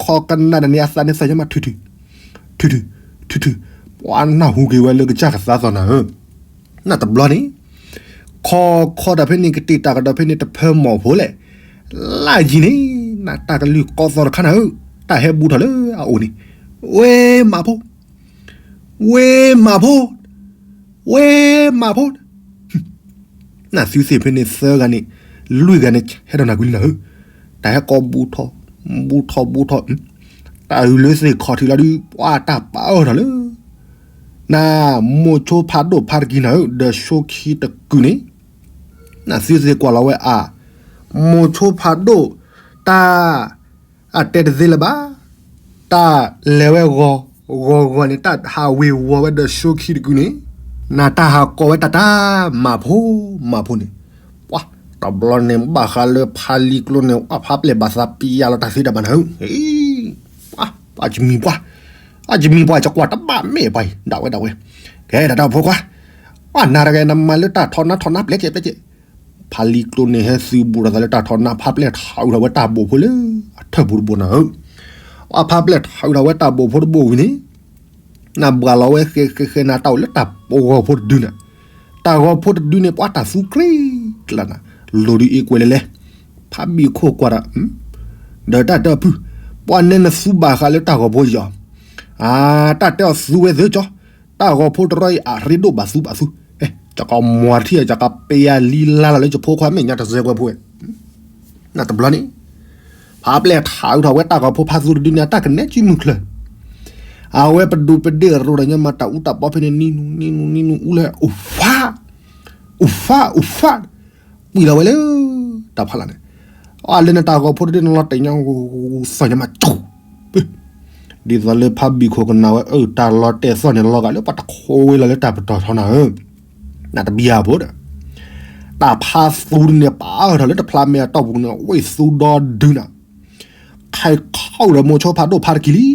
ခီကနၣ်တၢ်န့ၣ် အသးန့ၣ်သးယမးထုးထုး, ထုးထုး, ထုးထုး, ပှၤနၢ်ဟူက့ၤဝဲလၢကစၢ်ကသးသီၣ်နၤဧၢ, နတဘျီန့ၣ် ခီခီတၢ်ဖဲန့ၣ် ကတ့ၢ်တၢ်ကဒီးဖဲန့ၣ်တဖၢမီၢ်ဖိလဲၣ်, လၢယံၤန့ၣ် နတၢ်ကလုၢ်ကီသီတခါနၤဧၢ, တၢ်ဟဲဘူးထီၣ်လၢအအိၣ်န့ၣ်, ဝ့မးဖိ, ဝ့မးဖိ, ဝ့မးဖိ, နသုသ့ၣ်ဖဲန့ၣ်သၢဂၤန့ၣ်, လွံၢ်ဂၤန့ၣ် ဟဲထီၣ်နၤကွံာ်လံနၤဧၢ, တၢ်ဟဲကီဘူးထီၣ်, ဘူးထီၣ်ဘူးထီၣ်, တၢ်အုးလၢသ့ၣ်ခီၣ်ထံးလီၤဒုး ပှၤတၢ်ပာ်အၢၣ်ထီၣ်လၢ နမိၤဆိဖးဒိၣ်ဖါတကံၢ်နၤဧၢ ဒီးဆိခံတကုာ်န့ၣ်, နသုသ့ၣ်ကွၢ်လီၤဝဲအါ, မိၤဆိဖးဒိၣ်, တၢ်, အတဲတသ့လၢၤဘၣ်, တၢ်လဲၤဝဲဂီၤ, ဂီၤဂီၤန့ၣ် တၢ်ဟးဝ့ၤဝီၤဝဲဒီးဆိခံတကုာ်န့ၣ်, နတၢ်ဟးကိးဝဲတၢ်တၢ်မၤဖိ, မၤဖိန့ၣ်, ပှၤတဘျီန့ၣ် ဘၣ်ဃးလၢဖးလံၤကျိန့ၣ် အဖးပျဲၢ်ဘၣ်သးပျံၤယၤလီၤတၢ်သ့တၢ်ဘၣ်နၤဧၢ ပှၤကမံၤပှၢ်, အကမံၤပှၢ် ကကွၢ်တဘၣ်မဲာ်ပှၤအံၤ ဒၣ်ဝဲဒၣ်ဝဲ, ကဲဒၣ်တၢ်ဖိခွါ, အနၤတဂၤနမၤလၢတၢ်ထီနါထီနါပျဲကဲပျဲကဲ, ဖးလံၤကျိန့ၣ် ဟဲသုးဘူးထီၣ်သးလၢတၢ်ထီနါ ဖးပျဲၢ်ထးအုးထီၣ်ဝဲတၢ်ဘိၣ်ဖိလၢ အထၢၣ်ပူၤတဘိနၤဧၢ, အဖးပျဲၢ်ထးအုးထီၣ်ဝဲတၢ်ဘိၣ်ဖိတဘိဝံၤန့ၣ် နဘှၢ်လီၤဝဲဃဲဃဲဃဲနၤတၢ်အိၣ်လၢတၢ်ပဂီၢ်ဖိတဒုနၤ, တၢ်ဂီၤဖိတဒုန့ၣ် ပှၤတၢ်သူကြ့ကျါနၤ, လိၤဒုးအ့ကွဲလဲၣ်လဲၣ်, ဖးဘံၣ်ခိၣ်ကွၢ်ဒီး, ဒီးတၢ်တၢ်ဖုၣ်, ပှၤနဲနသူဘၣ်ဃးလၢတၢ်ဂီၤဖိယီၤ, အါ, တၢ်တဲအီၤသူဝဲသ့ကၠီ, တၢ်ဂီၤဖိတရီအံၤအရ့ဒိၣ်ဘၣ်သူဘၣ်သူ, ကကမၤထံၣ်ကကပယၤလံလါလီၤလၢယဖိခွါမဲာ်ညါတစဲးကွဲဖိဝဲ နတဘျီန့ၣ်, ဖးပျဲၢ်ထးအုးထီၣ်ဝဲတၢ်ဂီၤဖိဖးသူတဒုန့ၣ် အတၢ်ကနဲကုမုၢ်ချၢ, အဝဲပဒူးပဒ့ၣ်ရိၤဒီးညါမးတၢ်အူတၢ်ပီဖဲန့ၣ် နံနူနံနူနံနူအူလဲၣ် အိၣ်ဖး, အိၣ်ဖး အိၣ်ဖး, ကွံာ်လီၤဝဲလၢ တၢ်ဖးလၢ်န့ၣ်, အလၢနတၢ်ဂီၤဖိတဒုန့ၣ်လီၤတဲာ်ညါ, သီၣ်ညါမးကၠူ, ဒ်သိးလၢဖးဘံၣ်ခိၣ်ကနၣ်ဝဲ အၢ တၢ်လီၤတဲာ်သီၣ်န့ၣ်လီၤဂာ်လၢပှၤတခိးဝဲလီၤလၢတၢ်ပတီၢ်ထီနၤဧၢ နတဘံၣ်အဖိဒီး, တၢ်ဖးသူန့ၣ် ပာ်အၢၣ်ထီၣ်လၢတဖျါမဲာ်အတီၢ်ပူၤန့ၣ် ဝ့ၢ်သူဒီဒုနၤ, ခဲခီၣ်ဒီးမိၤဆိဖးဒိၣ်ဖါတကံၢ်လံ,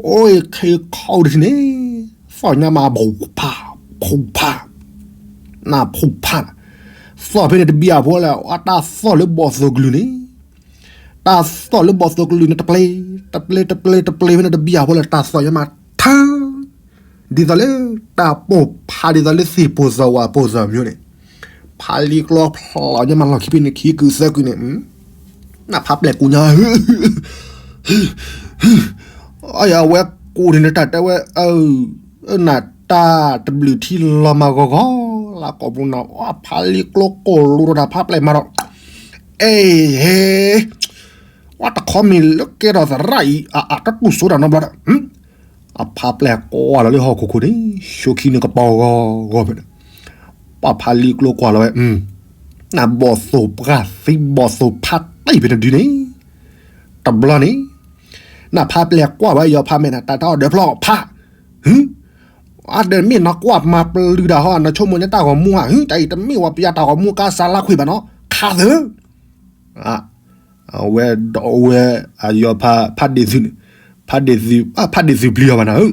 အိၣ်ခဲခီၣ်ဒီးထံၣ်န့ၣ်, သီၣ်ညါမး ဖူဖး, ဖူဖး, နဖူဖး, သီၣ်ဖဲန့ၣ်တဘံၣ်အဖိလဲၣ် အတၢ်သီၣ်လၢဘီၣ်သိၣ်ကလုာ်န့ၣ် တၢ်သီၣ်လၢဘီၣ်သိၣ်ကလုာ်န့ၣ် တပျဲ, တပျဲ, တပျဲ, တပျဲဖဲန့ၣ်တဘံၣ်အဖိလၢတၢ်သီၣ်ယမးထၢ, ဒ်သိးလၢ တၢ်ပိာ်ဖးဒ်သိးလၢသ့ၣ်ပိၢ်သီၣ်ဝၣ်ပိၢ်သီၣ်မ့ၢ်န့ၣ်, ဖးလံာ်ကျိဖျိညါမးလီၢ်ခံဖဲန့ၣ် ခံကုာ်သၢကုာ်န့ၣ်, နဖးပျဲၢ်ကူညါ, အဝဲကူန့ၣ် နတၢ်တဲဝဲ, နတၢ်တဘျုးထံလီၤမၤဂီၤဂီၤ, လၢကိာ်ပူၤနၤ ဖးလံာ်ကျိကိၢ်လိာ်ဒီးတၢ်ဖးပျဲၢ်မးဒီး, အဲ, ဝဲတခီမ့ၢ်လၢကဲထီၣ်သရၣ်အံၤ အတတူၢ်စိတၢ်နီတဘျီဒီး, အဖးပျဲၢ်ကွၢ်လီၤလၢဟီၣ်ခိၣ်ခိၣ်န့ၣ် ဆိခံန့ၣ်ကပီၤဂီၤဂီၤဖဲန့ၣ်, ပှၤဖးလံာ်ကျိကွၢ်လီၤဝဲ, နဘီၣ်သိၣ်ပှၢ်သံဘီၣ်သိၣ်ဖးတံၢ်ဖဲန့ၣ်ဒုန့ၣ်, တဘျီန့ၣ်, နဖးပျဲၢ်ကွၢ်ဝဲယီၤဖးမဲာ်နၤ တၢ်တအီၣ်ဒၢးဖျီဖး, အဒီးမ့ၢ်နကွၢ်မၤပျုၤတၢ်ဟီ နဆိကမိၣ်န့ၣ်တၢ်ဂီၤမူဧါ, တၢ်အံၤတမ့ၢ်ဝဲပယီၤတၢ်ဂီၤမူကါစးလါခွံဘၣ်နီၤ, ခးသၢ အဝဲဒီးဝဲအယီၤဖး ဖးဒ့ၣ်သုးန့ၣ်, ဖးဒ့ၣ်သုး, ဖးဒ့ၣ်သုးပျံၤအီၤဘၣ်နၤဧၢ,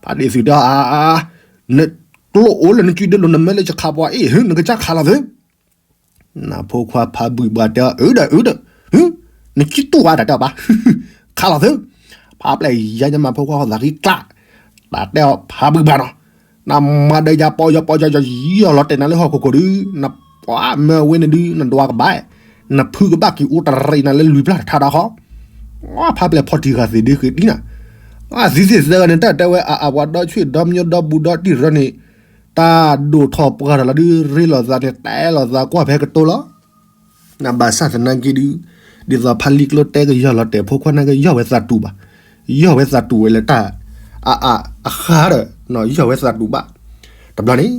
ဖးဒ့ၣ်သုးတဲအါ, နကျိအိၣ်လၢနစုဒၢလိာ် နမ့ၢ်လၢယခးပှၤအ့ၣ်ဧၢ နကစၢ်ခးလီၤသၢ, နဖိခွါဖးဘုၣ်ဘှါတဲအီၤ အၢဒီးအၢဒီး, နကံတူၢ်ဘၣ်တၢ်တဲအီၤဘၣ်, ခးလီၤသၢ, ဖးပျဲၢ်ယါညါမးဖိခွါဃီသးဃံကျး, တၢ်တဲအီၤဖးဘုၣ်ဘှါနီၤ, နမၤဒီးယၤပီယီၤပီယီၤယီၤယီၤလီၤတဲာ်နၤလၢဟီၣ်ခိၣ်ခိၣ်ဒု, နပှၤမၢဝဲန့ၣ်ဒု နဒွးကဘၣ်, နဖုကဘၣ်က့ၤအိၣ်တရံးနၤလၢလွံၢ်ပျၢ်တထါဒီးဃီ, ဖးပျဲၢ်ဖီၣ်တံၢ်ဃာ်သ့ၣ်ဒုဃ့ၢ်ဒ်နၤ, သံသ့ၣ်သၢဂၤန့ၣ် တၢ်တဲဝဲအအဝဲဒီဆွေဒီမျိုးဒီဘူးဒီတံၢ်ရၢန့ၣ်, တၢ်ဒိၣ်ထီၣ်ပှၢ်ထီၣ်လီၤဒု ရ့လိာ်သးန့ၣ် တဲလိာ်သးကွၢ်ဖဲကတိၤလီၤ, နဘၣ်ဆၣ်သနာ်က့ဒု, ဒ်သိးဖးလံာ်ကျိတဲကယီၢ်လီၤတဲာ်ဖိခွါန့ၣ်ကယီၢ်ဝဲသးတူာ်ဘၣ်, ယီၢ်ဝဲသးတူာ်ဝဲလၢတၢ်, အအ, အဃါဒီး, ယီၢ်ဝဲသးတူာ်ဘၣ်, တဘျီန့ၣ်,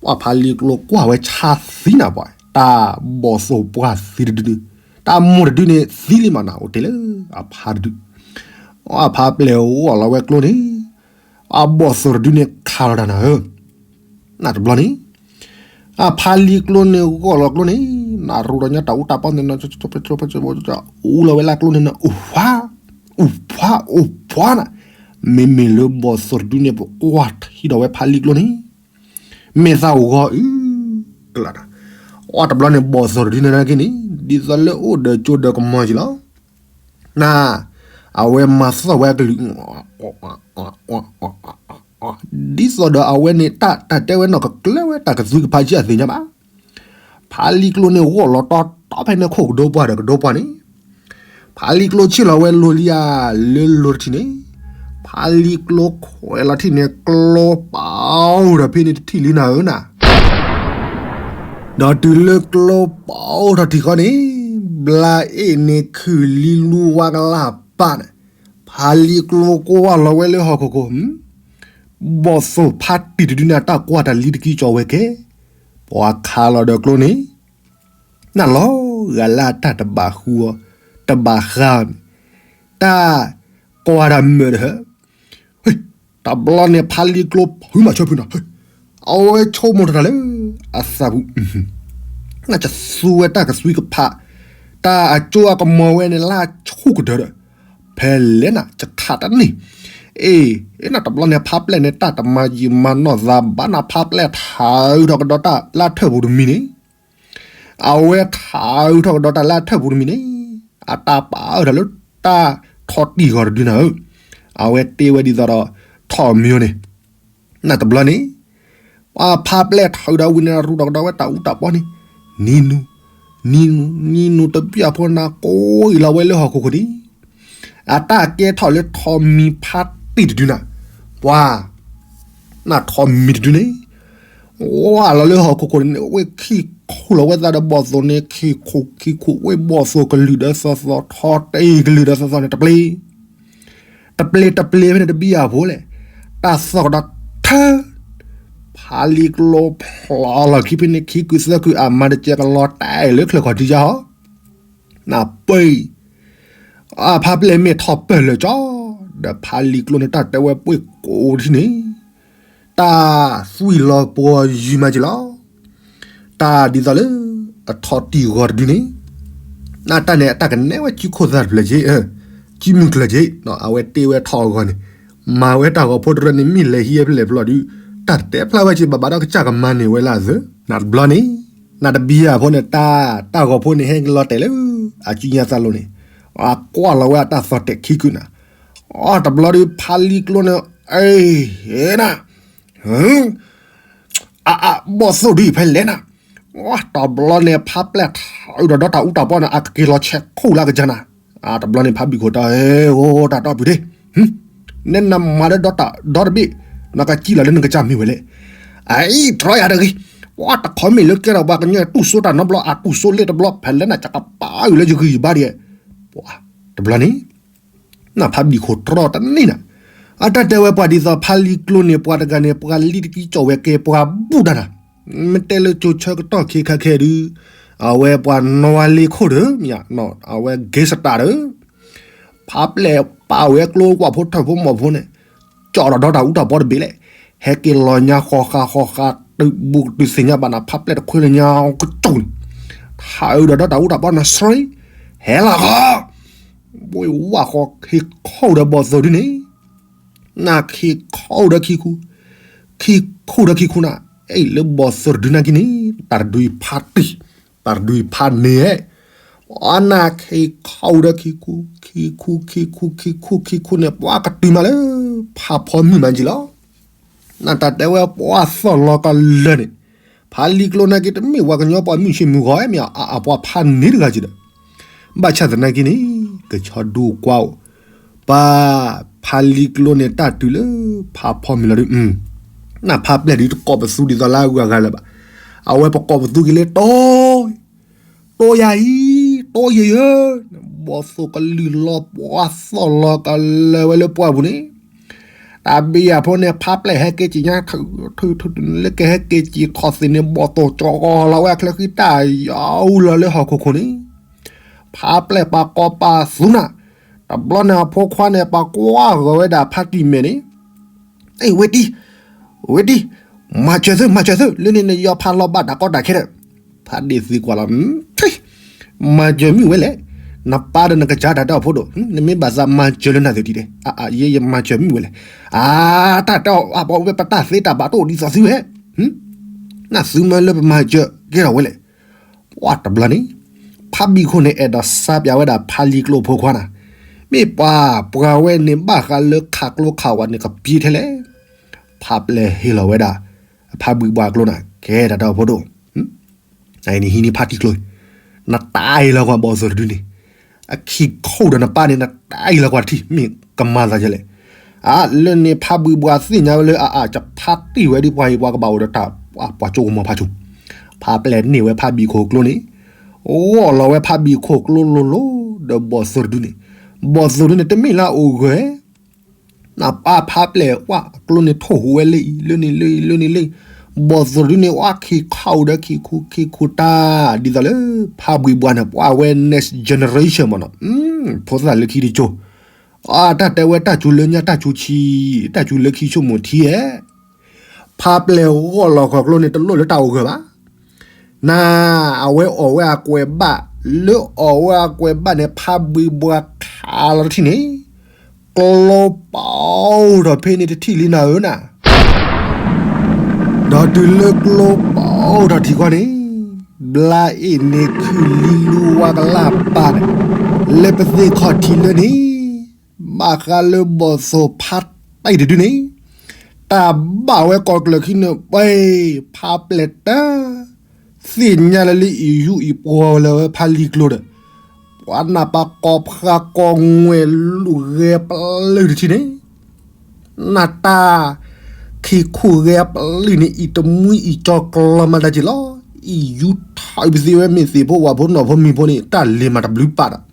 ပှၤဖးလံာ်ကျိကွၢ်ဝဲဆါသံနၤပှၤ တၢ်ဘီၣ်သိၣ်ပှၢ်သံတဒုဒု, တၢ်မိၢ်တဒုန့ၣ် သံလံမးနၤ အိၣ်တ့ၢ်လၢအဖးတဒု, အဖးပျဲၢ်ဂီၢ်လီၤဝဲကျိန့ၣ်, အဘီၣ်သိၣ်တဒုန့ၣ်ခးလီၤတၢ်နၤဧၢ, နတဘျီန့ၣ်, အဖးလံာ်ကျိန့ၣ်ဂီၢ်လီၤကျိန့ၣ်, နရူးဒီးညါတၢ်အူတၢ်ပီန့ၣ်, အူလီၤဝဲလၢကျိန့ၣ်နၤ အိၣ်ဖှါ, အိၣ်ဖှါ, အိၣ်ဖှါနၤ, မ့မ့ၢ်လၢဘီၣ်သိၣ်တဒုန့ၣ် ပကွၢ်ထံဒီးဝဲဖးလံာ်ကျိန့ၣ်, မ့ၢ်သးအိၣ်ဂီၢ်အု, ကလးတၢ်, အတဘျီန့ၣ်ဘီၣ်သိၣ်တဒုန့ၣ်နာ်က့န့ၣ်, ဒ်သိးလၢအိၣ်ဒီးကၠိဒီးကမီၤက့ၤလီၤ, န, အဝဲမၤသီၣ်ဝဲအကလုၢ် ဒ်သိးဒီးအဝဲန့ၣ်တၢ်တၢ်တဲဝဲနီၢ်ကကျၢၤဝဲတၢ်ကသွံကဖးကံအသ့ၣ်ညါဘၣ်, ဖးလံာ်ကျိန့ၣ်ဂီၢ်လီၤတီတီဖဲန့ၣ်ခိၣ်ကဒိပှၢ်ဒီးကဒိပှၢ်န့ၣ်, ဖးလံာ်ကျိဆ့ၣ်လီၤဝဲလိၤလံဧါ, လၢလိၤတထံၣ်န့ၣ်, ဖးလံာ်ကျိခွဲးလီၤထံၣ်န့ၣ် ကျိပာ်အိၣ်ဒီးဖဲန့ၣ်တထံၣ်လံနၤဧၢနၤ ဒီးတုၤလၢကျိပာ်အိၣ်ထီၣ်ထံၣ်ဃီန့ၣ်, ဘျါအ့ၣ်န့ၣ်ခုၣ်လံလူဝါကလၢ်ပာ်န့ၣ်, ဖးလံာ်ကျိကွၢ်လီၤဝဲလၢဟီၣ်ခိၣ်ခိၣ်, ဘီၣ်သိၣ်ဖးတံၢ်တဒုန့ၣ် တၢ်ကွၢ်တၢ်လံတကံကၠီဝဲကဲ, ပှၤခးလီၤဒီးကျိန့ၣ်, နလီၤဂာ်လၢတၢ်တဘၣ်ဃူအီၤ, တဘၣ်ဃးအီၤန့ၣ်, တၢ်ကွၢ်တၢ်မၢာ်ဒီး တဘျီန့ၣ်ဖးလံာ်ကျိဖုမၤဆိဖုနီၤ, အဝဲဆိကမိၣ်တၢ်လၢအသးပူၤ, နကသူဝဲတၢ်ကသွံကဖး, တၢ်အကၠိအကမီၤဝဲန့ၣ်လၢအဆူၣ်ကတၢၢ်ဒီး, ဖဲလဲၣ်နၤ ယခးတန့ၢ်, အ့ၣ်, နတဘျီန့ၣ်ဖးပျဲၢ်န့ၣ် တၢ်တမၤယံာ်မၤနီၢ်သးဘၣ်နၤ ဖးပျဲၢ်ထးအုးထီၣ်ကဒီးတၢ်လၢအထၢၣ်ပူၤတမံၤန့ၣ် အဝဲထးအုးထီၣ်ကဒီးတၢ်လၢအထၢၣ်ပူၤတမံၤန့ၣ်, အတၢ်ပာ်အၢထီၣ်လၢတၢ်ထီၣ်တံၢ်ဂီၤတဒုနၤဧၢ, အဝဲတ့ဝဲဒ်သိးဒီး ထီၣ်မံၤအီၤန့ၣ်, နတဘျီန့ၣ်, ပှၤဖးပျဲၢ်ထးအုးဒီးဝံၤန့ၣ် ရူးထီၣ်ကဒီးဝဲတၢ်အူတၢ်ပီန့ၣ်, နံၤနူ, နံၤနူ, နံၤနူတဘံၣ်အဖိနၤ ကိးအံၤလီၤဝဲလၢဟီၣ်ခိၣ်ခိၣ်န့ၣ်, အတၢ်ကဲထီၣ်လၢထီၣ်မံၤဖးတံၢ်တဒုနၤ, ပှၤ နထီၣ်မံၤတဒုန့ၣ်, ဝါလီၤလၢဟီၣ်ခိၣ်ခိၣ်န့ၣ် ဝ့ၢ်ခံခိၣ်လီၤဝဲသးဒီးဘီၣ်သိၣ်န့ၣ် ခံခိၣ်ခံခိၣ် ဝ့ၢ်ဘီၣ်သိၣ်ကလုာ်ဒီးသီသီ ထီၣ်တ့ၢ်ကလုာ်ဒီးသီသီန့ၣ် တပျ့ၤ, တပျ့ၤတပျ့ၤဖဲန့ၣ်တဘံၣ်အဖိလဲၣ်, တၢ်သီၣ်ကဒီးထၢ ဖးလံာ်ကျိဖျိလီၤခံဖဲန့ၣ် ခံကုာ်သၢကုာ် အမၤတကဲကလီၤတဲာ်လၢချၢၣ်ခီၣ်ထံးယါဟီ, နပၢၢ် အဖးပျဲၢ်မ့ၢ်ထီၣ်ပၢၢ်လၢာ်ကၠီ, ဒီးဖးလံာ်ကျိန့ၣ် တၢ်တဲဝဲပှ့ၤကိးထံၣ်န့ၣ်, တၢ်သွံၣ်လီၤပှီၤယံၤမးက့ၤလီၤ. တၢ်ဒ်သိးလၢ အထီၣ်တံၢ်ဂီၤတဒုန့ၣ်, နတၢ်န့ၣ် အတၢ်ကနဲဝဲကံၢ်ခိၣ်သၣ်တဖျၢၣ်က့ၤ, ကံၢ်မုၢ်ကျၢၢ်က့ၤ, အဝဲတ့ဝဲထီၣ်အဂီၢ်န့ၣ်, မၤဝဲတၢ်ဂီၤဖိတရၢန့ၣ် မ့ၢ်လဲၤဟံးဖဲလဲၣ်ဖျီဒု, တၢ်တဲဖျါဝဲက့ၤဘၣ်ဘၣ်ဒီးကစၢ်ကမၤန့ၢ်ဝဲလၢအသၢ, နတဘျီန့ၣ်, နတဘံၣ်အဖိန့ၣ် တၢ်, တၢ်ဂီၤဖိန့ၣ်ဟဲက့ၤလီၤတဲာ်လၢ အစုညါသးလိၤန့ၣ်, အကွၢ်လီၤဝဲအတၢ်သီၣ်တဲာ်ခံကုာ်နၤ, အတဘျီဒု ဖးလံာ်ကျိန့ၣ်, အ့ၣ်, န, အအ, ဘီၣ်သိၣ်ဒုဖဲလဲၣ်နၤ, တဘျီန့ၣ် ဖါပျဲၢ်ထးအုးဒီးဒီတၢ်အူတၢ်ပီန့ၣ် အကက့ၤလီၤဆဲးခိၣ်လၢအကစၢ်နၤ, တဘျီန့ၣ် ဖါဘံၣ်ခိၣ်တဲ အိ တၢ်တီပူၤဒ့, နဲနမၤဒီးဒီတၢ်ဒီတဘ့ၣ်, နကစံၣ်လီၤလၢနကစၢ်မ့ၢ်ဝဲလဲၣ်. အအံၤတြီယၤတဂ့ၤ, ပှၤတခီမ့ၢ်လၢကဲထီၣ်ပှၤကညီတူၢ်စိတၢ်နီတဘျီ အတူၢ်စိလ့ၣ်တဘျီ ဖဲလဲၣ်နကပာ်အုးလၢယဂံၢ်ယဘါဒံး, ပှၤတဘျီန့ၣ် နဖါဘံၣ်ခိၣ်တြီတန့ၢ်နၤ, အတၢ်တဲဝဲပှၤဒ်သိးဖါလံၤကျိန့ၣ် ပှၤတဂၤန့ၣ် ပှၤလံတကံကၠီၣ်ဝဲကဲပှၤဘူၣ်တၢ်နၤ, မ့ၢ်တဲလၢကၠိဆၢကတီၢ်ခဲခါခဲဒုး, အဝဲပှၤနီၢ်ဝါလ့ခိၣ်ဒီး မ့ၢ်အဝဲ gangster ဒီး ဖါပျဲၢ်ပာ်ဝဲကျိကွၢ်ဖိထၢၣ်ဖိမီၤဖိန့ၣ်, ကၠီၣ်ဒီးဒီတၢ်အူတၢ်ပီတဘ့ၣ်လဲၣ်, ဟဲက့ၤလီၤညါဃီဃာ်ဃီဃာ် တုၤဘူးကတုၤသ့ၣ်ညါဘၣ်နၤ ဖါပျဲၢ်တခွ့လၢညါကကၠိၣ်န့ၣ်, ထးအုးဒီးဒီတၢ်အူတၢ်ပီနၤ ဆှံ, ဟဲလီၤဃီ ဘိဝၣ်ဃီခံခီၣ်ဒီးဘီၣ်သိၣ်ဒုန့ၣ်, နခံခီၣ်ဒီးခံခူ, ခံခူဒီးခံခူနၤ, အဲၣ်လၢဘီၣ်သိၣ်တဒုနာ်က့န့ၣ်, တၢ်တဒုအံၤဖါတံၢ်, တၢ်တဒုအံၤဖါန့ၣ်, အနခံခီၣ်ဒီးခံခူ, ခံခူခံခူခံခူခံခူန့ၣ် ပှၤကတုၤမးလၢ ဖးဖီမုၢ်မးက့လီၤ. နတၢ်တဲဝဲပှၤသီၣ်လီၤကလၢာ်န့ၣ်, ဖါလံၤကျိနာ်က့တမ့ၢ်ပှၤကညီပှၤမုၢ်ဆ့ၣ်မုၢ်ဂီၤမ့ၢ်အပှၤဖးန့ၣ်တဂၤက့ဒီး, ဘၣ်ဆၣ်သနာ်က့န့ၣ်, ကဆီဒူကွၢ်အိၣ်, ပှၤဖါလံၤကျိန့ၣ်တၢ်တုၤလၢဖးဖီမုၢ်လီၤဒု, နဖါပျဲၢ်ဒုတကိးပသူဒ်သိးလၢအဂၤဂၤလၢၤဘၣ်, အဝဲပကိးပသူက့ၤလၢတီ တိယၤအံၤ, တိယဲယဲ, ဘီၣ်သိၣ်ကလုၢ်လီၤပှၤသီၣ်လီၤကလၢာ်ဝဲလၢပှၢ်ပူၤန့ၣ်, တၢ်ဘံယၤဖိန့ၣ် ဖါပျဲၢ်ဟဲက့ၤက့ၤညါ, လၢကဟဲက့ၤက့ၤခီၣ်သ့ၣ်န့ၣ် ဘီၣ်သိၣ်ကၠီၤလီၤဝဲအချၢဃံတၢ်ယီအူလီၤလၢဟီၣ်ခိၣ်ခိၣ်န့ၣ်, ဖါပျဲၢ်ပှၤကိးပသူနၤ, တဘျီန့ၣ်အဖိခွါန့ၣ် ပှၤကွၢ်ဂီၤဝဲဒၣ်ဖါတံၢ်မဲာ်န့ၣ် အ့ၣ် ဝ့ၢ်တံၢ်, ဝ့ၢ်တံၢ်, မၤစၢၤသု မၤစၢၤသု လၢန့ၣ်နယီၤဖးလီၤဘၣ်တၢ်ကီတၢ်ခဲဒီး, ဖါတံၢ်သံကွၢ်လီၤ, မၤစၢၤမ့ၢ်ဝဲလဲၣ်, နပၢ်ဒီးနကစၢ်တၢ်တဲအီၤဖိဒိၣ်, နမ့ၢ်ဘၣ်သးမၤစၢၤလၢနၤသ့ၣ်တံၢ်ဒဲး, ယဲယမၤစၢၤမ့ၢ်ဝဲလဲၣ်, အါ, တၢ်တဲအီၤအဘၣ်ဝဲပတၢ်သ့တၢ်ဘၣ်တအိၣ်ဒ်သိးသုဝဲ, နသုမၢလၢပမၤစၢၤကဲထီၣ်ဝဲလဲၣ် ပှၤတဘျီန့ၣ်, ဖါဘံၣ်ခိၣ်န့ၣ် အဲၣ်ဒိးစါပၠးဝဲဒၣ်ဖါလံၤကျိဖိခွါနၤ, မ့ၢ်ပှၤ, ပှၤဝဲန့ၣ်ဘၣ်ဃးလၢခးကျိခးဝးန့ၣ်ကပျ့ထဲလဲၣ်, ဖါပျဲၢ်ဟ့ၣ်လီၤဝဲဒၣ်, ဖါဘံၣ်ဘှါကျိနၤ ကဲတၢ်တဲအီၤဖိဒိၣ်, နဟံးန့ၢ်ဖါတံၢ်ကျိ, နတၢ်အံၤလီၤကွၢ်ဘီၣ်သိၣ်တဒုန့ၣ်, အခံခိၣ်ဒီးနပၢ်န့ၣ် နတၢ်အံၤလီၤကွၢ်တထံၣ် မ့ၢ်ကမၤသးဒ်လဲၣ်, အါ, လၢန့ၣ်ဖါဘံၣ်ဘှါသ့ၣ်ညါဝဲလၢအအါကဖါတံၢ်ဝဲဒ်ပှၤအံၤပှၤကဘၣ်အိၣ်ဒီးတၢ်, ပှၤကၠိကမီၤဖးဆူၣ်, ဖါပျဲၢ်န့ၢ်ဝဲဖါဘံၣ်ခိၣ်ကျိန့ၣ်, ဂီၢ်လီၤဝဲဖါဘံၣ်ခိၣ်ကျိလိၤလိၤဒီးဘီၣ်သိၣ်တဒုန့ၣ်, ဘီၣ်သိၣ်တဒုန့ၣ် တမ့ၢ်လၢအအိၣ်ဂၢၢ် နပၢ်ဖါပျဲၢ်ဝဲကျိန့ၣ်ထိၣ်ဟူးဝဲလၢအံၤ လၢန့ၣ်လၢအံၤ လၢန့ၣ်လၢအံၤ, ဘီၣ်သိၣ်တဒုန့ၣ် ဝဲခံခီၣ်ဒီးခံခူခံခူတၢ် ဒ်သိးလၢ ဖါဘံၣ်ဘှါန့ၣ် ပှၤဝဲ next generation မ့ၢ်နီၤ, ဖိသၣ်လၢခံတကၠိ, အတၢ်တဲဝဲတၢ်စူၤလၢညါတၢ်စူၤဆံး, တၢ်စူၤလၢခံဆိကမိၣ်ထံဧါ ဖါပျဲၢ်ဂီၢ်လီၤခီၣ်ကျိန့ၣ် တလိၣ်လၢတၢ်အိၣ်ဂၢၢ်ဘၣ်. နၤ, အဝဲအီၣ်ဝဲအကွဲးဘၣ်, လၢအီၣ်ဝဲအကွဲးဘၣ်န့ၣ် ဖါဘံၣ်ဘှါခးလီၤတထံၣ်န့ၣ်, ကျိပအိၣ်ထီၣ်ဖဲန့ၣ်တထံၣ်လံနၤဧၢနၤ, ဒီးတုၤလၢကျိပအိၣ်ထီၣ်ထံၣ်ခီန့ၣ်, ဘျါအ့ၣ်န့ၣ်ခုၣ်လံလူဝါကလၢ်ပာ်န့ၣ်, လၢပသ့ၣ်ခီၣ်ထံးလၢန့ၣ် ဘၣ်ဃးလၢဘီၣ်သိၣ်ဖါတံၢ်တဒုန့ၣ်, တၢ်ဘၣ်ဝဲကီၢ်ကျၢၢ်ခံန့ၣ်ပှဲၤ, ဖါပျဲၢ်တၢ်, သ့ၣ်ညါလၢလၢအံၤယူအံၤပှီၤလၢဝဲဖါလံၤကျိဒီး, ပှၤနၢ်ပၢၢ်ကီၢ်ဖးကီၢ်ငွဲၢ်လူၤဂဲၤပျုၢ်တထံၣ်န့ၣ် နတၢ်, ခံခူၣ်ဂဲၤပျုၢ်န့ၣ် အံၤတမှံအံၤကၠီကျီမၤတၢ်က့ၤလီၤ, အံၤယူထီၣ်ပသ့ဝဲမ့ၢ်သ့ၣ်ဖိဝၣ်ဖိနီၢ်ဖိမံၤဖိန့ၣ် တၢ်လ့ၤမၤတဘျုးပာ်ဒီး,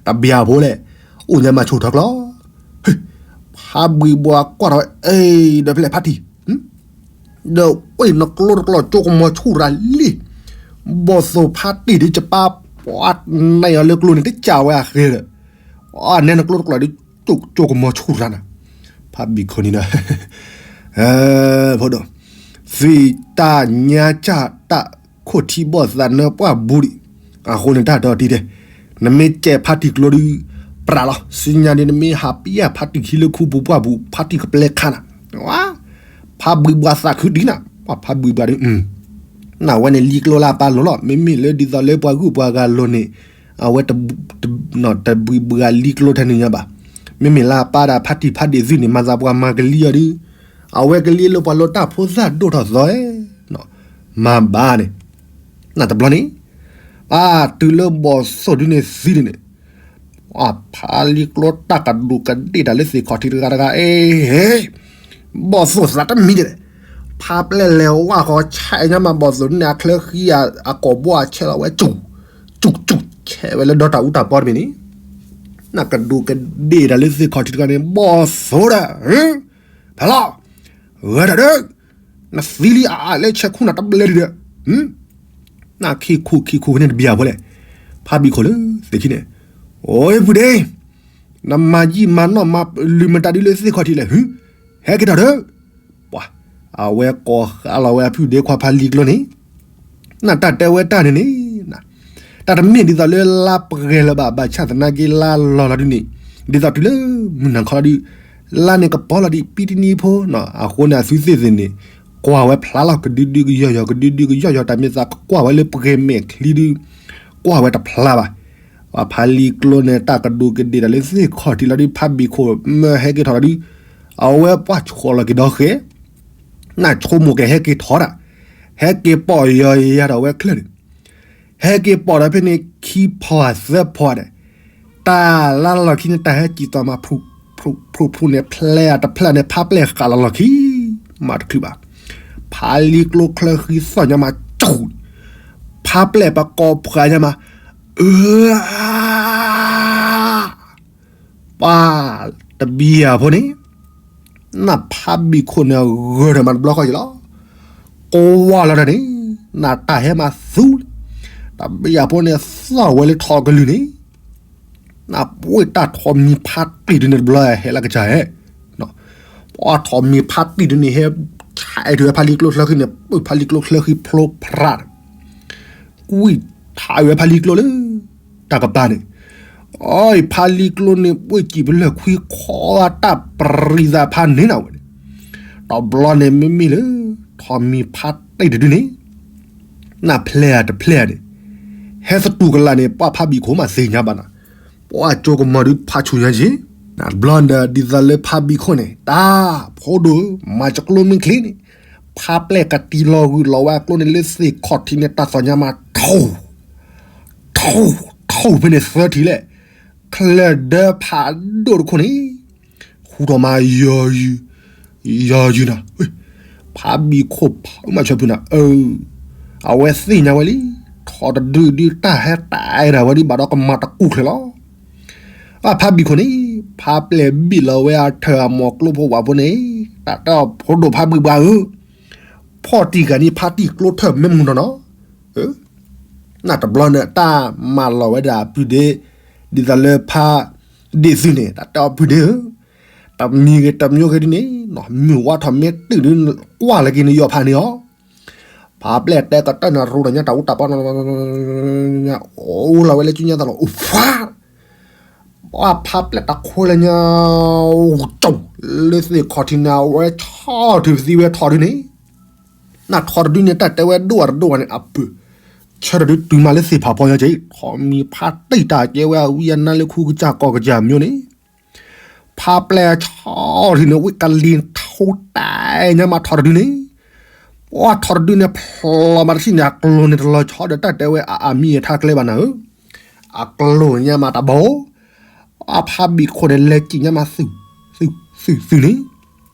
တဘျီဖိလဲၣ်, အိၣ်ညါမၤဆိၣ်ထီၣ်ကျီ, ဖါဘံၣ်ဘှါကွၢ်ထီၣ်အံၤဒီးဖဲလဲၣ်ဖါတံၢ် ဒီးဝဲနကျိတကျိးကၠိကမီၤဆူၣ်ရၤလံ, ဘီၣ်သိၣ်ဖါတံၢ်ဒ်ကပၢ်ပှၤနံၤအီၤလၢကျိန့ၣ် တကးဝဲအဃဲဒီး, အနဲနကျိတကျိးဒ်ကၠိကမီၤဆူၣ်ရၤနၤ, ဖါဘံၣ်ခိၣ်န့ၣ်ဒီး, ဖိဒိၣ်, သံးတၢ်ညါစၢ်တၢ်ခိၣ်ထံဘီၣ်သးနၢပှၢ်ဘူးဒံး, အဃိန့ၣ်တၢ်ဒီတံၤတဲ, နမ့ၢ်ကဲဖါတံၢ်ကျိဒ်, ပြးလီၤ, စံညါဒ်နမ့ၢ်ဟးပယၢ်ဖါတံၢ်ခံလၢခူပူၤပှၢ်ပူၤ ဖါတံၢ်ကပျဲခါနၤ ဖါဘံၣ်ဘှါသးခုတံၢ်နၤ, ပှၤဖါဘံၣ်ဘှါဒ်, နဝဲန့ၣ်လံကျိလၢအပၢ်လိၤလီၤ, မ့မ့ၢ်လၢဒ်သိးလၢပှၤဂုၤပှၤဂၤလိၤန့ၣ်, အဝဲ, တဘံၣ်ဘှါလံကျိထဲန့ၣ်ညါဘၣ်, မ့မ့ၢ်လၢအပၢ်ဒၣ်ဖါတံၢ်ဖါဒံၣ်သုန့ၣ် မၤသးပှၤမၤကလံအီၤဒ်, အဝဲကလံလိာ်ပှၤလိာ်တၢ်ဖိသၣ်ဒိၣ်ထီၣ်သီ, မၤဘၣ်န့ၣ် နတဘျီန့ၣ် ပတုၤလၢဘီၣ်သိၣ်ဒုန့ၣ်သံဒုန့ၣ် ဖးလံကျိတၢ်ကဒူးကဒ့ၣ်တၢ်လၢသ့ၣ်ခီၣ်ထံးတဂၤတဂၤ အ့ ဘီၣ်သိၣ်သးတမံၤဒဲး, ဖးပျဲၢ်လဲၤဝဲဃီ ဆဲးညါမး ဘီၣ်သိၣ်ဒုန့ၣ် အချၢဃံအကိာ်ဘီအဆဲးလီၤဝဲ စူၣ်စူၣ် ဆဲးဝဲလၢဒီတၢ်အူတၢ်ပီတမံၤန့ၣ် နကဒူးကဒ့ၣ်တၢ်လၢသ့ၣ်ခီၣ်ထံးတဂၤန့ၣ် ဘီၣ်သိၣ်ဒီး ဖဲလီၤ ဂဲၤတၢ်ဒီး နသံလံအအါလၢဆဲးခူနၤတဘျဲဒုဒီး နခံခူခံခူဖဲန့ၣ်တဘံၣ်အဖိလဲၣ်, ဖးဘံၣ်ခိၣ်လၢသ့ၣ်ခံန့ၣ်, အိၣ်ဖုဒ့, နမၤယံာ်မၤနီၢ်မၤလုၢ်မတၤဒုလၢသ့ၣ်ခီၣ်ထံးလဲၣ်ဟု, ဟဲက့ၤထီၣ်ဒီး, ပှၤ, အဝဲကိးဃာ်လီၤဝဲအဖုဒ့ခွါဖးလံကျိန့ၣ် နတၢ်တဲဝဲတၢ်န့ၣ်န့ၣ်, တၢ်တမ့ၢ်ဒ်သိးလၢလါပှဲၤလၢၤဘၣ် ဘၣ်ဆၣ်သနာ်က့လါလီၤလီၤဒုန့ၣ်, ဒ်သိးတုၤလၢမုၢ်နၤခီလီၤဒု, လါန့ၣ်ကပီၤလီၤဒံးပံတနံၤဖိနီၤ အဃိန့ၣ်အသုသ့ၣ်သ့ၣ်န့ၣ်, ကွၢ်ဝဲဖျါလီၤကဒုဒုကယီၢ်ယီၢ် ကဒုဒုကယီၢ်ယီၢ်တၢ်မ့ၢ်သးကကွၢ်ဝဲလၢပှဲၤမဲာ်ချံဒု, ကွၢ်ဝဲတဖျါဘၣ်. ပှၤဖးလံကျိန့ၣ် တၢ်ကဒူးကဒ့ၣ်တၢ်လၢသ့ၣ်ခီၣ်ထံးလီၤဒု ဖးဘံၣ်ခိၣ်မၢဟဲက့ၤထီၣ်လီၤဒု, အဝဲပှၤဆိးလီၤက့ၤဒီးဃဲ နဆိကမိၣ်က့ၤဟဲက့ၤထီၣ်ဒၣ်, ဟဲက့ၤပိာ်ယီၤယၤဒီးဝဲချၢၣ်န့ၣ်, ဟဲက့ၤပိာ်ဒီးဖဲန့ၣ်ခံဖီသၢဖီဒဲး, တၢ်လါလီၢ်ခံန့ၣ် တၢ်ဟဲစံၣ်သီၣ်မး ဖျိဖျိဖျိန့ၣ် ဖျဲးအတဖျဲးန့ၣ် ဖးပျဲၢ်ဃာ်လီၤလီၢ်ခံ, မၤတချုးဘၣ်, ဖးလံကျိချၢဃံသီၣ်ညါမး စူၣ်, ဖးပျဲၢ်ပကိးဖှးညါမး, အၢ ပှၤတဘံၣ်အဖိန့ၣ်, နဖးဘံၣ်ခိၣ်န့ၣ်ဂၢၢ်ထီၣ်မးတဘျီဃီက့ၤလီၤ. ကိးဝါလီၤတၢ်န့ၣ်, နတၢ်ဟဲမးသူလံ, တဘံၣ်အဖိန့ၣ်သီၣ်ဝဲလၢထီၣ်ကလုၢ်န့ၣ်, နပှ့ၢ်တၢ်ထီၣ်မံၤဖးတံၢ်ဒုန့ၣ်တဘျီဟဲလၢကစၢ်ဟဲ, ပှၤထီၣ်မံၤဖးတံၢ်ဒုန့ၣ်ဟဲ, ဆဲးထုးဝဲဖးလံကျိချၢဃံန့ၣ် ပှ့ၢ်ဖးလံကျိချၢဃံဖျိဖရၣ် ကွံာ်ထးဝဲဖးလံကျိလၢ တၢ်ကပၤန့ၣ်, အီ ဖးလံကျိန့ၣ် ပှ့ၢ်စံာ်ပလၢၢ်ခွံခီတၢ်ပြံသးဖးန့ၢ်နၤဝဲန့ၣ်, တဘျီန့ၣ်မ့မ့ၢ်လၢ ထီၣ်မံၤဖးတံၢ်တဒုန့ၣ်, နဖျဲးဧါတဖျဲးဧါန့ၣ်, ဟဲသတူၢ်ကလာ်န့ၣ် ပှၤဖးဘံၣ်ခိၣ်မးသ့ၣ်ညါဘၣ်နၤ, ပှၤကၠိကမီၤဒုဖးဆူၣ်ညါက့ၤ, တဘျီဒီးဒ်သိးလၢဖးဘံၣ်ခိၣ်န့ၣ် တၢ်ဖိဒိၣ်ဧၢ မၤစကျိမ့ၢ်ချ့န့ၣ်, ဖးပျဲၢ်ကတံၢ်လီၤဂုာ်လီၤဝဲအကျိန့ၣ်လၢသ့ၣ်ခီၣ်ထံးန့ၣ် တၢ်သီၣ်ညါမး ထိၣ်, ထိၣ်, ထိၣ်ဖဲန့ၣ်သၢထံၣ်လဲၣ်, ချၢၣ်ဒၢဖးဒိၣ်တခိၣ်န့ၣ်, ဟူထီၣ်မးယီၤယုၢ်, ယီၤယုၢ်နၤ, ဖးဘံၣ်ခိၣ်ဖးမၤဆၢဖုနၤ, အဝဲသ့ၣ်ညါဝဲလံ, ထီၣ်တဒုဒုတၢ်ဟဲတၢ်အဲၣ်ဒၣ်ဝဲဒုဘၣ်ဒီးကမၤတကူၣ်ချၢၣ်လီၤ. အဖးဘံၣ်ခိၣ်န့ၣ်, ဖးပျဲၢ်ဘံၣ်လီၤဝဲအထၢၣ်အမိၢ်ကျိဖိဝၣ်ဖိန့ၣ်, တၢ်တဲအီၤဖိဒိၣ်ဖးဘံၣ်ဘှါဧၢ, ဖီၣ်တံၢ်ဂၤန့ၣ် ဖးတံၢ်ကျိထၢၣ်မ့ၢ်မုၢ်နီၢ်နီၢ်, နတဘျီန့ၣ် တၢ်မၤလီၤဝဲဒၣ်အပုၢ်ဒ့, ဒ်သိးလၢဖးဒ့ၣ်သုန့ၣ် တၢ်တဲအီၤပုၢ်ဒ့ဧၢ, တမံၤဂ့ၤတမံၤဂ့ၤဒ်န့ၣ်, မုၢ်ဝါထီၣ်မ့ၢ်တုၤဒု ကွၢ်လၢက့ၤနယီၢ်ဖးန့ၢ်အီၤ ဖးပျဲၢ်တဲကတၢၢ်န့ၣ် ရူးဒီးညါတၢ်အူတၢ်ပီ, အိၣ်လီၤဝဲလၢကၠူညါသးလီၤ အိၣ်ဖး, ပှၤဖးပျဲၢ်တခွဲလၢညါ, အိၣ်ကၠိၣ်, လၢသ့ၣ်ခီၣ်ထံးန့ၣ် အဝဲဆီၣ်ထုးသံဝဲထီၣ်ဒုန့ၣ်, နထီၣ်တဒုန့ၣ် တၢ်တဲဝဲဒိၣ်ဝဲတဒိၣ်ဝဲန့ၣ် အပုၢ်, ဆၢထၢၣ်ဒုတုၤမးလၢသ့ၣ်ဖးဖီညါက့ၤ ထီၣ်မံၤဖးတံၢ်တၢ်ကဲဝဲအဝံအနါလၢခူကစၢ်ကီၢ်ကစၢ်မၠိန့ၣ် ဖးပျဲၢ်ဆီၣ်ထံန့ၣ် ဝံကလံၤထူတၢ်ညါမးထီၣ်တဒုန့ၣ်, ပှၤထီၣ်တဒုန့ၣ် ဖျိမးတထံၣ်န့ၣ် အကျိၤန့ၣ်တလီၤဆီဒီးတၢ်တဲဝဲအအမံၤအထါကျဲဘၣ်နၤဧၢ, အကျိၤညါမးတဘိ, အဖးဘံၣ်ခိၣ်န့ၣ် လဲၤစံၣ်ညါမးသု, သု, သု, သုန့ၣ်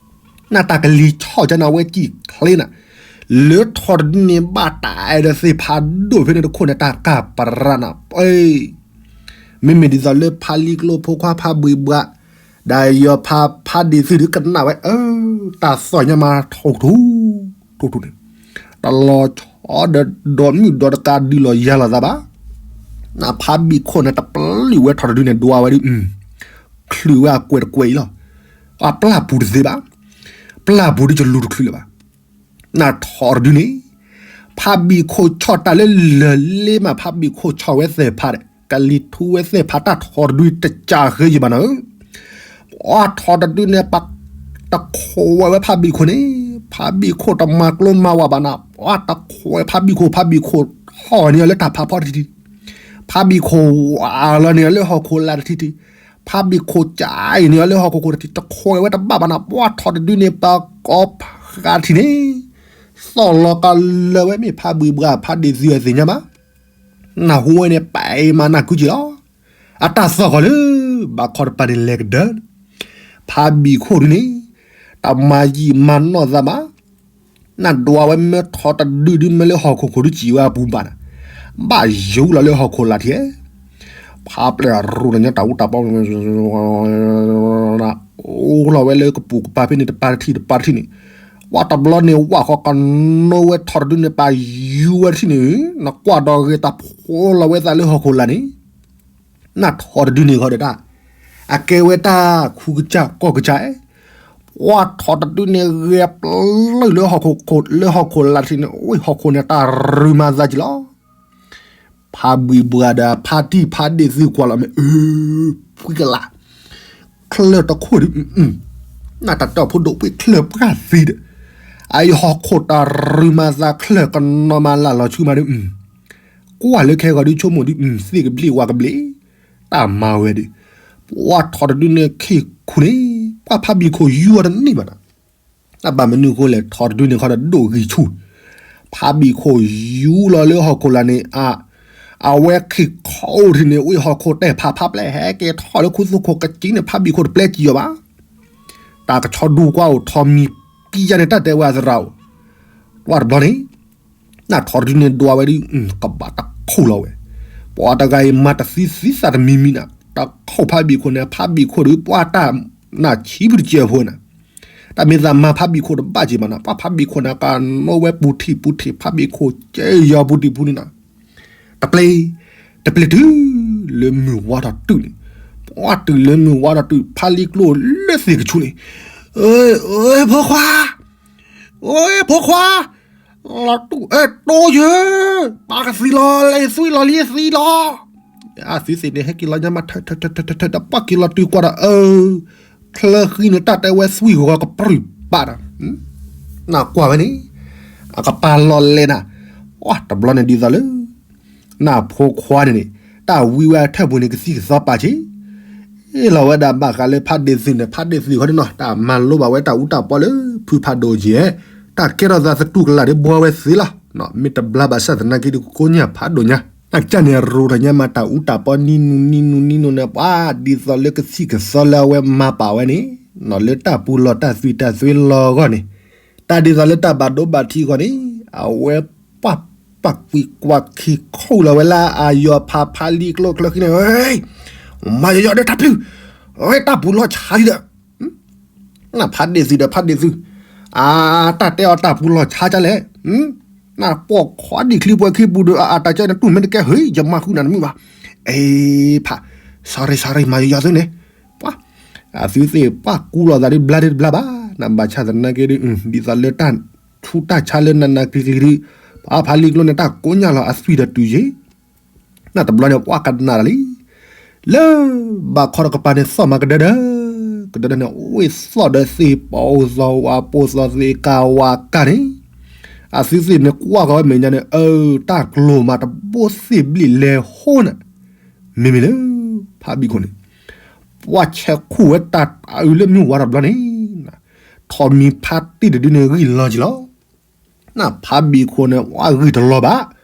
နတၢ်ကလံၤဆီၣ်ကနၤဝဲစံၣ်ချ့နၤ, လၢထီၣ်တဒုန့ၣ်ဘၣ်တၢ်အဲၣ်ဒီးသ့ၣ်ဖးဒိၣ်ဖဲန့ၣ်တခိၣ်န့ၣ် တၢ်ကၢ်ပရၢနၤ, မ့မ့ၢ်ဒ်သိးလၢဖးလံကျိဖိခွါဖးဘံၣ်ဘှါ, ဒီးယီၤဖးဖးဒ့ၣ်သုဒုကနၣ်ဝဲ, အၢ, တၢ်သီၣ်ညါမးထိၣ်ထူ, ထိၣ်ထူန့ၣ်, တလီၤဆီဒီးဒိးမုၣ်ဒိးတကးဒုးလီၤယၤလီၤသးဘၣ်, နဖးဘံၣ်ခိၣ်န့ၣ် တပျုာ်ဝဲထီၣ်တဒုန့ၣ် ဒွးဝဲဒု, ချုးဝဲအကွဲးတကွဲးအံၤလီၤ, အပျၢ်ပူၤတသ့ဘၣ်, ပျၢ်ပူၤဒုကလူၤတချုးလၢၤဘၣ် နထီၣ်တဒုန့ၣ်, ဖးဘံၣ်ခိၣ်ဆီၣ်တၢ်လၢလၢာ်လ့မး ဖးဘံၣ်ခိၣ်ဆီၣ်ဝဲသ့ၣ်ဖးဒီး ကလံၤထူဝဲသ့ၣ်ဖးတၢ်ထီၣ်တဒုတကးဃ့ယံၤဘၣ်နၤဧၢ, ပှၤထီၣ်တဒုန့ၣ် ပတခိးဝဲဝဲဖးဘံၣ်ခိၣ်န့ၣ်, ဖးဘံၣ်ခိၣ်တမၤကျိမၤဝးဘၣ်နၤ, ပှၤတခိးဝဲဖးဘံၣ်ခိၣ်, ဖးဘံၣ်ခိၣ်ထီၣ်န့ၢ်အီၤလၢတၢ်ဖးဖီတထံၣ်ထံၣ်, ဖးဘံၣ်ခိၣ်ဝးလီၤန့ၢ်အီၤလၢဟီၣ်ခိၣ်လာ်တထံၣ်ထံၣ်, ဖးဘံၣ်ခိၣ်ကးအံၤန့ၢ်အီၤလၢဟီၣ်ခိၣ်ခိၣ်တထံၣ်, တခိးဝဲတဘၣ်ဘၣ်နၤ, ပှၤထီၣ်တဒုန့ၣ် ပကိးဖးတထံၣ်န့ၣ်, သီၣ်လီၤကလၢၤဝဲ မ့ၢ်ဖးဘံၣ်ဘှါ ဖးဒ့ၣ်သုးအသ့ၣ်ညါဘၣ်. နၢ်ဟူဝဲန့ၣ် ပာ်အံၤမၤနၢ်ကုက့ၤလီၤ. အတၢ်သီၣ်ဃီလၢ ဘၣ်ခီတပၤန့ၣ်လဲၤကဒၢ ဖးဘံၣ်ခိၣ်ဒုန့ၣ် တမၤယံာ်မၤနီၢ်သးဘၣ်. နဒွးဝဲမ့ၢ်ထီတဒုဒု မ့ၢ်လၢဟီၣ်ခိၣ်ခိၣ်ဒုစံၣ်ဝဲအပူၤဘၣ်နၤ, ဘၣ်ယိလီၤလၢဟီၣ်ခိၣ်လာ်ထံၣ်, ဖးပျဲၢ်ရူၢ်တညါတၢ်အူတၢ်ပီ အိၣ်လီၤဝဲလၢကပူၤကပၤဖဲန့ၣ် တပၤတထံၣ်တပၤတထံၣ်န့ၣ်, ပှၤတဘျီန့ၣ် ဝၣ်ဃီကနိဝဲထီတဒုန့ၣ် ပာ်ယူၤဝဲတထံၣ်န့ၣ်, နကွၢ်ဒီးဂ့ၤတၢ်ဖိလီၤဝဲသးလၢဟီၣ်ခိၣ်လာ်န့ၣ် နထီတဒုန့ၣ်ဃီဒီးတၢ်, အကဲဝဲတၢ်ခူကစၢ်ကီၢ်ကစၢ်, ပှၤထီတဒုန့ၣ်ဂဲၤပျုၢ်လၢဟီၣ်ခိၣ် လၢဟီၣ်ခိၣ်လာ်ထံၣ်န့ၣ် အိၣ်ဟီၣ်ခိၣ်န့ၣ် တၢ်ရူၤမၤသးက့ၤလီၤ. ဖးဘံၣ်ဘှါဒီးဖးတံၢ်ဖးဒ့ၣ်သုကွၢ်လီၤမ့ၢ် အၢ ဖှံကလး ချၢၣ်တခိၣ်ဒု, နတၢ်တီၢ်ဖိဒိၣ်ပှ့ၤချၢၣ်ပှၢ်သံဒီး, အအံၤဟီၣ်ခိၣ်တၢ်ရူၤမၤသးချၢၣ်ကနီၤမၤလၢ်လီၤဆူမးဒု, ကွၢ်လၢခဲဂီၤဒုဆိကမိၣ်ဒု, သ့ၣ်ကဘျံးဝါကဘျံး, တၢ်မၤဝဲဒု, ပှၤထီတဒုန့ၣ်ခံၣ်ခူၣ်န့ၣ်, ပှၤဖးဘံၣ်ခိၣ်ယူၤအီၤတန့ၢ်ဘၣ်နၤ တၢ်ဘၣ်မနုၤဃိလဲၣ် ထီတဒုန့ၣ်ခီဒီးဒိၣ်ဂံၢ်ဆူၣ်, ဖးဘံၣ်ခိၣ်ယူၤလီၤလၢဟီၣ်ခိၣ်လာ်န့ၣ်, အဝဲခံၣ်ခူၣ်ထံၣ်န့ၣ် ဝံၣ်ဟီၣ်ခိၣ်တဲာ်ဖးဖးပျဲၢ် ဟဲက့ၤထီၣ်လၢခူသူၣ်ခိၣ်ကကံန့ၣ် ဖးဘံၣ်ခိၣ်တပျဲကံၤအီၤဘၣ်. တၢ်ကဆီဒူကွၢ်အိၣ်ထီမံၤကံယါန့ၣ် တၢ်တဲဝဲအသရၣ်အိၣ်, ပှၤတဘျီန့ၣ် နထီတဒုန့ၣ်ဒွးဝဲဒု, ကဘၣ်တခိၣ်လီၤဝဲ, ပှၤတဂၤအံၤမၤတသံသံသးတမံၤမံၤနၤ, တခိၣ်ဖးဘံၣ်ခိၣ်န့ၣ် ဖးဘံၣ်ခိၣ်ဒု ပှၤတၢ်နၢ်ဆံးပူၤတစဲးဖိနၤ, တၢ်မ့ၢ်သးမၤဖးဘံၣ်ခိၣ်တဘၣ်က့ၤဘၣ်နၤ, ပှၤဖးဘံၣ်ခိၣ်န့ၣ် ကနိဝဲပူၤထံၣ်ပူၤထံၣ် ဖးဘံၣ်ခိၣ်ကဲယီၤပူၤထံၣ်ပူၤန့ၣ်နၤ, တပျဲ, တပျဲတုၤလၢမုၢ်ဝါထီၣ်တုၤန့ၣ်, ပှၤတုၤလၢမုၢ်ဝါထီၣ်တုၤ ဖးလံကျိလၢသ့ၣ်ကဆူၣ်န့ၣ်, အၢ အၢ ဖိခွါ, အၢ ဖိခွါ, လီၤတူၢ်အဲၣ်တိယၢ်, ပၢ်ကသံလီၤ လၢသွံၣ်လီၤလံသံလီၤ. အသုသ့ၣ်န့ၣ် ဟဲက့ၤလီၤညါမး ထၢထၢထၢထၢထၢ ဒီးပှၤက့ၤလီၤတုၤကွၢ်ဒီး အၢ ချၢဃံန့ၣ် တၢ်တဲဝဲသွံၣ်ဂီၤကပြုၢ်ဘၣ်ဒီး, နကွၢ်ဝဲန့ၣ်, အကပၤလီၤလဲၤနၤ, ပှၤတဘျီန့ၣ်ဒ်သိးလၢ နဖိခွါန့ၣ်န့ၣ် တၢ်ဝံဝဲအထၢၣ်ပူၤန့ၣ် ကသံၣ်ကသီပာ်က့ၤ အ့ၣ်လီၤဝဲဒၣ်ဘၣ်ဃးလၢဖးဒ့ၣ်သုးန့ၣ် ဖးဒ့ၣ်သုးဃီန့ၣ်နီၤ တၢ်မၤလိဘၣ်ဝဲတၢ်အူတၢ်ပီလၢဖုဖးဒိၣ်က့ၤ, တၢ်ကဲထီၣ်သးသတူၢ်ကလာ်ဒ်ဘှီဝဲသ့လီၤ. မ့ၢ်တဘျါဘၣ်ဆၣ်သနာ်က့ဒုးကိးညၣ်ဖးဒိၣ်ညါ, အကစၢ်န့ၣ် ရိၤထီၣ်ညါမးတၢ်အူတၢ်ပီနံနူနံနူနံနူန့ၣ် ပှၤဒ်သိးလၢကသံၣ်ကသီလၢအဝဲမၤပာ်ဝဲန့ၣ်, လၢတၢ်ပူၤလီၢ်တၢ်သွံၣ်တၢ်သွဲလီၤအဂီၢ်န့ၣ်, တၢ်ဒ်သိးလၢတၢ်ဘၣ်ဒိဘၣ်ထံးအဂီၢ်န့ၣ်, အဝဲ ပှၤကွံာ်ကွၢ်ခံခိၣ်လီၤဝဲလၢအယီၤဖးဖးလံကျိချၢဃံန့ၣ်, မၤယီၤယီၤဒီးတၢ်ပျုၢ်, တၢ်ပူၤလီၢ်ဆါဒီး, ဖးဒ့ၣ်သုးဒီးဖးဒ့ၣ်သုး, အ တၢ်တဲအီၤတၢ်ပူၤလီၢ်ဆါကလဲၣ်, နပိာ်ခွါဒံၣ်ချံပှဲၤခံပူၤဒီး အတၢ်ကဲန့ၣ်တူၢ်မ့ၢ်တကဲဟ့ၣ် ယမၤဃုာ်နၤတမုာ်ဘၣ်, အ့ ဖး sorry sorry မၤယီၤယီၤသုန့ၣ်, ပှၤ အသုသ့ၣ်ပှၤကူလီၤသးဒ်ဘျါဒ်တဘျါဘၣ်, နဘၣ်ဆၣ်သနာ်က့ဒ်, ဒ်သိးလၢတၢ်ထူးတၢ်ဆါလၢနးနးကျံၤကျံၤဒ်, ပှၤဖးလံကျိန့ၣ် တၢ်ကိးညၣ်လီၤအသွံၣ်ဒီးတုၤယ့ၣ်, နတဘျီန့ၣ် ပှၤကနၣ်တၢ်လံ, လၢ ဘၣ်ခီတကပၤန့ၣ် သီၣ်မၤကဒၢဒၢ, ကဒၢဒၢန့ၣ် အိၣ်သီၣ်ဒီးသ့ၣ်ပိာ်သီၣ်ဝါပိာ်သီၣ်သ့ၣ်ကၤဝါကၤန့ၣ်, အသုသ့ၣ်န့ၣ်ကွၢ်ဃီၤဝဲမဲာ်ညါန့ၣ် အၢ တၢ်ကျိၤမးတဘိသ့ၣ်ဘျ့ၣ်လဲၤဟိန့ၣ်, မ့မ့ၢ်လၢ ဖးဘံၣ်ခိၣ်န့ၣ်, ပှၤဆဲးခိၣ်ဝဲတၢ်အုးလၢမုၢ်ဝါထီၣ်ဘျီန့ၣ်, ထီၣ်မံၤဖးတံၢ်တဒုန့ၣ်ဂံၢ်လီၤက့ၤလီၤ နဖးဘံၣ်ခိၣ်န့ၣ် ပှၤဂံၢ်တလီၤဘၣ်, ဒ်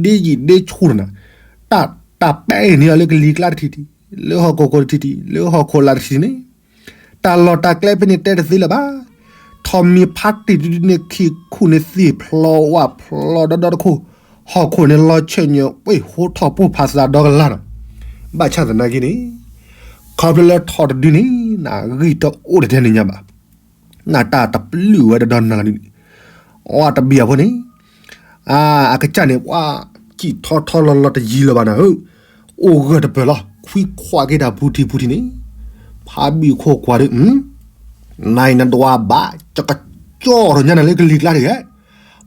ယံာ်ဒ်ဆူၣ်န့ၣ်, တၢ် တၢ်ပဲာ်န့ၢ်အီၤလၢကလံၤကျါတထံၣ်ထံၣ်, လၢဟီၣ်ခိၣ်ခိၣ်တထံၣ်ထံၣ်, လၢဟီၣ်ခိၣ်လာ်တထံၣ်န့ၣ်, တၢ်လီၢ်တၢ်ကျဲဖဲန့ၣ်တဲတသ့လၢၤဘၣ်, ထီၣ်မံၤဖးတံၢ်တဒုန့ၣ် ခံၣ်ခူၣ်န့ၣ်သ့ၣ်ဖျိဝၣ်ဖျိဒီဒီတခိၣ်, ဟီၣ်ခိၣ်န့ၣ်လီၤဆဲးညၣ် ဝ့ၢ်ဟိထီၣ်ပိၢ်ဖးသးဒီကလၢ်ဒီး, ဘၣ်ဆၣ်သနာ်က့န့ၣ်, ခီဖျိလၢထီၣ်တဒုန့ၣ် နဂံၢ်တအိၣ်တထဲန့ၣ်ညါဘၣ် နတၢ်တပျုၢ်ဝဲဒီးဒီနၤလီၤဒ်န့ၣ်, အတဘံၣ်အဖိန့ၣ်, အကစၢ်န့ၣ် ပှၤစံၣ်ထီထီလီၤလီၤတယံၤလၢၤဘၣ်နၤဧၢ, အိၣ်ဂၢၢ်တပၢၢ်လီၤ ခွံခွါက့ၤတၢ်ပူၤထံပူၤထံန့ၣ်, ဖးဘံၣ်ခိၣ်ကွၢ်ဒီး, နအံၤနဒွးဘၣ် ကကၠီၣ်ထီၣ်ညါနၤလၢကလံၤကျါတဂ့ၤ ဖး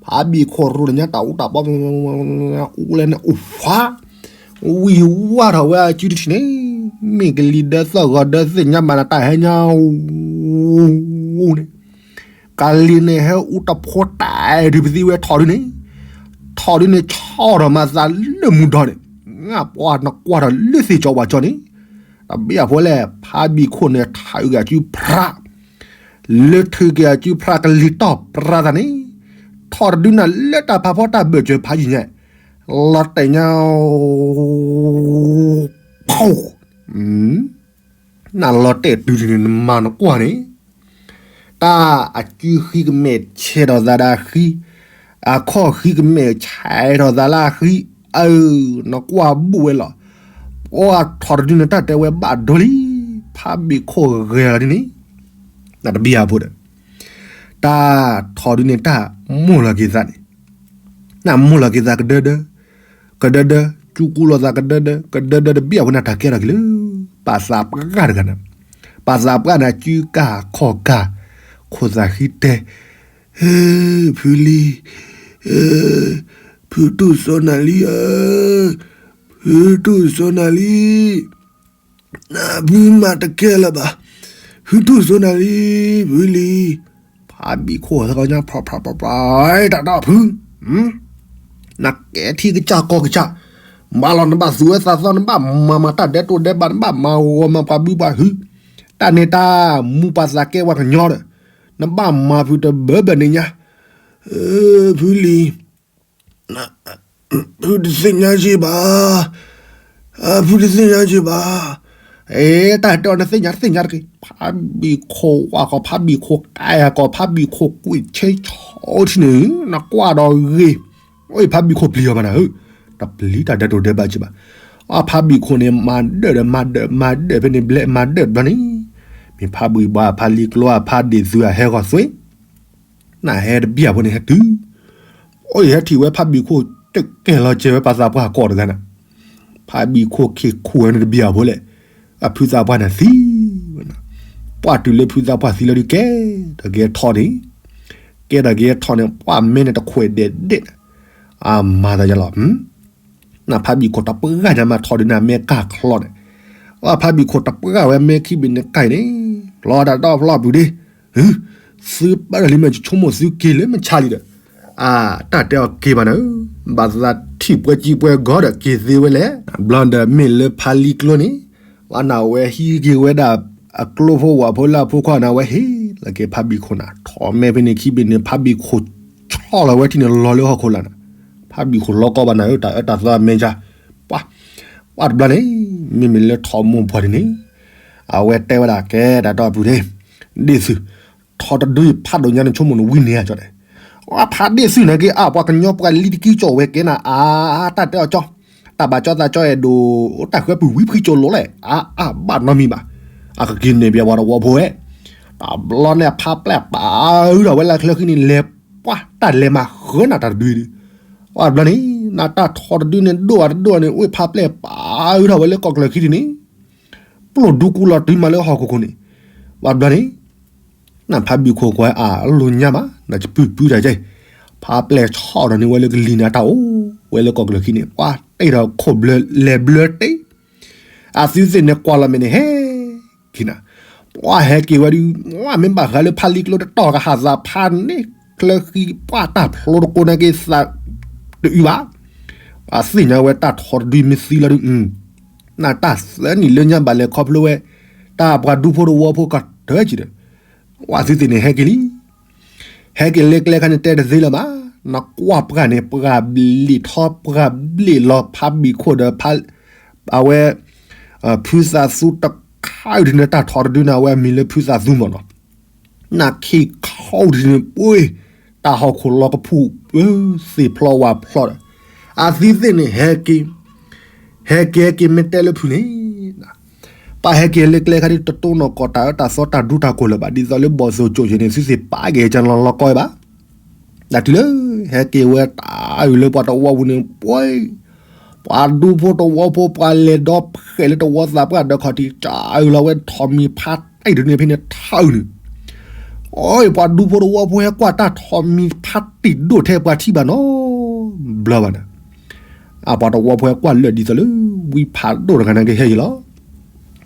ဘံၣ်ခိၣ်ရိၤတညါတၢ်အူတၢ်ပီ, အူလဲန့ၣ်အိၣ်ဖး, ဝံၤဝါထီၣ်ဝဲအစုတထံၣ်န့ၣ်, မ့ၢ်ကလံၤဒၢသီၣ်ဂီၤဒၢသ့ၣ်ညါမးနတၢ်ဟဲညါ, အူန့ၣ်, ကလံၤန့ၣ်ဟဲအူတဖိတၢ်အဲၣ်ဒုးပသံဝဲထီၣ်ဒုန့ၣ်, ထီၣ်ဒုန့ၣ်ဆီၣ်ထီၣ်မၤသးလၢမူဒီးန့ၣ်, ပှၤနကွၢ်ထီၣ်လၢသ့ၣ်ကၠီဝၣ်ကၠီန့ၣ်, တဘံၣ်အဖိလဲၣ် ဖးဘံၣ်ခိၣ်န့ၣ် ထးအုးက့ၤအစုဖြး လၢထုးက့ၤအစုဖြးကလံၤတီၢ်ပြးသးန့ၣ်, ထ ထီၣ်တဒုနၤလၢတၢ်ဖးဖီတၢ်ဘၢၣ်စၢၤဖးယံၤညါ, လီၤတဲာ်ညါ, ဖီ, နလီၤတဲာ်တုၤန့ၣ် နမၤနကွၢ်န့ၣ်, တၢ်အစုဃံကမဲာ်ဆဲးထီၣ်သးဒၣ်ဃံ, အခီၣ်ဃံကမဲာ်ဆဲးထီၣ်သးလၢဃံ, အၢ, နကွၢ်ဘူးဝဲလီၤ. ပှၤထီၣ်တဒုန့ၣ် တၢ်တဲဝဲဘၣ်ဒိလံ, ဖးဘံၣ်ခိၣ်ဂဲၤလီၤဒ်န့ၣ်, နတဘံၣ်အဖိဒီး တၢ်ထီၣ်ဒုန့ၣ်တၢ်မိၢ်လီၤက့ၤသးန့ၣ်, နမိၢ်လီၤက့ၤသးကဒၢဒၢ, ကဒၢဒၢ, ကၠူကူလီၤသးကဒၢဒၢ, ကဒၢဒၢတဘံၣ်အဖိန့ၣ် တၢ်ကဲထီၣ်က့ၤလၢ ပာ်သးပှၢ်တဂၤန့ၣ်, ပာ်သးပှၢ်န့ၣ် စုကၢ်ခီၣ်ကၢ်, ခိၣ်သးဃံတဲ, ဖုလံၤ, ဖုတူၢ်စိနၤလံဧၢ, ဖုတူၢ်စိနၤလံ နဖုမၤတကဲလၢၤဘၣ်, ဖုတူၢ်စိနၤလံ, ဖုလံၤ, ဖးဘံၣ်ခိၣ်သကီညါ ဖးဖးဖးဖး, တၢ်တၢ်ဖု, နကဲထံကစၢ်ကီၢ်ကစၢ်, ဘၣ်လီၤနဘၣ်သူၣ်ဝဲသးသီ နဘၣ်မၤမၤတၢ်ဒဲးတိၢ်ဒဲးဘး နဘၣ်မၤဂီၤမၤပှၤဘုပှၤဟု, တၢ်န့ၣ်တၢ်မူပှၤသးကဲပှၤကညီဒီး, နဘၣ်မၤဖုတဘၢဘၢန့ၣ်ညါ, ဖုလံၤ ဖုတသ့ၣ်ညါယ့ၢ်ဘၣ်, ဖုတသ့ၣ်ညါယ့ၢ်ဘၣ်, အဲ တၢ်တဲအီၤနသ့ၣ်ညါတသ့ၣ်ညါတက့ၢ်, ဖးဘံၣ်ခိၣ်ဝၣ်ကီး ဖးဘံၣ်ခိၣ်ကဲကီး ဖးဘံၣ်ခိၣ်ကွံာ်ဆ့ဆီထံၣ်န့ၣ် နကွၢ်ဒီးဂ့ၤ, အိၣ်ဖးဘံၣ်ခိၣ်ပျံၤအီၤဘၣ်နၤဧၢ, တပျံၤတၢ်ဒဲးတိၢ်ဒဲးဘးက့ဘၣ်, အဖးဘံၣ်ခိၣ်န့ၣ် မၤဒၢၣ်ဒီးမၤဒၢၣ် မၤဒၢၣ်ဖဲန့ၣ်ဘျဲၣ် မၤဒၢၣ်တဘျီန့ၣ်, မ့ၢ်ဖးဘံၣ်ဘၣ် ဖးလံၤကျိ အဖးဒ့ၣ်သု အဟဲဂီၤသွ့ နဟဲတဘံၣ်အဖိန့ၣ်ဟဲတုၤ, အိၣ်ယဟဲထံၣ်ဝဲဖးဘံၣ်ခိၣ် တကဲလီၤကဲဝဲပှၤသးပှၢ်ကီၢ်တဂၤန့ၣ်, ဖးဘံၣ်ခိၣ်ခ့ခိၣ်ဝဲန့ၣ်တဘံၣ်အဖိလဲၣ်, အဖုသးပှၢ်န့ၣ်သံဝဲ, ပှၢ်တုၤလၢဖုသးပှၢ်သံလီၤဒုးကဲ, ဒီးကဲထီၣ်န့ၣ်, ကဲဒီးကဲထီၣ်န့ၣ် ပှၢ်မဲန့ၣ်တခွဲးဒဲးဒဲး, အမၤသးယလီၤ နဖးဘံၣ်ခိၣ်တပှၢ်ညါမးထီၣ်ဒုးနမဲကၢ်ချီန့ၣ်, အဖးဘံၣ်ခိၣ်တပှၢ်ဝဲမဲခံဘ့ၣ်န့ၣ်ကၢ်အံၤန့ၣ်, ဖျီတၢ်ဒီဖျီပုၤဒ့, သုပၢၢ်လံမ့ၢ်ဆိကမိၣ်သုက့ၤလၢမုၢ်ဆါလံဒီး, အတၢ်တဲအီၤက့ၤဘၣ်နၤ, ဘၣ်သးထံၣ်ပှဲၤကံပှဲၤဂီၤဒီးက့ၤသ့ဝဲလဲၣ်, ဘျီဒီးမ့ၢ်လၢဖးလံကျိန့ၣ်, ဝဲနဝဲဟံးက့ၤဝဲဒၣ်, အကျိဖိဝၣ်ဖိလၢအဖိခွါန့ၣ် အဝဲဟ့ၣ်လီၤက့ၤဖးဘံၣ်ခိၣ်နၤ ထီၣ်မဲဖဲန့ၣ်ခံဘ့ၣ်န့ၣ် ဖးဘံၣ်ခိၣ်ဆီၣ်လီၤဝဲထံၣ်န့ၣ်လီၤလၢဟီၣ်ခိၣ်လာ်န့ၣ်, ဖးဘံၣ်ခိၣ်လီၤကီဘၣ်နၤဧၢ တၢ်အၢတၢ်သီအမဲာ်ညါ, ပှၤ, ပှၤတဘျီန့ၣ်, မ့မ့ၢ်လၢထီၣ်မိၢ်ပှၢ်ဒ်န့ၣ်, အဝဲတဲဝဲဒၣ်ကဲ တၢ်တီၢ်အပူၤန့ၣ်, ဒ့ၣ်သု, ထီၣ်တဒုအံၤဖးဒိၣ်ညါန့ၣ်ဆိကမိၣ်န့ၣ်ဝံန့ၢ်ဧါကၠီတဲ, အဖးဒ့ၣ်သုန့ၣ်က့ၤအါ ပှၤကညီပှၤလံတကံကၠီၣ်ဝဲကဲနၤအါ, တၢ်တဲအီၤကၠီ, တၢ်ဘၣ်ကၠီသးကၠီအဲၣ်ဒိး, တၢ်ဃၢပူၤဝံဖှံကၠိလိၤလဲၣ် အါအါဘၣ်နီတမံၤဘၣ်, အကက့ၤန့ၣ်ဘၣ်ပှၤတဝီဖိဝဲ, တဘျီန့ၣ်အဖးပျဲၢ်ပာ်အုးထီၣ်ဝဲလၢချၢဃံန့ၣ် လဲၤပှၤ တၢ်လဲၤမၤဃၢနၤတၢ်တဒုဒု, ပှၤတဘျီန့ၣ်, နတၢ်ထီၣ်တဒုန့ၣ် ဒိၣ်အတဒိၣ်န့ၣ် အိၣ်ဖးပျဲၢ်ပာ်အုးထီၣ်ဝဲလၢကီၢ်ကၠီၣ်ခံန့ၣ်, ပျိၢ်ဒူကူလီၤတုၤမးလၢဟီၣ်ခိၣ်ခိၣ်န့ၣ်, ပှၤတဘျီန့ၣ် နဖးဘံၣ်ခိၣ်ကွၢ်အါအလိၤညါမး နတပုၢ်ပုၢ်တၢ်ကဲ, ဖးပျဲၢ်ဆီၣ်ဒီးန့ၢ်ဝဲလၢကလံၤန့ၣ်တၢ်အိၣ်ဝဲလၢကီၢ်ကၠီၣ်ခံန့ၣ် ပှၤတဲဒီးခိၣ်ဘျၢလဲၤဘျၢတ့, အသုသ့ၣ်န့ၣ်ကွၢ်လီၤမဲာ်န့ၣ်ဟဲက့ၤနၤ, ပှၤဟဲက့ၤဝဲဒုး, မ့ၢ်ဘၣ်ဃးလၢဖးလံကျိတတီၢ်ကဟးသးဖးန့ၣ်, ချၢဃံပှၤတၢ်ဖျိတကိးန့ၣ်က့ၤသး, တအုးဘၣ်, ပှၤသ့ၣ်ညါဝဲတၢ်ထီၣ်တဒုမ့ၢ်သံလီၤဒုး နတၢ်သၢနံၣ်လၢညါဘၣ်လဲၤခီဖျိဝဲ, တၢ်ပှၤဒူဖိတဝီဖိကတၢၢ်ကံဒီး, ပှၤသုသ့ၣ်န့ၣ်ဟဲက့ၤလံ, ဟဲက့ၤလၢကျဲခါန့ၣ်တဲတသ့လၢၤဘၣ်, နကွၢ်ပှၢ်န့ၣ် ပှၢ်ဘျ့ၣ်ထီ ပှၢ်ဘျ့ၣ်လီၤဖးဘံၣ်ခိၣ်ဒီး, အဝဲ, ဖုသးသူတခါအုၣ်ဒုန့ၣ် တၢ်ထီၣ်တဒုန့ၣ် အဝဲအမံၤလၢဖုသးသူမ့ၢ်နီၤ နခ့ခီဒုန့ၣ်ပှ့ၤ, တၢ်ဟီၣ်ခိၣ်လီၤကဖူး, သ့ၣ်ဖျီဝါဖျီဒီး, အသုသ့ၣ်န့ၣ်ဟဲက့ၤ, ဟဲက့ၤဟဲက့ၤမ့ၢ်တဲလၢဖုန့ၣ်, ပၢ်ဟဲက့ၤလၢကျဲခါဒ်တတိၢ်နီၢ်ကီၢ်တၢ်အၢတၢ်သီတၢ်ဒူတၢ်ကိၢ်လၢၤဘၣ် ဒ်သိးလၢဘီၣ်သိၣ်ကၠိၣ်က့ၤန့ၣ် သုသ့ၣ်ပာ်က့ၤကၢလီၤလီၤကီဘၣ် တၢ်တုၤလၢ, ဟဲက့ၤဝဲတၢ်အုၣ်လၢပှၤတဝီပူၤန့ၣ်ပှ့ၤ, ပှၤဒူဖိတဝီဖိ ပှၤလဲၤဒီဖျၢၣ်လၢတဝီသးပှၢ်ဒီးခီၣ်ထံး တၢ်အုၣ်လီၤဝဲထီၣ်မံၤဖးတံၢ်ဒုန့ၣ်ဖဲန့ၣ်ထးအုၣ်န့ၣ်, အိ ပှၤဒူဖိတဝီဖိဟဲကွၢ်တၢ်ထီၣ်မံၤဖးတံၢ်ဒိၣ်ထဲပှၤထံၣ်ဘၣ်နီတဘျီဘၣ်န့ၣ်, အပှၤတဝီဖိဟဲကွၢ်လၢာ်ဒ်သိးလၢ, ဝံဖးဒိၣ်တဂၤန့ၣ်ကဟဲယံၤလီၤ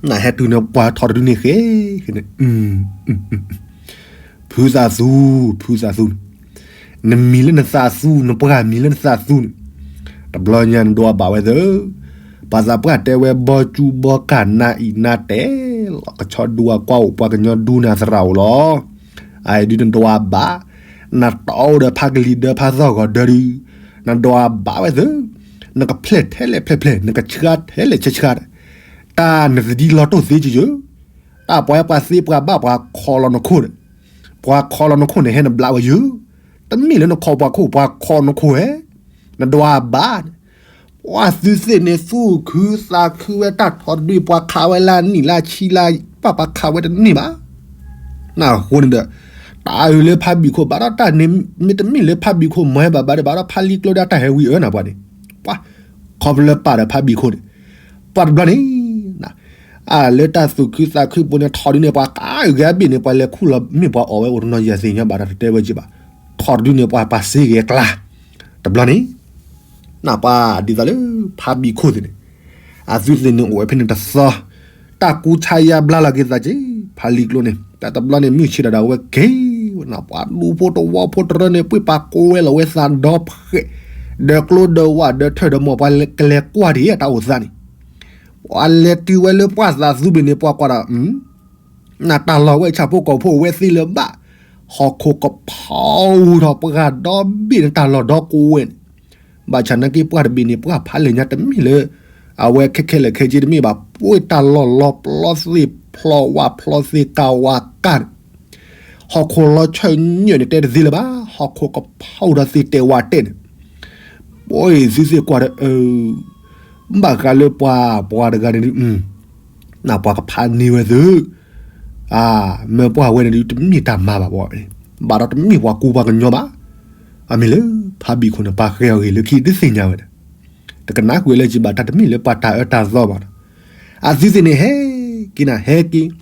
နဟဲတုၤန့ၣ်ပှၤထီၣ်တဒုန့ၣ်ဃဲ, ဖုသးသူ, ဖုသးသူ, နမံၤလၢနသးသူ နပှၢ်မံၤလၢနသးသူန့ၣ်, တဘျီညါနဒိးအဘၣ်ဝဲသၢ, ပှၤသးပှၢ်တဲဝဲဘီကူဘီကၢ်နၤအံၤနၤတဲလီၤ ကဆီဒူအကွၢ်အိၣ် ပှၤကညီဒူနၤသရၣ်အိၣ်လီၤ, အဒုနဒိးအဘၣ်, နတီအိၣ်ဒီးဖးကလံၤဒၢဖးသီၣ်ဂီၤဒၢဒုး, နဒွးဘၣ်ဝဲသု, နကဖျဲၣ်ထဲလဲၣ်ဖျဲၣ်ဖျဲၣ် နကဆှါထဲလဲၣ်ဆှါဆှါ, တၢ်နသဒံလီၤတိၢ်သ့ကယၢၤ, တၢ်ပှၤပှၤသ့ပှၤဘၣ်ပှၤခီလီၤနခိၣ်ဒီး, ပှၤခီလီၤနခိၣ်န့ၣ် ဟဲနဘျးဝဲယၢၤ, တမ့ၢ်လၢနခီပှၤခိၣ် ပှၤခီနခိၣ်ဝဲ, နဒွးဘၣ် ပှၤသုသ့ၣ်န့ၣ် သူၣ်ခုသးခုဝဲတၢ်ထီၣ်တဒု ပှၤခးဝဲလၢနံၣ်လၢဆံလၢ ပှၤပှၤခးဝဲတန့ၢ်ဘၣ်. အဃိန့ၣ်ဒီး တၢ်အုၣ်လၢဖးဘံၣ်ခိၣ်ဘၣ်ဒီးတၢ်န့ၣ် မ့တမ့ၢ်လၢဖးဘံၣ်ခိၣ်မၤဟဲဘၣ်ဘၣ်ဒီး ဘၣ်ဒီးဖးလံကျိဒီးတၢ်ဟဲဝံအၢနၤပှၤန့ၣ်, ပှၤ ခီဖျိလၢပာ်ဒီးဖးဘံၣ်ခိၣ်န့ၣ်, ပှၤတဘျီန့ၣ် အလၢတၢ်သူၣ်ခုသးခုပူၤန့ၣ် ထီၣ်ဒုန့ၣ် ပှၤကဂဲၤဘ့ၣ်န့ၣ် ပှၤလဲၤခူၣ်လီၤမ့ၢ်ပှၤအီၣ်ဝဲအိၣ်တနီၤယဲၢ်သ့ၣ်ညါဘၣ်ဒီးတတဲဝဲက့ဘၣ်, ထီၣ်တဒုန့ၣ် ပှၤပှၤစ့ဂဲၤကျါ, တဘျီန့ၣ် နပှၤဒ်သိးလၢ ဖးဘံၣ်ခိၣ်သ့ၣ်န့ၣ်, အသုသ့ၣ်န့ၣ်အိၣ်ဝဲဖဲန့ၣ်တသီ, တၢ်ကူဆါယါဘျါလီၤက့ၤသးက့ၤ ဖးလံကျိန့ၣ် တၢ်တဘျီန့ၣ် မုၢ်ဆ့ၣ်တၢ်ဒီးအဝဲက့ၤဝဲနီၤ ပှၤဒူဖိတဝီဖိတရၢန့ၣ် ပှ့ၤပာ်ကိးဝဲလီၤဝဲသးဒီဖှဲး, ဒီးကျိဒီးဝၣ်ဒီးထၢၣ်ဒီးမီၢ် ပှၤကလဲၤကွၢ်တ့ၢ်တၢ်အိၣ်သးန့ၣ်, ပှၤလဲၤတုၤဝဲလၢပှၢ်သးသူဘ့ၣ်န့ၣ် ပှၤကွၢ်ဒီး နတၢ်လီၢ်ဝဲဆၣ်ဖိကီၢ်ဖိဝဲသ့လၢၤဘၣ်, ဟီၣ်ခိၣ်ကဖီထီၣ်ပှၢ်ဒီဘ့ၣ်န့ၣ် တၢ်လီၢ်ဒီကိးဝဲန့ၣ်, ဘၣ်ဆၣ်နာ်က့ပှၢ်တဘ့ၣ်န့ၣ် ပှၢ်ဖးလဲၢ်ညါတမ့ၢ်လၢ အဝဲခဲခဲလၢာ်ခဲဆ့တမ့ၢ်ဘၣ်, ပှ့ၤတၢ်လီၢ်လီၤပျီသ့ၣ်ဖျိးဝါဖျီသ့ၣ်ကးဝါကးန့ၣ်, ဟီၣ်ခိၣ်လီၤဆၢညၣ်န့ၣ် တဲတသ့လၢၤဘၣ်, ဟီၣ်ခိၣ်ကဖီထီၣ်သ့ၣ်တဲာ်ဝါတဲာ်န့ၣ်, ပှၤသုသ့ၣ်ကွၢ်ဒီး ဘၣ်ဃးလၢပှၤပှၤတဂၤန့ၣ်ဒုး နပှၤကဖးန့ၢ်ဝဲသု, မ့ၢ်ပှၢ်ဝဲန့ၣ်ဒုး တမ့ၢ်တၢ်မၤဘၣ်ဘၣ်, ဘၣ်ဒီးတမ့ၢ်ပှၤကူပှၤကညီဘၣ်, အမ့ၢ်လၢ ဖးဘံၣ်ခိၣ်န့ၣ် ပှၤဃဲအီၤဂ့ၤလၢခံတသ့ၣ်ညါဝဲဒီး, တကနၣ်ကွံာ်လၢကဘၣ်တၢ်တမ့ၢ်လၢပှၤတၢ်အၢတၢ်သီဘၣ်ဒီး, အသုသ့ၣ်န့ၣ် ဟဲက့ၤနၤ ဟဲက့ၤ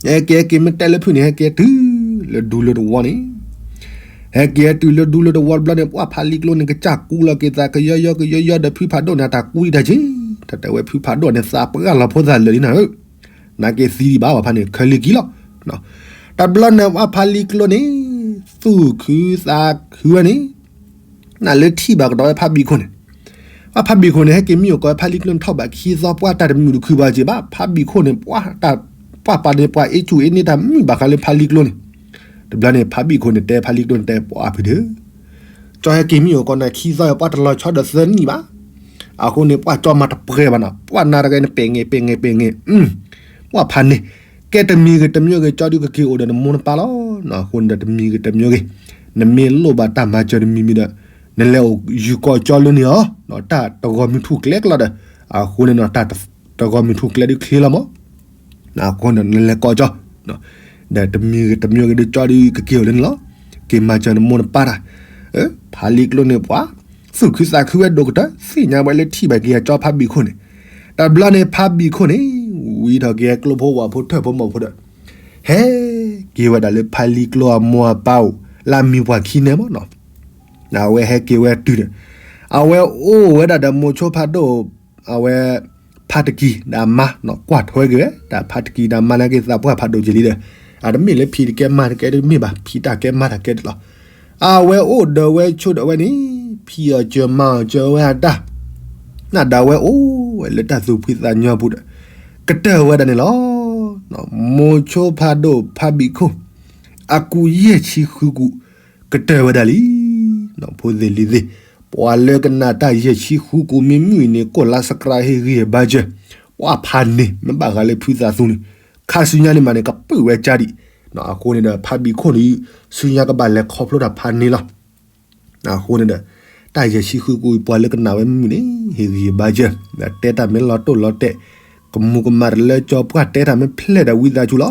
ဟဲက့ၤဟဲက့ၤ မ့ၢ်တဲလၢဖုၣ်န့ၣ် ဟဲက့ၤတုၤလၢဒူလၢတဝီန့ၣ်, ဟဲက့ၤဟဲတုၤလၢဒူလၢတဝီတဘျီန့ၣ် ပှၢ်ဖးလံကျိန့ၣ် ကစၢ်ကူလီၤက့ၤသးကယီယီကယီယီဒီးဖုဖးဒိၣ်န့ၣ် တၢ်ကူဒံးတၢ်က့, တၢ်တဲဝဲဖုဖးဒိၣ်န့ၣ် သးပှၢ်လီၤဖိသၣ်လၢာ်လံနၤဧၢ, နာ်က့သံဒံးဘၣ် ပှၢ်ဖးန့ၣ် ခဲလံကံလီၤ. တဘျီန့ၣ် ပှၢ်ဖးလံကျိန့ၣ် သူၣ်ခုသးခုဝဲန့ၣ် နလၢထံၣ်ဘၣ်ကဒီးဝဲဖးဘံၣ်ခိၣ်န့ၣ်, ပှၢ်ဖးဘံၣ်ခိၣ်န့ၣ် ဟဲက့ၤမံအိၣ်ကီးဖးလံကျိန့ၣ် ထီၣ်ဘးခံသီ ပှၢ်တၢ်တမုာ်တခုဘၣ်က့ၤဘၣ်, ဖးဘံၣ်ခိၣ်န့ၣ် ပှၢ်တၢ် ပှၢ်ပာ်န့ၣ် ပှၤအ့ၣ်ဆူၣ်အ့ၣ်န့ၢ်တၢ်မုာ်ဘၣ်ဃးလၢဖးလံကျိန့ၣ်, တဘျီန့ၣ် ဖးဘံၣ်ခိၣ်န့ၣ်တဲဖးလံကျိန့ၣ်တဲ ပှၢ်ဖုဒုး ကၠီဟဲက့ၤမံအိၣ်ကီးနၤခံသီ ပှၢ်တလီၤဆီဒီးသၢနံၣ်ဘၣ်, အဃိန့ၣ် ပှၢ်ကၠီမၤတပှဲၤဘၣ်နီၤ, ပှၢ်နၤတဂၤန့ၣ် ပဲာ်ငဲာ် ပဲာ်ငဲာ် ပဲာ်ငဲာ်, ပှၢ်ဖးန့ၣ် ကဲတမံၤဂ့ၤတမံၤဂ့ၤ ကၠီဒုးကက့ၤအိၣ်ဒီးနမိၢ်နပၢ်လီၤ. အဃိန့ၣ်ဒီးတမံၤဂ့ၤတမံၤဂ့ၤ နမ့ၢ်လိၣ်ဘၣ်တၢ်မၤစၢၤတမံၤမံၤဒီး နလဲၤအိၣ်ယူၤကီးကၠီလၢန့ၣ်အီၤ, တၢ်တဂီၤမုၢ်ထူၣ်ကျဲကလီၤဒီး အဃိန့ၣ်နီၤ တၢ်တဂီၤမုၢ်ထူၣ်ကျဲဒုးချ့လီၤမး, အဃိန့ၣ်နလဲၤကီးကၠီ ဒီးတမံၤဂ့ၤတမံၤဂ့ၤဒီးကၠီဒုးကက့ၤအိၣ်လၢန့ၣ်လီၤ. က့ၤမၤစၢၤနမိၢ်နပၢ်တၢ်, ဖးလံကျိန့ၣ်ပှၤ သူၣ်ခုသးခုဝဲဒိၣ်ကတၢၢ် သ့ၣ်ညါဝဲလၢထံၣ်ဘၣ်က့ၤအကၠီဖးဘံၣ်ခိၣ်န့ၣ်, တဘျီန့ၣ်ဖးဘံၣ်ခိၣ်န့ၣ် ဝံၤထီၣ်က့ၤဟဲကျိဖိဝၣ်ဖိထၢၣ်ဖိမီၢ်ဖိဒီး ဟဲက့ၤဝဲဒၣ်လၢဖးလံကျိအမိၢ်အပၢ်အိၣ် လၢအမံၤပှၢ်ခံန့ၣ်မးနီၤ, အဝဲဟဲက့ၤဝဲတုၤဒီး အဝဲအိၣ်ဝဲဒၣ်ဒီးမိၤဆိဖးဒိၣ် အဝဲ ဖးတကံၢ်ဒီးအမါနီၤ ကွၢ်ထွဲက့ၤဝဲ တၢ်ဖးတကံၢ်ဒီးအမါနာ်က့သးပှၢ်ဖးဒိၣ်က့ၤလံဒီး အတမ့ၢ်လၢဖံးတကဲမၤတကဲတမ့ၢ်ဘၣ် ဖံးတၢ်ကဲမၤတၢ်ကဲတလီၤ. အဝဲအိၣ်ဒီးဝဲဆိဒီးဝဲန့ၣ် ဖံးအီၤစၢၤမၤအီၤစၢၤဝဲအတၢ် နဒၣ်ဝဲအိၣ်ဝဲလၢတၢ်သူၣ်ဖှံသးညီပူၤဒီး ကတၢၢ်ဝဲဒၣ်န့ၣ်လီၤ. မိၤဆိဖးဒိၣ်ဖးဘံၣ်ခိၣ် အကူးယဲၢ်ဆံဃုကူး ကတၢၢ်ဝဲဒၣ်လံ. ဖိသ့ၣ်လံၤသ့ၣ် ပှၤလၢကနၣ်တၢ်ယဲၢ်ဆံဃုကူးမ့ၢ်မုာ်အံၤန့ၣ် ကိးလါ subscribe ဟ့ၣ်ဂံၢ်ဟ့ၣ်ဘါစၢၤ ပှၤဖးန့ၣ် မ့ၢ်ဘၣ်ဃးလၢဖုသးသူန့ၣ် ခါဆူညါန့ၣ်မးန့ၣ် ကပုာ်ဝဲကၠါဒံး အဃိန့ၣ်ဒီး ဖးဘံၣ်ခိၣ်န့ၣ် ဆူညါကဘၣ်လဲၤခီဖျိတၢ်ဖးန့ၣ်လီၤ. အဃိန့ၣ်ဒီး တၢ်ယဲၢ်ဆံဃုကူးအံၤ ပှၤလၢကနၣ်ဝဲမုာ်န့ၣ် ဟ့ၣ်ဂံၢ်ဟ့ၣ်ဘါစၢၤ ဒီးတဲတၢ်မ့ၢ်လီၤတိၢ်လီၤတဲာ် ကမူၤကမၣ်တလၢကၠီ ပှၤတဲတၢ်မ့ၢ်ဖျဲၣ်ဒီးဝံသးစူၤလီၤ.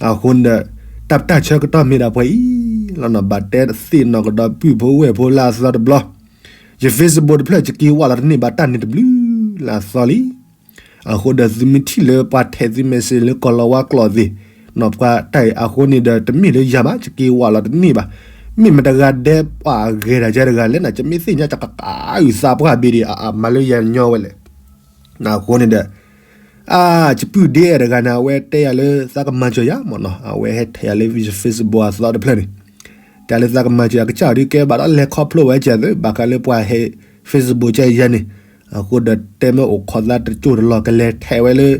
အဃိန့ၣ်ဒီး တၢ်ပတၢ်ဆၢကတီၢ်မ့ၢ်ဒၣ်ပှဲၤအံၤလီၤနီၤ ဘၣ်တဲသ့ၣ်နီၣ်ကဒီးပုၢ်ဖိဝဲၢ်ဖိလၢအသီတဘျီ ယ Facebook တဖျၢၣ် ယက့ၤဝးလီၤတန့ၢ်ဘၣ်တၢ်န့ၣ်တဘျုးလၢအသီလံ. အဃိဒီးသုမ့ၢ်ထံၣ်လၢပှၤထဲးသု message လၢကီၢ်လီၤဝါကျိာ်သ့ၣ် နီၢ်ပှၤတၢ်အံၤ အဃိန့ၣ်ဒီး တမ့ၢ်လၢယၤဘၣ် ယက့ၤဝးလီၤတန့ၢ်ဘၣ်. မ့ၢ်မတဂၤဒဲးပှၤအဂဲၤတၢ်ယဲတဂၤလဲၣ်န့ၣ် ယမ့ၢ်သ့ၣ်ညါ ယကကးအုၣ်သးပှၢ်ဘ့ၣ်ဒံး အမၤလၢယၤညီဝဲလဲၣ်. အဃိန့ၣ်ဒီး အ ယပုၢ်ဒ့အဲၣ်တဂၤန့ၣ် အဝဲတဲယၤလၢသးကမၤစၢၤယၤမ့ၢ်နီၤ အဝဲဟဲထဲးယၤလၢ Facebook အသီတဖျၢၣ်န့ၣ် တဲလၢသးကမၤစၢၤယၤ ကစၢ်ဒုးကဲဘၣ်ဒီးလဲၤခီဖျိဝဲကဲသ့ ဘၣ်ဃးလၢပှၤဟဲ Facebook ကဲယၤန့ၣ် အဃိဒီးတဲမ့ၢ်အိၣ်ခိးသးတကၠိၢ်တလီၢ် ကလဲၤထဲးဝဲလၢ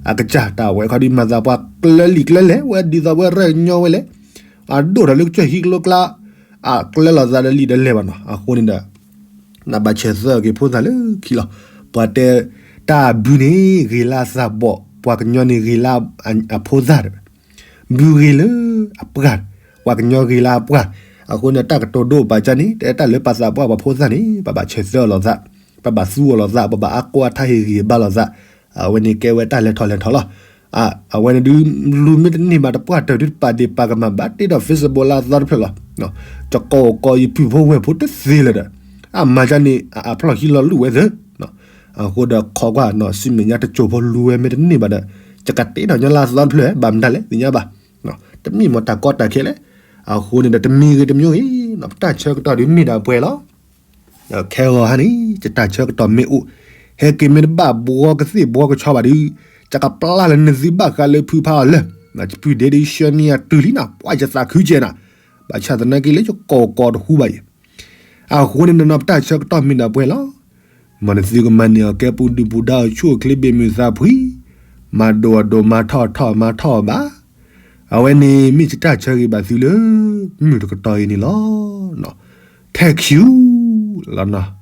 အကစၢ်တၢ်ဝဲခီဒုးမၤသးပှၢ်ကျၢလံာ်ကျၢလဲၣ်ဝဲ ဒ်သိးဝဲရဲၣ်ညီဝဲလဲၣ် အဒိၣ်ထီၣ်လၢကစၢၢ်ဟံးကျိကျါ အကျၢၤလိာ်သးဒီးလံာ်ဒီးလဲၢ်ဘၣ်နီၤ. အဃိန့ၣ်ဒီး နဘၣ်ဆဲးသၢက့ၤဖိသၣ်လၢခံလီၤ. ပှၤတဲ တၢ်အဘုန့ၣ်ဂ့ၤလၢအသးဘီၣ်, ပှၤကညီန့ၣ်ဂ့ၤလၢအဖိသၣ်တဘၣ် ဘုဂ့ၤလၢအပှၢ်, ပှၤကညီဂ့ၤလၢအပှၢ်. အဃိန့ၣ် တၢ်ကတိၤဒိၣ်ပာ်ကၢ်န့ၣ် တၢ်လၢပသးပှၢ်ပှၤဖိသၣ်န့ၣ် ပဘၣ်ဆဲးသၢအီၤလိာ်သး, ပဘၣ်သူအီၤလိာ်သး, ပဘၣ်အါကိးအါထါဟ့ၣ်ဂံၢ်ဟ့ၣ်ဘါလိာ်သး. အဝဲန့ၣ်ကဲဝဲတၢ်လဲၤထီၣ်လဲၤထီလီၤ. အဝဲန့ၣ်ဒုး လူၤမ့ၢ်တန့ၢ်ဘၣ်တပှၢ်တၢၢ်ဒုး ပာ်ဒ့ၣ်ပာ်ကမၣ်ဘၣ်တ့ၢ်ဒီး Facebook လၢအသီတဖျၢၣ်လီၤ. ကကိးကိးယပုၢ်ဖိဝဲၢ်ဖိတသ့လၢၤဒီး အမၤကၢ်န့ၣ် အဖျီၣ်ဟံးလီၤလူၤဝဲသ့ အဃိဒီးခိးကွၢ်နီၤ ဆူမဲာ်ညါတစိၢ်ဖိလူၤဝဲမ့ၢ်တန့ၢ်ဘၣ်ဒီး ယကတ့ထီၣ်ညီလၢအသီတဖျၢၣ် ဘၣ်မတၤလဲၣ်သ့ၣ်ညါဘၣ်. တမ့ၢ်မ့ၢ်တၢ်ကီတၢ်ခဲလဲၣ်. အဃိန့ၣ်ဒီးတမံၤဂ့ၤတမံၤဂ့ၤနီၤ ပတၢ်ဆၢကတီၢ်ဒုးမ့ၢ်ဒၣ်ပှဲၤလီၤ. ခဲဂီၤဟါန့ၣ် ယတၢ်ဆၢကတီၢ်မ့ၢ်အိၣ် ဟဲက့ၤမ့ၢ်တဘၣ်ဘှီကသ့ၣ်ဘှီကဆီဘၣ်ဒီး ယကပျၢ်လၢနသုဘၣ်ဃးလၢဖုဖးအီၤလၢ ယပုၢ်ဒ့ဒုးဆှၢန့ၢ်ယၤတုၤလံနီၤ ပှၤယသးခုကဲနၤ ဘၣ်ဆၣ်သနာ်က့လၢယကိးကိးတဟူဘၣ်ယဲ အဃိန့ၣ်နီၤ ပတၢ်ဆၢကတီၢ်မ့ၢ်ဒၣ်ပှဲၤလီၤ. မ်နသုကမၤန့ၢ်အီၤကဲပူၤဒုၣ်ပူၤဒါအီၤဆူၣ်အိၣ်ချ့ဘ့ၣ်မုာ်သးဖှံ, မၤဒိၣ်အဒိၣ် မၤထီၣ်အထီၣ် မၤထီၣ်အဘၣ်. အဝဲန့ၣ်မ့ၢ်ယတၢ်ဆၢဂ့ၤဘၣ်သုလၢ မုၢ်တကတီၢ်အံၤန့ၣ်လီၤ. ထဲခံလီၤနီၤ.